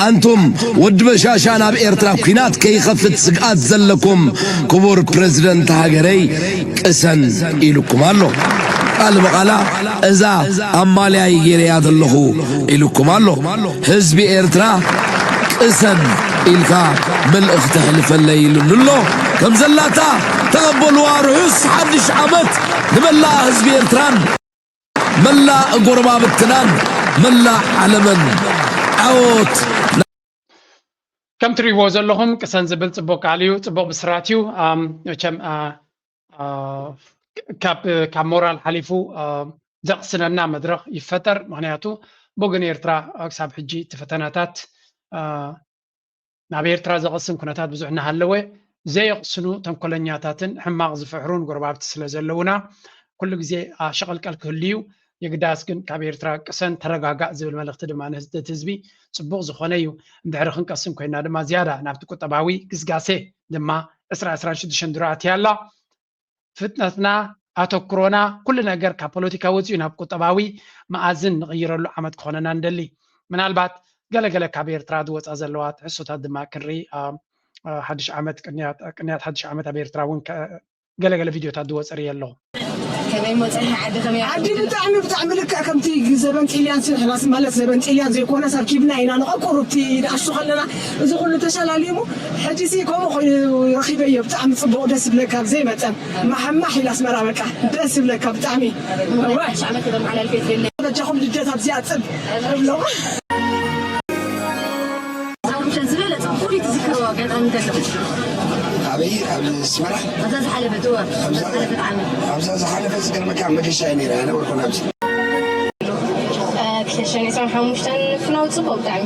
ኣንቱም ወዲ በሻሻ ናብ ኤርትራ ኲናት ከይኸፍት ስግኣት ዘለኩም ክቡር ፕረዚደንት ሃገረይ ቅሰን ኢሉኩም ኣሎ። ቃል ብቓላ እዛ ኣብ ማልያይ ገይረያ ዘለኹ ኢሉኩም ኣሎ። ህዝቢ ኤርትራ ቅሰን ኢልካ መልእኽቲ ኣሕልፈለይ ኢሉኒ ኣሎ። ከም ዘላታ ተቐበልዋ። ርሑስ ሓድሽ ዓመት ንመላእ ህዝቢ ኤርትራን መላእ ጎረባብትናን መላእ ዓለምን። ዓወት! ከም ትሪእዎ ዘለኹም ቅሰን ዝብል ፅቡቅ ቃል እዩ፣ ፅቡቅ ብስራት እዩ። መቸም ካብ ሞራል ሓሊፉ ዘቕስነና መድረኽ ይፈጠር። ምኽንያቱ ብወገን ኤርትራ ክሳብ ሕጂ እቲ ፈተናታት ናብ ኤርትራ ዘቕስን ኩነታት ብዙሕ እናሃለወ፣ ዘየቕስኑ ተንኮለኛታትን ሕማቕ ዝፍሕሩን ጎረባብቲ ስለ ዘለውና፣ ኩሉ ግዜ ሸቐልቀል ክህሉ እዩ። የግዳስ ግን ካብ ኤርትራ ቅሰን ተረጋጋእ ዝብል መልእኽቲ ድማ ንህዝቢ፣ እቲ ህዝቢ ጽቡቕ ዝኾነ እዩ። እንድሕሪ ክንቀስን ኮይና ድማ ዝያዳ ናብቲ ቁጠባዊ ግስጋሴ ድማ ዕስራ ዕስራን ሽዱሽተን ድሮ ኣትያ ኣላ። ፍጥነትና፣ ኣተኩሮና፣ ኩሉ ነገር ካብ ፖለቲካ ወፂኡ ናብ ቁጠባዊ መኣዝን ንቕይረሉ ዓመት ክኾነና ንደሊ። ምናልባት ገለገለ ካብ ኤርትራ ዝወፃ ዘለዋ ትሕዝቶታት ድማ ክንርኢ፣ ሓድሽ ዓመት ቅንያት ሓድሽ ዓመት ኣብ ኤርትራ እውን ገለገለ ቪድዮታት ዝወፀ ርኢ ኣለኹ። ዓዲ ብጣዕሚ ብጣዕሚ ልክዕ ከምቲ ዘበን ጥልያን ስንሕናስ ማለት ዘበን ጥልያን ዘይኮነ ሰርኪብና ኢና ንቐቁሩብቲ ንኣሽቱ ከለና እዚ ኩሉ ተሸላሊሙ ሕጂ ሲ ከምኡ ኮይኑ ረኺበዮ ብጣዕሚ ፅቡቕ ደስ ብለካ ብዘይ መጠን ማሕማሕ ኢላ ኣስመራ በቃ ደስ ብለካ ብጣዕሚ በጃኹም ልደት ኣብዚኣ ፅብ እብሎም ዝበለፀ ፍሉይ ትዝክርዎ ኣጋጣሚ እንተሎ ኣበይ ኣብ ኣስመራ ኣብዛ ዝሓለፈት እወ ኣብዛ ዝሓለፈት ዓመት ኣብዛ ዝሓለፈ ዝገርመካ መገሻ እየ ነይረ ኣይነበርኩን ኣብዚ ክልተ ሽሕን ዕስራን ሓሙሽተን ፍናው ፅቡቅ ብጣዕሚ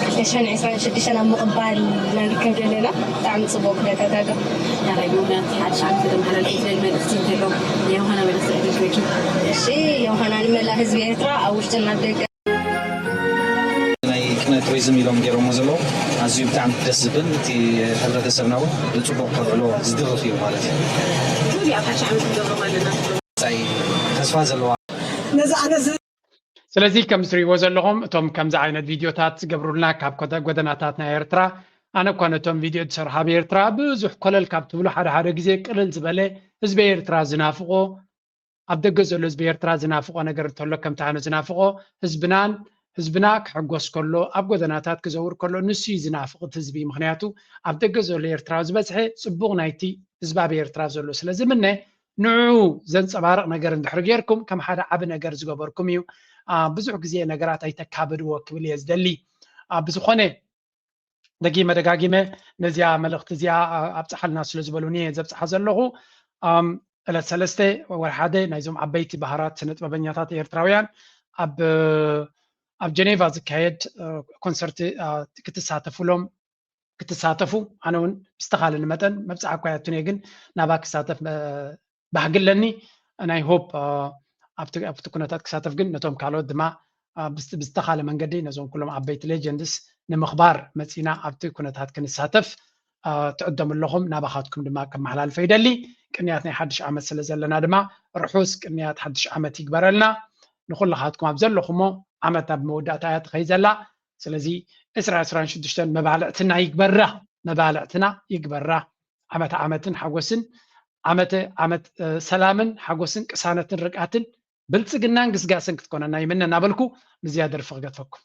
ክልተ ሽሕን ዕስራን ሽዱሽተን ኣብ ምቕባል ኢና ንርከብ ዘለና ብጣዕሚ ፅቡቅ ኩነታት ኣሎ ሓድሽ ዓመት ተመሓላልፊ ትደሊ መልእክቲ እንተሎ የውሃና መልእክቲ ዕድል ክበኪ እሺ የውሃና ንመላእ ህዝቢ ኤርትራ ኣብ ውሽጥን ኣብ ደገ ናይ ቅነ ቱሪዝም ኢሎም ገይሮሞ ዘለዉ ኣዝዩ ብጣዕሚ ደስ ዝብል እቲ ሕብረተሰብና እውን ብፅቡቅ ከብዕሎ ዝድርኽ እዩ ማለት እዩ። ቱቢ ኣብ ሓድሽ ዓመት ክንገብሮም ኣለና። መጻኢ ተስፋ ዘለዋ ነዚ ኣነ ዝ- ስለዚ ከም ትሪእዎ ዘለኹም እቶም ከምዚ ዓይነት ቪድዮታት ዝገብሩልና ካብ ኮተ- ጎደናታት ናይ ኤርትራ ኣነ እኳ ነቶም ቪድዮ ዝሰርሑ ኣብ ኤርትራ ብዙሕ ኮለል ካብ ትብሉ ሓደ ሓደ ግዜ ቅልል ዝበለ ህዝቢ ኤርትራ ዝናፍቆ ኣብ ደገ ዘሎ ህዝቢ ኤርትራ ዝናፍቆ ነገር እንተሎ ከምቲ ኣነ ዝናፍቆ ህዝብናን ህዝብና ክሕጎስ ከሎ ኣብ ጎደናታት ክዘውር ከሎ ንሱ እዩ ዝናፍቅ እቲ ህዝቢ ምክንያቱ ኣብ ደገ ዘሎ ኤርትራዊ ዝበዝሐ ፅቡቅ ናይቲ ህዝቢ ኣብ ኤርትራ ዘሎ ስለ ዝምነ ንዕኡ ዘንፀባርቕ ነገር እንድሕሪ ጌርኩም ከም ሓደ ዓቢ ነገር ዝገበርኩም እዩ። ብዙሕ ግዜ ነገራት ኣይተካብድዎ ክብል እየ ዝደሊ። ብዝኾነ ደጊመ ደጋጊመ ነዚኣ መልእኽቲ እዚኣ ኣብፅሓልና ስለ ዝበሉኒ እየ ዘብፅሓ ዘለኹ። ዕለት ሰለስተ ወር ሓደ ናይዞም ዓበይቲ ባህራት ስነ ጥበበኛታት ኤርትራውያን ኣብ ኣብ ጀኔቫ ዝካየድ ኮንሰርት ክትሳተፉሎም ክትሳተፉ ኣነ እውን ብዝተኻለኒ መጠን መብፅዓ እኳ ያቱን እየ ግን ናባ ክሳተፍ ባህጊ ኣለኒ ናይ ሆፕ ኣብቲ ኩነታት ክሳተፍ ግን ነቶም ካልኦት ድማ ብዝተኻለ መንገዲ ነዞም ኩሎም ዓበይቲ ሌጀንድስ ንምኽባር መፂና ኣብቲ ኩነታት ክንሳተፍ ትዕደሙ ኣለኹም ናባኻትኩም ድማ ከመሓላልፈ ይደሊ ቅንያት ናይ ሓድሽ ዓመት ስለ ዘለና ድማ ርሑስ ቅንያት ሓድሽ ዓመት ይግበረልና ንኩልኻትኩም ኣብ ዘለኹሞ ዓመት ኣብ መወዳእታ እያ ትኸይ ዘላ ስለዚ ዕስራ ዕስራን ሽዱሽተን መባልዕትና ይግበራ መባልዕትና ይግበራ ዓመተ ዓመትን ሓጎስን ዓመተ ዓመት ሰላምን ሓጎስን ቅሳነትን ርግኣትን ብልፅግናን ግስጋስን ክትኮነና ይምነ እናበልኩ ምስዚኣ ደርፊ ክገድፈኩም